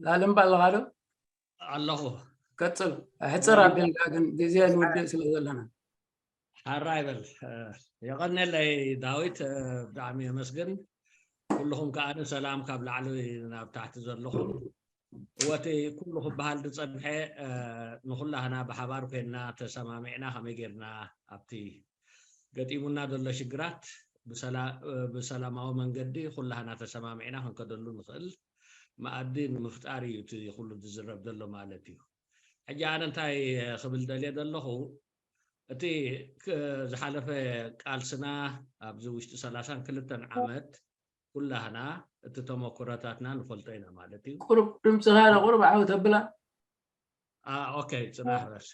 ላልምባ ኣለኻ ዶ ኣለኹ ቀፅል ሕፅር ኣቢልካ ግን ግዜ ንውድእ ስለ ዘለና ሓራ ይበል የቐነለይ ዳዊት ብጣዕሚ የመስግን ኩልኹም ከዓ ሰላም ካብ ላዕሊ ናብ ታሕቲ ዘለኹም እወቲ ኩሉ ክበሃል ዝፀንሐ ንኩላህና ብሓባር ኮይንና ተሰማሚዕና ከመይ ጌርና ኣብቲ ገጢሙና ዘሎ ሽግራት ብሰላማዊ መንገዲ ኩላህና ተሰማሚዕና ክንከደሉ ንኽእል መኣዲ ንምፍጣር እዩ እቲ ኩሉ ዝዝረብ ዘሎ ማለት እዩ ሕጂ ኣነ እንታይ ክብል ደልየ ዘለኹ እቲ ዝሓለፈ ቃልስና ኣብዚ ውሽጢ ሰላሳን ክልተን ዓመት ኩላህና እቲ ተመክሮታትና ንፈልጦ ኢና ማለት እዩ ቁሩብ ድምፅኻ ቁሩብ ዓው ተብላ ኦኬ ፅናሕ በል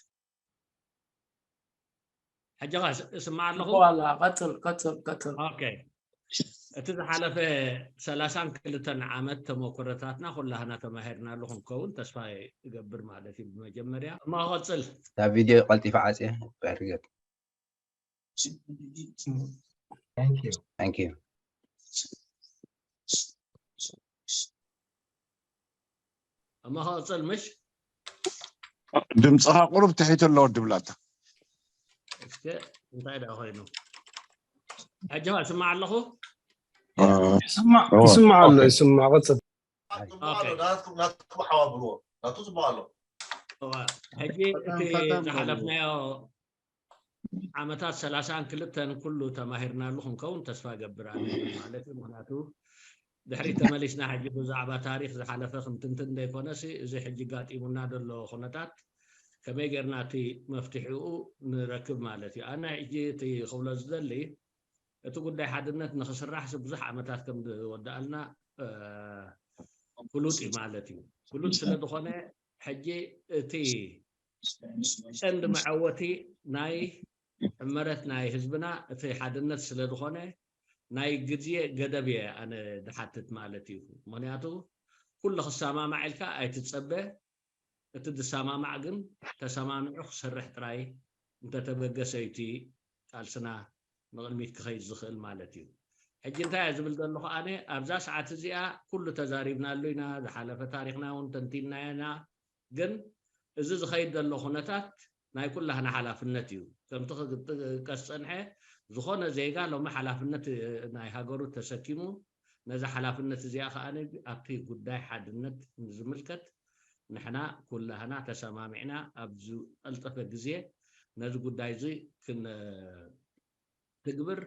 ኣጆኻ፣ ስ- እስማዕ ኣለኹ። ዋላ ቀጽል ቀጽል ቀጽል። ኦኬ፣ እቲ ዝሓለፈ ሰላሳን ክልተን ዓመት ተመክሮታትና ኩላህና ተማሂርናሉ ክንከውን ተስፋ ይገብር ማለት እዩ። ብመጀመርያ እሞ ክቐጽል እዛ ቪድዮ ቀልጢፈ ዓፅየ። Very good. Thank you. Thank you. እሞ ክቐጽል ምሽ ድምፅኻ ቁሩብ ትሒት ኣሎ ወዲ ብላታ። እስከ እንታይ ደኣ ኮይኑ? ኣጆኻ፣ እስማዕ ኣለኹ። እ፣ ይስማዕ ኦ፣ ይስማዕ ኣሎ ኦኬ። ይስማዕ። ቀጽል። ጽቡቕ ኣሎ። ናትኩም ናትኩም ሓዋብርዎ። ናቱ ጽቡቕ ኣሎ። እዋ፣ ሕጂ ፈጠን እቲ ፈጠን በሉ። ዝሓለፍናዮ ዓመታት ሰላሳን ክልተን ኩሉ ተማሂርናሉ ክንከውን ተስፋ እገብር ኣነ ማለት እዩ። ምክንያቱ ድሕሪት ተመሊስና ሕጂ ብዛዕባ ታሪክ ዝሓለፈ ክንትንትን ዘይኮነሲ፣ እዚ ሕጂ ጋጢሙና ዘሎ ኩነታት ከመይ ጌርና እቲ መፍትሒኡ ንረክብ ማለት እዩ። ኣነ ሕጂ እቲ ክብሎ ዝደሊ፣ እቲ ጉዳይ ሓድነት ንክስራሕ ብዙሕ ዓመታት ከም ዝወዳኣልና እ፣ ፍሉጥ እዩ ማለት እዩ። ፍሉጥ ስለ ዝኾነ ሕጂ እቲ ቀንዲ መዐወቲ ናይ ዕመረት ናይ ህዝብና እቲ ሓድነት ስለ ዝኾነ ናይ ግዜ ገደብ እየ ኣነ ዝሓትት ማለት እዩ። ምክንያቱ ኩሉ ክሰማማዕ ኢልካ ኣይትጸበ። እቲ ዝሰማማዕ ግን ተሰማሚዑ ክሰርሕ ጥራይ እንተተበገሰ እዩ እቲ ቃልስና ንቕድሚት ክኸይድ ዝኽእል ማለት እዩ። ሕጂ እንታይ እየ ዝብል ዘለኹ ኣነ፣ ኣብዛ ሰዓት እዚኣ ኩሉ ተዛሪብናሉ ኢና፣ ዝሓለፈ ታሪኽና እውን ተንቲንናዮ ኢና። ግን እዚ ዝኸይድ ዘሎ ኩነታት ናይ ኩላህና ሓላፍነት እዩ። ከምቲ ክጥቀስ ዝጸንሐ፣ ዝኾነ ዜጋ ሎሚ ሓላፍነት ናይ ሃገሩ ተሰኪሙ ነዛ ሓላፍነት እዚኣ ከኣ ኣብቲ ጉዳይ ሓድነት ንዝምልከት ንሕና ኩላህና ተሰማሚዕና ኣብ ዝቐልጠፈ ግዜ ነዚ ጉዳይ እዚ ክንትግብር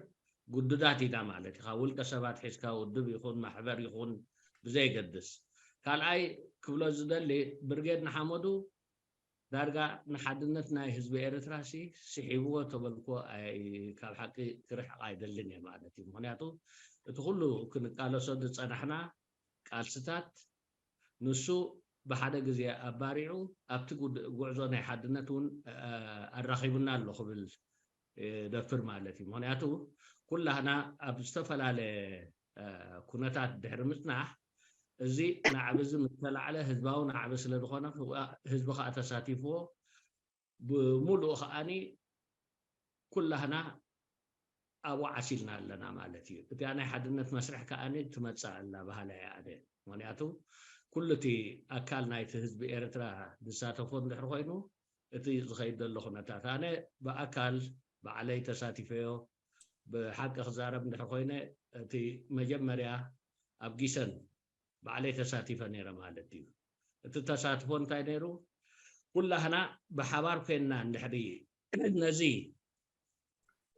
ግዱዳት ኢና ማለት እዩ። ካብ ውልቀ ሰባት ሒዝካ ውድብ ይኹን ማሕበር ይኹን ብዘይገድስ። ካልኣይ ክብሎ ዝደሊ ብርጌድ ንሓመዱ ዳርጋ ንሓድነት ናይ ህዝቢ ኤርትራ ሲ ስሒብዎ ተበልኮ ኣይ- ካብ ሓቂ ክርሕቕ ኣይደልን እየ ማለት እዩ። ምክንያቱ እቲ ኩሉ ክንቃለሶ ዝጸናሕና ቃልስታት ንሱ ብሓደ ግዜ ኣባሪዑ ኣብቲ ጉድ- ጉዕዞ ናይ ሓድነት እውን እ፣ ኣራኺቡና ኣሎ ክብል ይደፍር ማለት እዩ። ምክንያቱ ኩላህና ኣብ ዝተፈላለየ እ፣ ኩነታት ድሕሪ ምጽናሕ እዚ ናዕቢ እዚ ምስ ተላዕለ ህዝባዊ ናዕቢ ስለ ዝኾነ ህዝቢ ከዓ ተሳቲፍዎ ብሙሉእ ከዓኒ ኩላህና ኣብኡ ዓሲልና ኣለና ማለት እዩ። እቲኣ ናይ ሓድነት መስርሕ ከዓኒ ትመጽእ ኣላ በሃላይ እየ ኣነ። ምክንያቱ ኩሉ እቲ ኣካል ናይቲ ህዝቢ ኤርትራ ዝሳተፎ እንድሕር ኮይኑ እቲ ዝኸይድ ዘሎ ኩነታት ኣነ ብኣካል ባዕለይ ተሳቲፈዮ ብሓቂ ክዛረብ እንድሕር ኮይነ እቲ መጀመርያ ኣብ ጊሰን ባዕለይ ተሳቲፈ ነይረ ማለት እዩ። እቲ ተሳትፎ እንታይ ነይሩ? ኩላህና ብሓባር ኮይንና እንድሕሪ ነዚ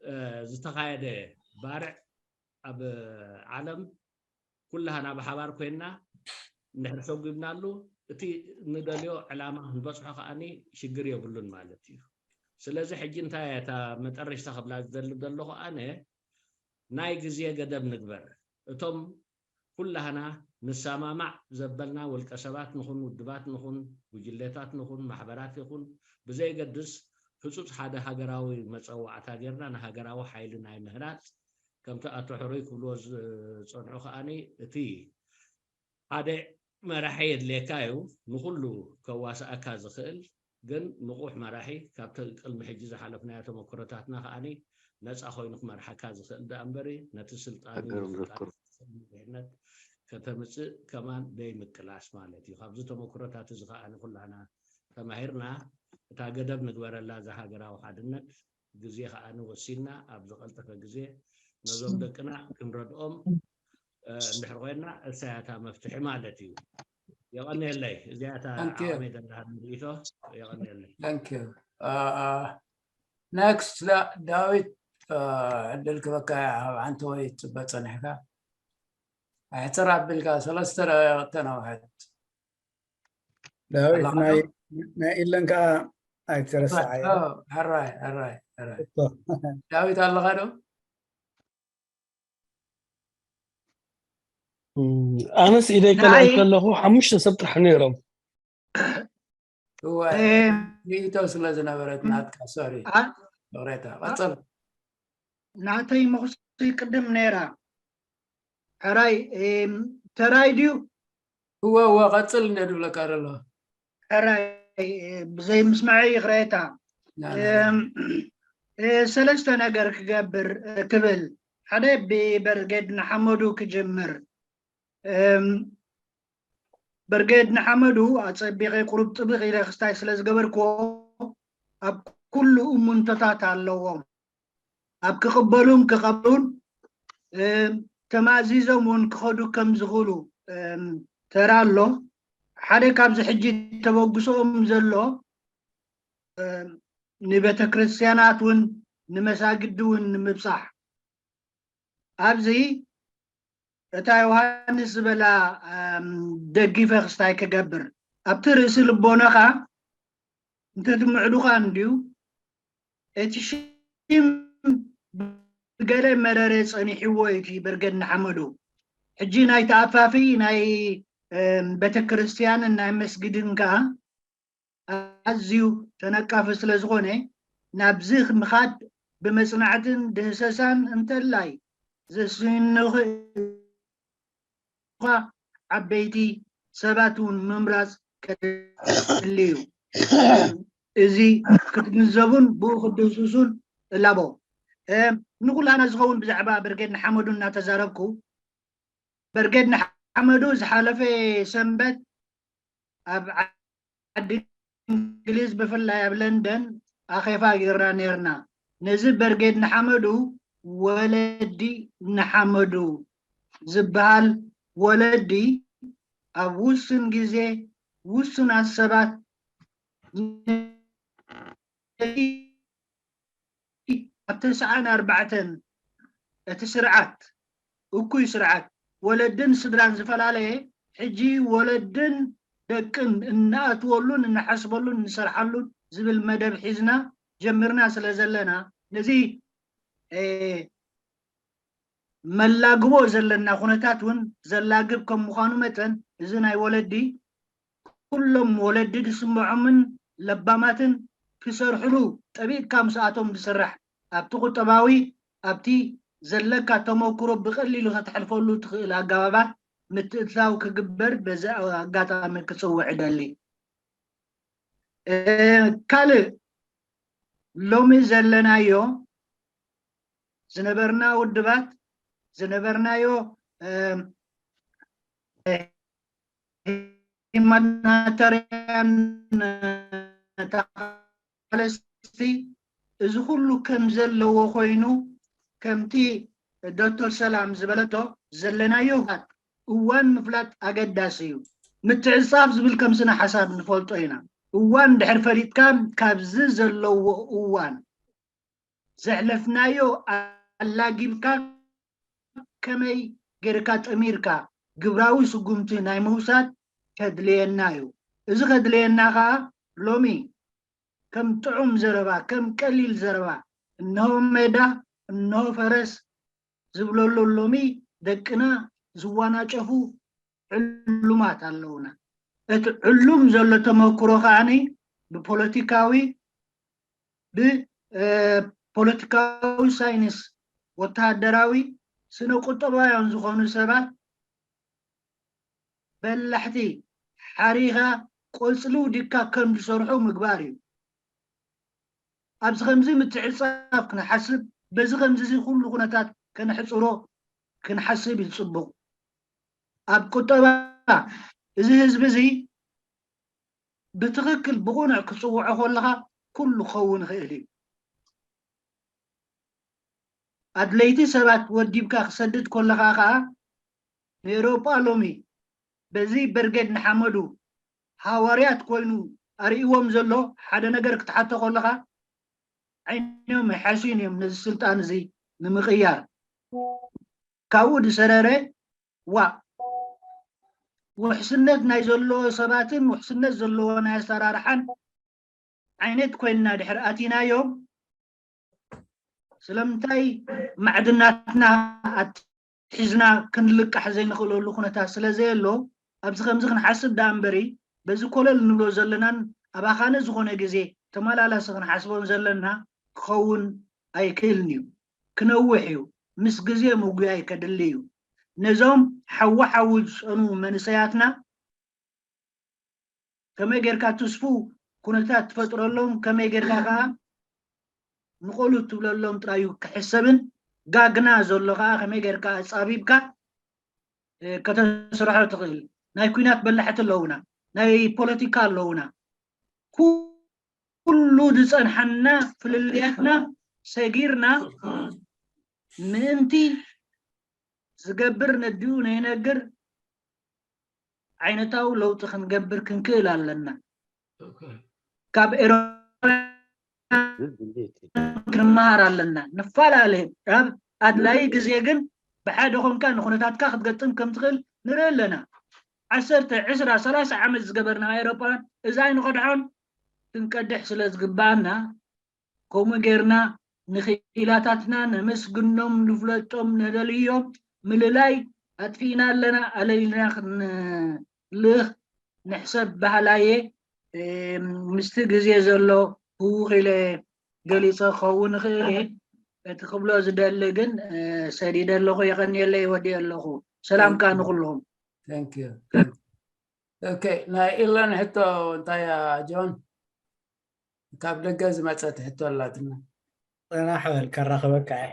እ፣ ዝተኻየደ ባርዕ ኣብ ዓለም ኩላህና ብሓባር ኮይንና እንድሕር ሰጒምናሉ እቲ ንደልዮ ዕላማ ክንበፅሖ ከዓኒ ሽግር የብሉን ማለት እዩ። ስለዚ ሕጂ እንታይ እያ እታ መጠረሽታ ክብላ ዝደሊ ዘለኹ ኣነ ናይ ግዜ ገደብ ንግበር። እቶም ኩላህና ንሰማማዕ ዘበልና ውልቀ ሰባት ንኹን ውድባት ንኹን ጉጅሌታት ንኹን ማሕበራት ይኹን ብዘይገድስ ህፁፅ ሓደ ሃገራዊ መፀዋዕታ ጌርና ንሃገራዊ ሓይሊ ናይ ምህናፅ ከምቲ ኣቶ ሕሩይ ክብልዎ ዝፀንሑ ከዓኒ እቲ ሓደ መራሒ የድልየካ እዩ ንኩሉ ከዋስኣካ ዝኽእል ግን ንቑሕ መራሒ ካብቲ ቅድሚ ሕጂ ዝሓለፍናዮ ተመክሮታትና ከዓኒ ነፃ ኮይኑ ክመርሓካ ዝኽእል ደኣ እምበሪ ነቲ ስልጣን ሕገ ንፍቃድ ምዝክር ድሕነት ከተምፅእ ከማን ደይ ምቅላስ ማለት እዩ። ካብዚ ተመክሮታት እዚ ከዓኒ ኩላህና ተማሂርና እታ ገደብ ንግበረላ እዛ ሃገራዊ ሓድነት ግዜ ከዓኒ ወሲንና ኣብ ዝቐልጠፈ ግዜ ነዞም ደቅና ክንረድኦም እ፣ እንድሕር ኮይና እሳያታ መፍትሒ ማለት እዩ። የቐንየለይ እዚኣታ Thank you. ዓቕመይ ዘለሃኒ ርእቶ የቐንየለይ። Thank you. Uh, next ዳ- ዳዊት uh, ዕድል ክበካ ኣብ ሓንቲ ወይ ትበ ጸኒሕካ ኣሕፅር ኣቢልካ ሰለስተ ደቂቕተን ኣውሕድ ዳዊት ኣለኻ ናይ ዶ? ናይ ኢለንካ ኣይትረስዓዮ። ሕራይ ሕራይ ሕራይ ዳዊት ኣለኻ ዶ? ኣነስ ኢደይ ቀልዐ ንዓይ ከለኹ ሓሙሽተ ሰብ ጥራሕ ነይሮም። እወ እ፣ ርእይቶ ስለ ዝነበረት ናትካ ሶሪ ኣ- ይቕሬታ፣ ቀጽል። ናተይ መኹሲ ቅድም ነይራ። ሕራይ፣ እም፣ ተራይ ድዩ? እወ፣ እወ፣ ቀጽል እንደ ድብለካ ዘሎ። ሕራይ፣ ብዘይ ምስማዐይ ይቕሬታ። ና፣ ና፣ እም፣ እ፣ ሰለስተ ነገር ክገብር፣ እ፣ ክብል። ሓደ ብበርጌድ ንሓመዱ ክጅምር። እም፣ በርጌድ ንሓመዱ ኣጸቢቐ ቁሩብ ጥብቕ ኢለ ክስታይ ስለ ዝገበርክዎ ኣብ ኩሉ እሙንቶታት ኣለዎም። ኣብ ክቕበሉን ክቐብሉን፣ እም፣ ተማእዚዞም እውን ክኸዱ ከም ዝኽእሉ፣ እም፣ ተራ ኣሎ። ሓደ ካብዚ ሕጂ ተበግሶኦም ዘሎ፣ እም፣ ንቤተ ክርስቲያናት እውን ንመሳግዲ እውን ንምብጻሕ። ኣብዚ እታ ዮሃንስ ዝበላ፣ እም፣ ደጊፈ ክስታይ ክገብር። ኣብቲ ርእሲ ልቦናኻ እንተትምዕዱኻ እንድዩ፣ እቲ ሽም ብገለ መረረ ጸኒሕዎ እዩ እቲ በርጌድ ንሓመዱ። ሕጂ ናይ ተኣፋፊ ናይ፣ እም፣ ቤተክርስትያንን ናይ መስጊድን ከኣ ኣዝዩ ተነቃፊ ስለ ዝኾነ፣ ናብዚ ምኻድ ብመጽናዕትን ድህሰሳን እንተላይ ዘስንኽ እኳ ዓበይቲ ሰባት እውን ምምራጽ ከድሊ እዩ። እዚ ክትግንዘቡን ብኡ ክትድህስሱን እላቦ። እም፣ ንኹላና ዝኸውን ብዛዕባ በርጌድ ንሓመዱ እናተዛረብኩ፣ በርጌድ ንሓመዱ ዝሓለፈ ሰንበት ኣብ ዓዲ እንግሊዝ ብፍላይ ኣብ ለንደን ኣኼባ ጌርና ነርና። ነዚ በርጌድ ንሓመዱ ወለዲ ንሓመዱ ዝበሃል ወለዲ ኣብ ውሱን ግዜ ውሱናት ሰባት ኣብ ተስዓን ኣርባዕተን እቲ ስርዓት፣ እኩይ ስርዓት፣ ወለድን ስድራን ዝፈላለየ፣ ሕጂ ወለድን ደቅን እንኣትወሉን እንሓስበሉን እንሰርሓሉን ዝብል መደብ ሒዝና ጀሚርና ስለ ዘለና፣ ነዚ፣ እ፣ መላግቦ ዘለና ኩነታት እውን ዘላግብ ከም ምዃኑ መጠን፣ እዚ ናይ ወለዲ፣ ኩሎም ወለዲ ዝስምዖምን ለባማትን ክሰርሕሉ ጠቢቕካ ምስኣቶም ዝስራሕ፣ ኣብቲ ቁጠባዊ፣ ኣብቲ ዘለካ ተመክሮ ብቐሊሉ ከተሕልፈሉ ትኽእል ኣገባባት ምትእትታው ክግበር በዚ ኣጋጣሚ ክጽውዕ እደሊ። እ፣ ካልእ ሎሚ ዘለናዮ ዝነበርና ውድባት ዝነበርናዮ፣ እ፣ ሂማናተርያን ተቓለስቲ እዚ ኩሉ ከም ዘለዎ ኮይኑ፣ ከምቲ ዶክተር ሰላም ዝበለቶ ዘለናዮ እዋን ምፍላጥ ኣገዳሲ እዩ። ምትዕጻፍ ዝብል ከም ስነ ሓሳብ ንፈልጦ ኢና። እዋን ድሕር ፈሊጥካ ካብዚ ዘለዎ እዋን ዘሕለፍናዮ ኣላጊብካ ከመይ ጌርካ ጠሚርካ ግብራዊ ስጉምቲ ናይ ምውሳድ ከድልየና እዩ። እዚ ከድልየና ከኣ ሎሚ ከም ጥዑም ዘረባ፣ ከም ቀሊል ዘረባ፣ እንሆ ሜዳ፣ እንሆ ፈረስ ዝብለሉ ሎሚ ደቅና ዝዋናጨፉ ዕሉማት ኣለውና። እቲ ዕሉም ዘሎ ተመክሮ ከኣኒ ብፖለቲካዊ፣ ብ፣ እ፣ ፖለቲካዊ ሳይንስ፣ ወተሃደራዊ፣ ስነ ቁጠባውያን ዝኾኑ ሰባት በላሕቲ ሓሪኻ ቆጽሊ ውዲካ ከም ዝሰርሑ ምግባር እዩ። ኣብዚ ከምዚ ምትዕጻፍ ክንሓስብ፣ በዚ ከምዚ እዚ ኩሉ ኩነታት ከነሕጽሮ ክንሓስብ እዩ ጽቡቕ። ኣብ ቁጠባ እዚ ህዝቢ እዚ ብትኽክል ብቑኑዕ ክጽውዖ ከለኻ ኩሉ ክኸውን ይኽእል እዩ። ኣድለይቲ ሰባት ወዲብካ ክሰድድ ከለኻ ከኣ ንኤውሮጳ ሎሚ በዚ በርጌድ ንሓመዱ ሃዋርያት ኮይኑ ኣርእይዎም ዘሎ ሓደ ነገር ክትሓቶ ከለኻ ዓይኖም ኣይሓስዩን እዮም ነዚ ስልጣን እዚ ንምቕያር። ካብኡ ዝሰረረ ዋእ ውሕስነት ናይ ዘለዎ ሰባትን ውሕስነት ዘለዎ ናይ ኣሰራርሓን ዓይነት ኮይንና ድሕር ኣቲናዮም ስለምንታይ ማዕድናትና ኣትሒዝና ክንልቃሕ ዘይንኽእለሉ ኩነታት ስለ ዘየሎ ኣብዚ ከምዚ ክንሓስብ ደኣ እምበሪ በዚ ኮለል ንብሎ ዘለናን ኣባኻኒ ዝኾነ ግዜ ተመላላሲ ክንሓስቦን ዘለና ክኸውን ኣይክእልን እዩ። ክነውሕ እዩ። ምስ ግዜ ምጉያይ ከድሊ እዩ። ነዞም ሓዊ ሓዊ ዝፀኑ መንእሰያትና ከመይ ጌርካ ትስፉ ኩነታት ትፈጥረሎም፣ ከመይ ጌርካ ከዓ ንቆሉ ትብለሎም ጥራዩ ክሕሰብን ጋግና ዘሎ ከዓ ከመይ ጌርካ ኣፃቢብካ ከተስርሖ ትኽእል። ናይ ኩናት በላሕቲ ኣለውና፣ ናይ ፖለቲካ ኣለውና። ኩሉ ዝፀንሓና ፍልልያትና ሰጊርና ምእንቲ ዝገብር ነዲኡ ነይነግር ዓይነታዊ ለውጢ ክንገብር ክንክእል ኣለና። ካብ ኤሮፓ ክንመሃር ኣለና። ንፈላለ ኣብ ኣድላይ ግዜ ግን ብሓደ ኮንካ ንኩነታትካ ክትገጥም ከም ትኽእል ንርኢ ኣለና። ዓሰርተ ዕስራ ሰላሳ ዓመት ዝገበርና ኣውሮፓውያን እዚ ኣይንኸድሖን። ክንቀድሕ ስለ ዝግባኣና ከምኡ ጌርና ንኽኢላታትና ነመስግኖም፣ ንፍለጦም፣ ነለልዮም። ምልላይ ኣጥፊእና ኣለና፣ ኣለሊና ክንልእኽ ንሕሰብ በሃላይ እየ። ምስቲ ግዜ ዘሎ ህውኽ ኢለ ገሊፀ ክኸውን እኽእል እየ። እቲ ክብሎ ዝደሊ ግን ሰዲደ ኣለኹ። የቐንየለይ፣ ወዲእ ኣለኹ። ሰላም ከዓ ንኹልኹም። ኦኬ፣ ናይ ኢለን ሕቶ እንታይ እያ ጆን? ካብ ደገ ዝመፀት ሕቶ ኣላትና። ፅናሕ በል ከራኽበካ እየ።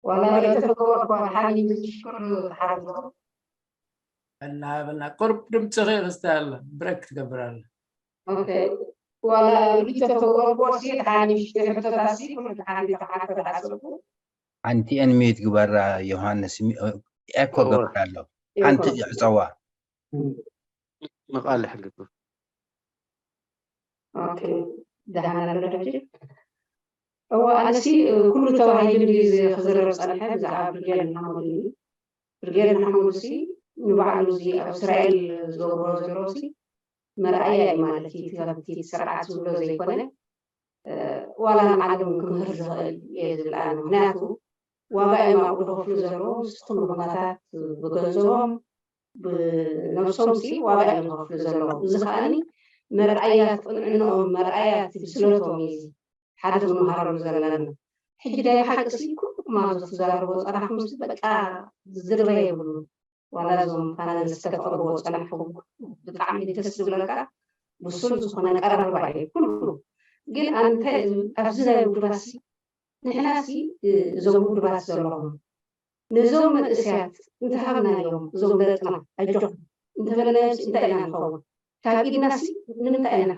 ዋላ የተፈወርኳ ሓኒ ዝሽክር ተሓርዞ እናሃበና ቁርብ ድምፅኺ ክስተ ኣለ ብሬክ ትገብር ኣለ። ዋላ ሪተፈወርኳ ሲ ሓኒ ሽክር ተታሲ ኩሉ ሓኒ ተሓፈ ተሓሰብኩ ሓንቲ እንሚዩት ግበራ ዮሃንስ ኤኮ ገብር ኣሎ ሓንቲ ዕፀዋ መቃል ሕግቱ ደሃና ሕጂ እዋ ኣነሲ ኩሉ ተባሂሉ ክዝረብ ፀንሐ ብዛዕባ ብርጌድ ንሓመዱ እዩ። ብርጌድ ንሓመዱ ሲ ንባዕሉ እዚ ኣብ እስራኤል ዝገብሮ ዘሎ ሲ መርኣያ እዩ ማለት እዩ። እቲ ስርዓት ዝብሎ ዘይኮነ ዋላ ንዓለም ክምህር ዝኽእል እየ ዝብል ኣነ። ምክንያቱ ዋጋ እዮም ኣብኡ ዝኸፍሉ ዘለዉ። ንስኹም ንኩነታት ብገንዘቦም ብነብሶም ሲ ዋጋ እዮም ዝኸፍሉ ዘለዉ። እዚ ከዓኒ መርኣያ እቲ ቅንዕንኦም መርኣያ እቲ ብስለቶም እዩ እዚ ሓደ ክንመሃረሉ ዘለና። ሕጂ ናይ ብሓቂ ሲ ኩልኩም ኣብዚ ክትዛረቦ ጸናሕኩም ሲ በቃ ዝዝርበ የብሉ። ዋላ እዞም ፓናሊስት ከተቕርቦ ጸናሕኩም ብጣዕሚ ደስ ዝብለካ ብሱል ዝኾነ ቀረርባ እዩ ኩሉ። ግን ኣንተ ኣብዚ ናይ ውድባሲ ንሕናሲ እዞም ውድባት ዘለኹም ነዞም መንእሰያት እንተሃብናዮም እዞም ደቅና ኣጆኹም እንተበልናዮም እንታይ ኢና ንኸውን? ካብ ኢድናሲ ንምንታይ ኢና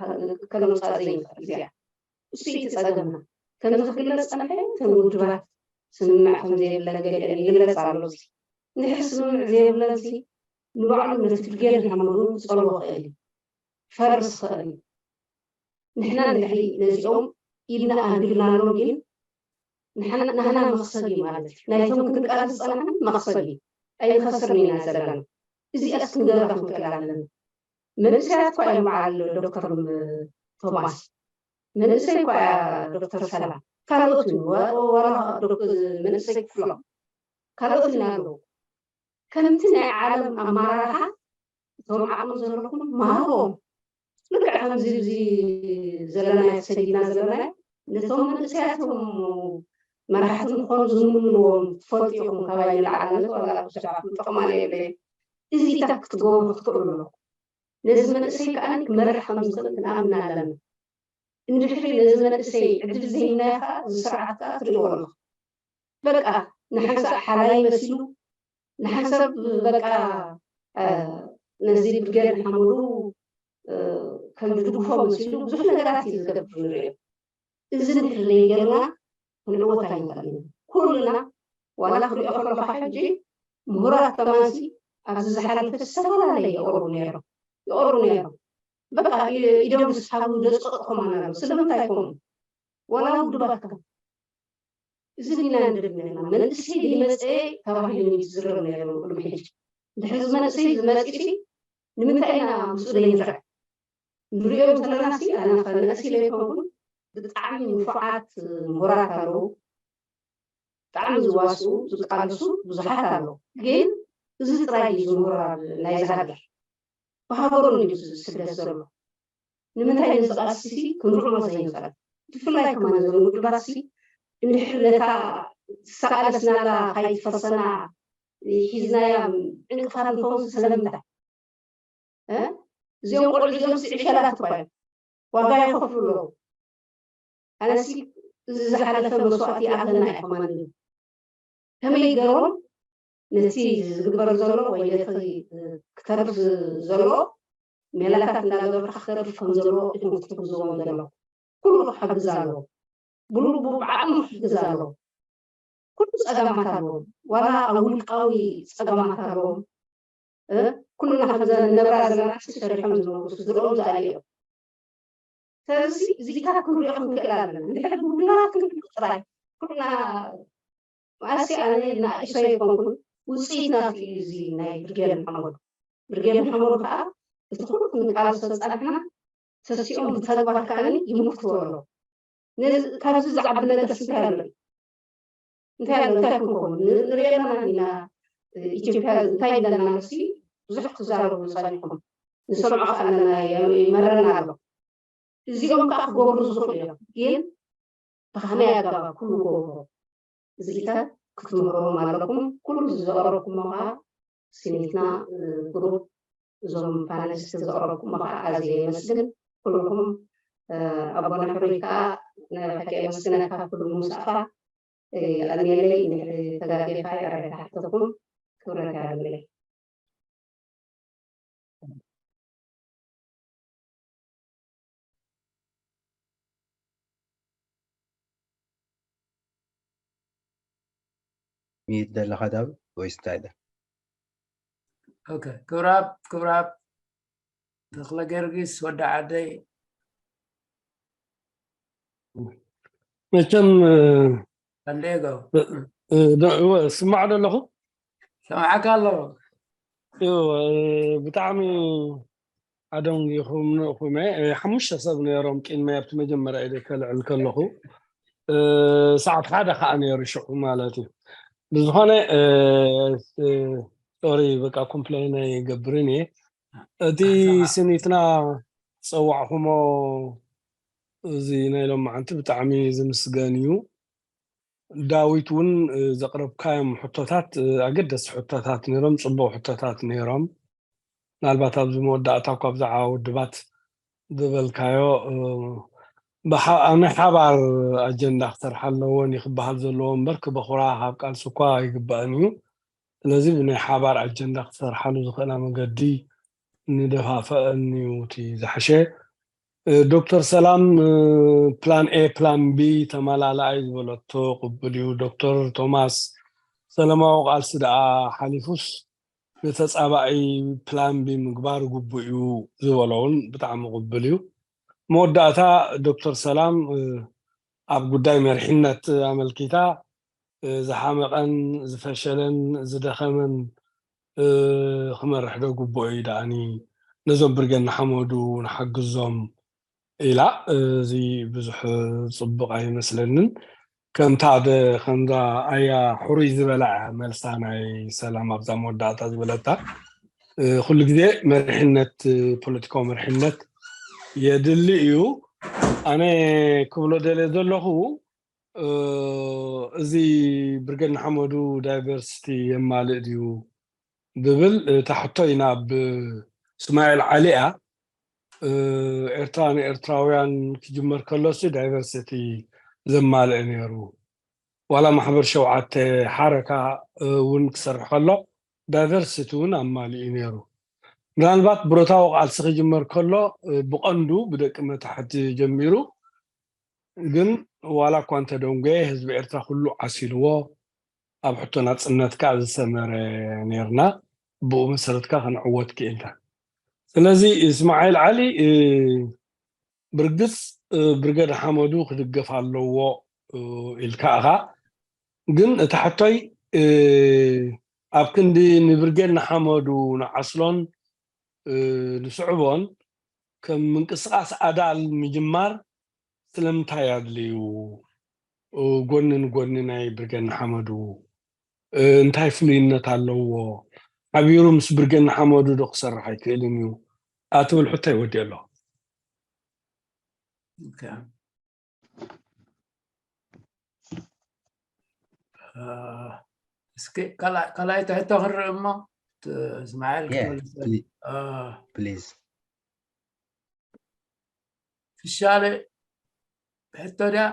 ከነውፃእ ዘይንኽእል እዚኣ? እሱ እዩ እቲ ፀገምና። ከምዚ ክግለፅ ፀንሐ እተን ውድባት ስምምዕ ከም ዘየብለን ገሊአን ይግለፅ ኣሎ። እዚ እንድሕር ስምምዕ ዘየብለን ሲ ንባዕሉ ነቲ ብርጌድ ንሓመዱ ክፀልዎ ክእል እዩ፣ ክፈርስ ክእል እዩ። ንሕና እንድሕሪ ነዚኦም ኢድና ኣንቢርናሎም ግን ንሕና ናህና መኽሰብ እዩ ማለት እዩ። ናይቶም ክንቃለስ ዝፀናሕና መኽሰብ እዩ። ኣይንኸስርን ኢና ዘለና። እዚኣስ ክንገብራ ክንክእል ኣለና። መንእሰያት እኳ እዮም በዓል ዶክተር ቶማስ፣ መንእሰይ እኳ እያ ዶክተር ሰላም፣ ካልኦት እውን ዋላ መንእሰይ ክፍሎም ካልኦት እውን ኣለዉ። ከምቲ ናይ ዓለም ኣመራርሓ እቶም ዓቕሚ ዘለኹም መሃርዎም። ልክዕ ከምዚ እዚ ዘለናዮ ተሰዲድና ዘለናዮ ነቶም መንእሰያት እዮም መራሕቲ ንኾኑ ዝምንዎም ትፈልጡ ኢኹም። ካባይ ንላዕሊ ኣነስ ዋላ ብዙሕ ጥቕማ የብለይን። እዚታት ክትገብሩ ክትክእሉ ኣለኹም። ነዚ መንእሰይ ከኣ ክመርሕ ከም ዝኽእል ክንኣምን ኣለና። እንድሕሪ ነዚ መንእሰይ ዕድል ዘይህብናዮ ከኣ እዚ ስርዓት ከኣ ትርእይዎ ኣለኹም። በቃ ንሓንሳእ ሓላይ መሲሉ ንሓንሳብ በቃ ነዚ ብርጌድ ንሓመዱ ከም ዝድግፎ መሲሉ ብዙሕ ነገራት እዩ ዝገብር ንሪኦ። እዚ እንድሕሪ ዘይገርና ክንዕወት ኣይንኽእልን ኢና። ኩልና ዋላ ክሪኦ ከለኹ ሕጂ ምሁራት ከማንሲ ኣብዚ ዝሓለፈ ዝተፈላለየ የቕርቡ ነይሮም የቕርቡ ነይሮም በቃ ኢዶም ዝስሓቡ ደቂ ከማን ኣለዉ። ስለምንታይ ከምኡ ዋላ ውድባት ከም እዚ ኢና ንደግም ነርና። መንእሰይ ዘይመፀ ተባሂሉ እዩ ዝዝረብ ነይሩ ቅድሚ ሕጂ። ድሕሪ እዚ መንእሰይ ዝመፅእ ሲ ንምንታይ ኢና ምስኡ ዘይንርዕ? ንሪኦም ዘለና ሲ ኣነ ከ ንእሲ ዘይኮንኩን ብጣዕሚ ንፉዓት ምሁራት ኣለዉ። ብጣዕሚ ዝዋስኡ ዝቃልሱ ብዙሓት ኣለዉ። ግን እዚ ጥራይ እዩ ዝምውራር ናይዚ ሃገር። ብሃገሩ እዩ ስደት ዘሎ። ንምንታይ ነዚ ቃልሲ ክንርዕሞ ዘይንኽእል? ብፍላይ ከማን እዞም ውድባትሲ እንድሕር ነታ ዝሰቓለስናላ ካይትፈርሰና ሒዝናያ ዕንቅፋት ንኸውን ስለምንታይ? እዚኦም ቆልዑ እዚኦም ስዒ ሸላት እኳ እዮም ዋጋ ይኸፍሉ ኣለዉ። ኣነሲ እዚ ዝሓለፈ መስዋእቲ ይኣኽለና እዩ ከማን። ከመይ ገይሮም ነቲ ዝግበር ዘሎ ወይ ነቲ ክተርፍ ዘሎ ሜላታት እንዳገበርካ ክተርፍ ከም ዘለዎ ኢኹም ክትሕግዝዎም ዘለኹም። ኩሉ ክሕግዝ ኣለዎ። ብልቡ ብዓቕሙ ክሕግዝ ኣለዎ። ኩሉ ጸገማት ኣለዎም። ዋላ ኣብ ውልቃዊ ጸገማት ኣለዎም። ኩልና ከምዘ ነብራ ዘለና ሰሪሖም ዝነብሩ ስድርኦም ዝኣልዮም። ስለዚ እዚታት ክንሪኦ ክንክእል ኣለና። እንድሕር ብውድባት ክንሪኦ ጥራይ ኩልና ማእሲ ኣነ ንእሽቶ ኣይኮንኩን ውፅኢት ናቱ እዩ እዚ ናይ ብርጌድ ንሓመዱ። ብርጌድ ንሓመዱ ከዓ እቲ ኩሉ ክንቃለሶ ዝፀናሕና ተሲኦም ብተግባር ከዓኒ ይምክትዎ ኣለዉ። ካብዚ ዝዓቢ ነገርስ እንታይ ኣሎ? እንታይ ኣሎ እንታይ ክንከውን ንሪኦ ኣለና ኢና። ኢትዮጵያ እንታይ ኣለና ሲ ብዙሕ ትዛረቡ ፀኒኹም ንሰምዖ ኣለና ይመረና ኣሎ። እዚኦም ከዓ ክገብሩ ዝኽእሉ እዮም ግን ብኸመይ ኣገባብ ኩሉ ክገብሩ እዚኢታት ክትምህርዎም ኣለኩም። ኩሉ ዝዘቐረብኩሞ ከዓ ስኒትና ግሩፕ እዞም ፓነሊስት ዘቕረብኩሞ ከዓ ኣዝየ የመስግን። ኩልኩም ኣቦና ሕሩይ ከዓ ንሓቂ የመስግነካ ኩሉ ምሳእኻ። የቐንየለይ እንድሕሪ ተጋጌኻ ይቕሬታ ሕተኩም። ክብረት ያርምለይ። ሚት ዘለኻ ዳብ ወይስ እንታይ ኢለ? ኦኬ ክብራብ ክብራብ ተኽለ ጊዮርጊስ ወዲ ዓደይ መቸም ኣንዴጎ ስማዕ ዶ ኣለኹ ሰማዕካ ኣለኹ ብጣዕሚ ኣደንጊኹም ንእኹም ሓሙሽተ ሰብ ነይሮም ቅድመ ኣብቲ መጀመርያ ኢደ ከልዕል ከለኹ ሰዓት ሓደ ከዓ ነይሩ ሽዑ ማለት እዩ ብዝኾነ ሶሪ በቃ ኮምፕሌን ኣይገብርን እየ እቲ ስኒትና ዝፀዋዕኹሞ እዚ ናይ ሎማዓንቲ ብጣዕሚ ዝምስገን እዩ ዳዊት እውን ዘቕረብካዮም ሕቶታት ኣገደስቲ ሕቶታት ነይሮም ፅቡቕ ሕቶታት ነይሮም ምናልባት ኣብዚ መወዳእታ እኳ ብዛዕባ ውድባት ዝበልካዮ ኣብ ናይ ሓባር ኣጀንዳ ክሰርሓ ኣለዎን እዩ ክበሃል ዘለዎ እምበር ክበኹራ ካብ ቃልሲ እኳ ኣይግባእን እዩ ስለዚ ብናይ ሓባር ኣጀንዳ ክሰርሓሉ ዝኽእላ መገዲ ንደፋፈአን እዩ እቲ ዝሓሸ ዶክተር ሰላም ፕላን ኤ ፕላን ቢ ተመላላኣይ ዝበለቶ ቅቡል እዩ ዶክተር ቶማስ ሰለማዊ ቃልሲ ደኣ ሓሊፉስ ንተፃባኢ ፕላን ቢ ምግባር ግቡእ እዩ ዝበሎ እውን ብጣዕሚ ቅቡል እዩ መወዳእታ ዶክተር ሰላም ኣብ ጉዳይ መሪሕነት ኣመልኪታ ዝሓመቐን ዝፈሸለን ዝደኸመን ክመርሕ ዶ ግቡኦ እዩ ደኣኒ ነዞም ብርገን ንሓመዱ ንሓግዞም ኢላ እዚ ብዙሕ ፅቡቕ ኣይመስለንን ከምታ ከምዛ ኣያ ሕሩይ ዝበላ መልሳ ናይ ሰላም ኣብዛ መወዳእታ ዝበለታ ኩሉ ግዜ መሪሕነት ፖለቲካዊ መሪሕነት የድሊ እዩ ኣነ ክብሎ ደልየ ዘለኹ እዚ ብርገድ ንሓመዱ ዳይቨርሲቲ የማልእ ድዩ ዝብል እታ ሕቶ ኢና ብ እስማኤል ዓሊ እያ ኤርትራ ንኤርትራውያን ክጅመር ከሎሲ ዳይቨርሲቲ ዘማልአ ነይሩ ዋላ ማሕበር ሸውዓተ ሓረካ እውን ክሰርሕ ከሎ ዳይቨርሲቲ እውን ኣማሊኡ ነይሩ ምናልባት ብረታዊ ቃልሲ ክጅመር ከሎ ብቐንዱ ብደቂ መታሕቲ ጀሚሩ ግን ዋላ እኳ እንተደንጎየ ህዝቢ ኤርትራ ኩሉ ዓሲልዎ ኣብ ሕቶ ናጽነት ከዓ ዝሰመረ ነርና ብኡ መሰረት ከዓ ክንዕወት ክኢልና ስለዚ እስማዒል ዓሊ ብርግፅ ብርገድ ሓመዱ ክድገፍ ኣለዎ ኢልካ ኢኻ ግን እቲ ሕቶይ ኣብ ክንዲ ንብርጌድ ንሓመዱ ንዓስሎን ንስዕቦን ከም ምንቅስቃስ ኣዳል ምጅማር ስለምንታይ ኣድልዩ ጎኒ ንጎኒ ናይ ብርጌድ ንሓመዱ እንታይ ፍሉይነት ኣለዎ ሓቢሩ ምስ ብርጌድ ንሓመዱ ዶ ክሰርሕ ኣይክእልን እዩ ኣትብል ሕቶ ይወዲ ኣሎ። እስኪ ካልኣይቲ ሕቶ ክርኢ እሞ እስማኤል ክትመልሰ ፕሊዝ። ፍሻለ ሕቶ ድያ?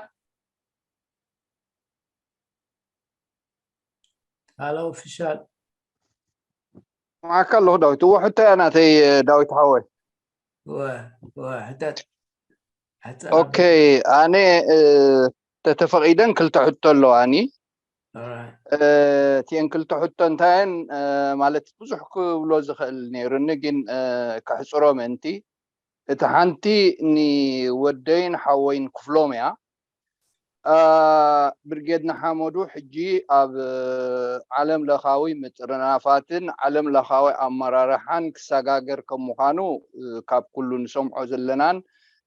ሃሎ ፍሻል ማዕካ ኣለኹ ዳዊት። እዎ ሕቶ እያ ናተይ ዳዊት ሓወይ። ወ ወ ሕተት ኦኬ ኣነ እ፣ ተተፈቒደን ክልተ ሕቶ ኣለዋኒ። ኦራይት እ፣ እቲአን ክልተ ሕቶ እንታየን እ፣ ማለት ብዙሕ ክብሎ ዝኽእል ነይሩኒ ግን እ፣ ከሕፅሮ ምእንቲ እቲ ሓንቲ ንወደይን ሓወይን ክፍሎም እያ። እ፣ ብርጌድ ንሓመዱ ሕጂ ኣብ እ፣ ዓለም ለኻዊ ምጥርናፋትን ዓለም ለኻዊ ኣመራርሓን ክሰጋገር ከም ምዃኑ እ፣ ካብ ኩሉ ንሰምዖ ዘለናን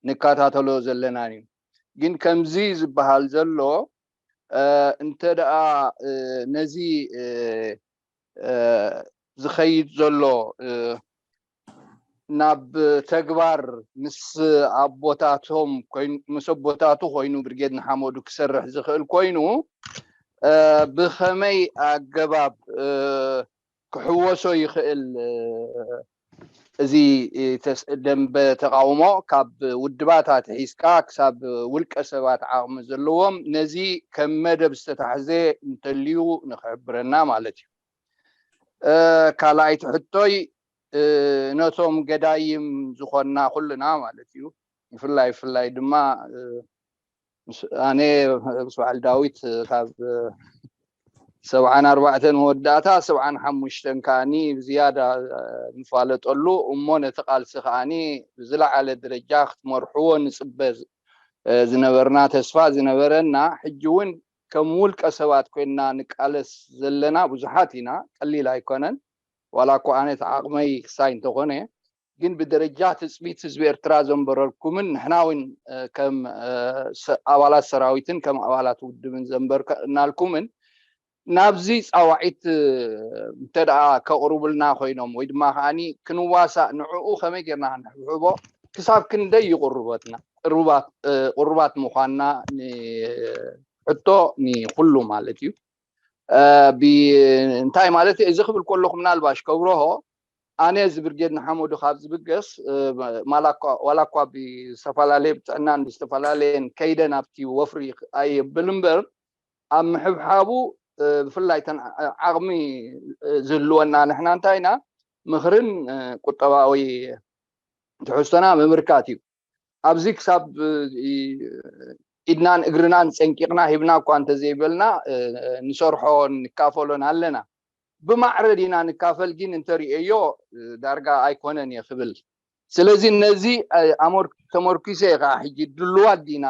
ንከታተሎ ዘለናን እዩ። ግን ከምዚ ዝበሃል ዘሎ እ፣ እንተ ደኣ እ፣ ነዚ እ፣ እ፣ ዝኸይድ ዘሎ እ፣ ናብ ተግባር ምስ ኣቦታቶም ኮይኑ ምስ ኣቦታቱ ኮይኑ ብርጌድ ንሓመዱ ክሰርሕ ዝኽእል ኮይኑ እ፣ ብኸመይ ኣገባብ እ፣ ክሕወሶ ይኽእል እ፣ እዚ እ፣ ተስ- ደንበ ተቃውሞ ካብ ውድባት ኣትሒዝካ ክሳብ ውልቀ ሰባት ዓቕሚ ዘለዎም ነዚ ከም መደብ ዝተታሕዘ እንተልዩ ንክሕብረና ማለት እዩ። እ፣ ካልኣይቲ ሕቶይ እ፣ ነቶም ገዳይም ዝኾንና ኩልና ማለት እዩ ብፍላይ ብፍላይ ድማ እ፣ ምስ- ኣነ ምስ በዓል ዳዊት እ፣ ካብ እ፣ ሰብዓን ኣርባዕተን መወዳእታ ሰብዓን ሓሙሽተን ከዓኒ ብዝያዳ እ፣ ንፋለጠሉ እሞ ነቲ ቃልሲ ከዓኒ ብዝለዓለ ደረጃ ክትመርሕዎ ንፅበ ዝ- እ፣ ዝነበርና ተስፋ ዝነበረና ሕጂ እውን ከም ውልቀ ሰባት ኮይንና ንቃለስ ዘለና ብዙሓት ኢና። ቀሊል ኣይኮነን። ዋላ እኮ ኣነ እቲ ዓቕመይ ክሳይ እንተኾነ ግን ብደረጃ ትፅቢት ህዝቢ ኤርትራ ዘንበረልኩምን ንሕና እውን እ፣ ከም እ፣ ሰ- ኣባላት ሰራዊትን ከም ኣባላት ውድብን ዘንበርናልኩምን ናብዚ ፃዋዒት እ፣ እንተ ደኣ ከቕርቡልና ኮይኖም ወይ ድማ ከዓኒ ክንዋሳእ ንዕኡ ከመይ ጌርና ክንሕብሕቦ ክሳብ ክንደይ እዩ ቅሩበትና ቅሩባት እ፣ ቅሩባት ምዃንና ን- ሕቶ ንኩሉ ማለት እዩ። እ፣ ብ- እንታይ ማለት እዩ? እዚ ክብል ከለኹ ምናልባሽ ከብረሆ ኣነ እዚ ብርጌድ ንሓመዱ ካብ ዝብገስ እ፣ ማላ እኳ- ዋላ እኳ ብዝተፈላለየ ብጥዕናን ብዝተፈላለየን ከይደ ናብቲ ወፍሪ ኣየብል እምበር ኣብ ምሕብሓቡ እ፣ ብፍላይ ተን ዓ- ዓቕሚ እ፣ ዝህልወና ንሕና እንታይ ኢና ምኽርን እ፣ ቁጠባዊ ትሕዝቶና ምምርካት እዩ። ኣብዚ ክሳብ እ፣ ኢድናን እግርናን ፀንቂቕና ሂብና እኳ እንተዘይበልና እ፣ ንሰርሖን ንካፈሎን ኣለና። ብማዕረ ዲና ንካፈል ግን እንተርእየዮ እ፣ ዳርጋ ኣይኮነን እየ ክብል። ስለዚ ነዚ እ፣ ኣሞር- ተመርኪሰ እየ ከዓ ሕጂ ድልዋት ዲና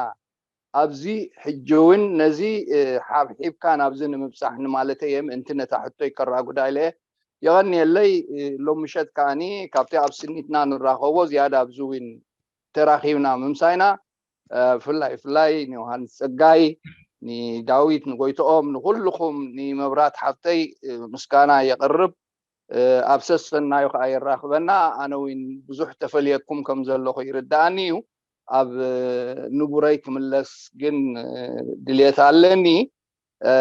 ኣብዚ ሕጂ እውን ነዚ እ፣ ሓብሒብካ ናብዚ ንምብፃሕ ንማለተይ እየ ምእንቲ ነታ ሕቶይ ከራጉዳ ኢለ እየ። የቐንየለይ እ፣ ሎም ምሸት ከዓኒ ካብቲ ኣብ ስኒትና ንራኸቦ ዝያዳ ኣብዚ እውን ተራኺብና ምምሳይና እ፣ ብፍላይ ብፍላይ ንዮሃንስ ፀጋይ ንዳዊት ንጎይትኦም ንኩልኩም ንመብራት ሓፍተይ እ፣ ምስጋና የቕርብ። እ፣ ኣብ ሰሰናዩ ከዓ የራኽበና። ኣነ እውን ብዙሕ ተፈልየኩም ከም ዘለኹ ይርድኣኒ እዩ። ኣብ እ፣ ንቡረይ ክምለስ ግን እ፣ ድልየት ኣለኒ እ፣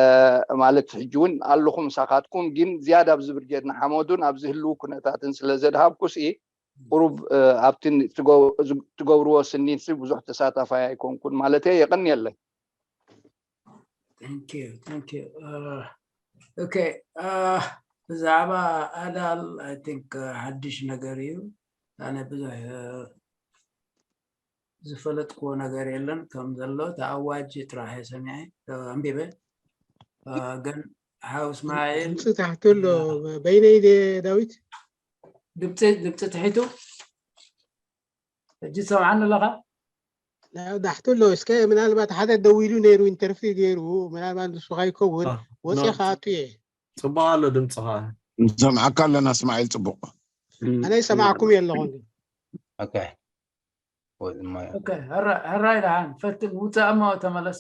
ማለት ሕጂ እውን ኣለኹ ምሳኻትኩም ግን ዝያዳ ኣብዚ ብርጌድ ንሓመዱን ኣብዚ ህልው ኩነታትን ስለ ዘድሃብኩሲ ቁሩብ እ፣ ኣብቲ ን- ትገ- ዝግ- ትገብርዎ ስኒት ብዙሕ ተሳታፋይ ኣይኮንኩን ማለት እየ። የቐንየለይ። Thank you, thank you. Uh, okay, uh, ብዛዕባ ኣዳል I think uh, ሓድሽ ነገር እዩ። ኣነ ብዙሕ uh, ዝፈለጥክዎ ነገር የለን ከም ዘሎ እቲ ኣዋጅ ጥራሕ እየ ሰሚዐ uh, ኣንቢበ uh, ግን ሓው እስማኤል ድምፂ ታሕቲ ኣሎ በይነይ ድየ ዳዊት? ድምፂ ድምፂ ትሒቱ ሕጂ ትሰምዓኒ ኣለኻ? ዳሕቲ ኣሎ እስከ ምናልባት ሓደ ደዊሉ ነይሩ ኢንተርፊው ገይሩ ምናልባት ንሱ ከይከውን አ፣ ወፂ ኖ፣ ከኣቱ እየ። ጽቡቕ ኣሎ ድምፅኻ። ንሰምዓካ ኣለና እስማዒል ጽቡቕ። ኣነ ይሰማዕኩም የለኹን። ኦኬ ወይ ድማ ኦኬ፣ ሕራ- ሕራይ ደሓን ፈትን ውፃእ እሞ ተመለስ።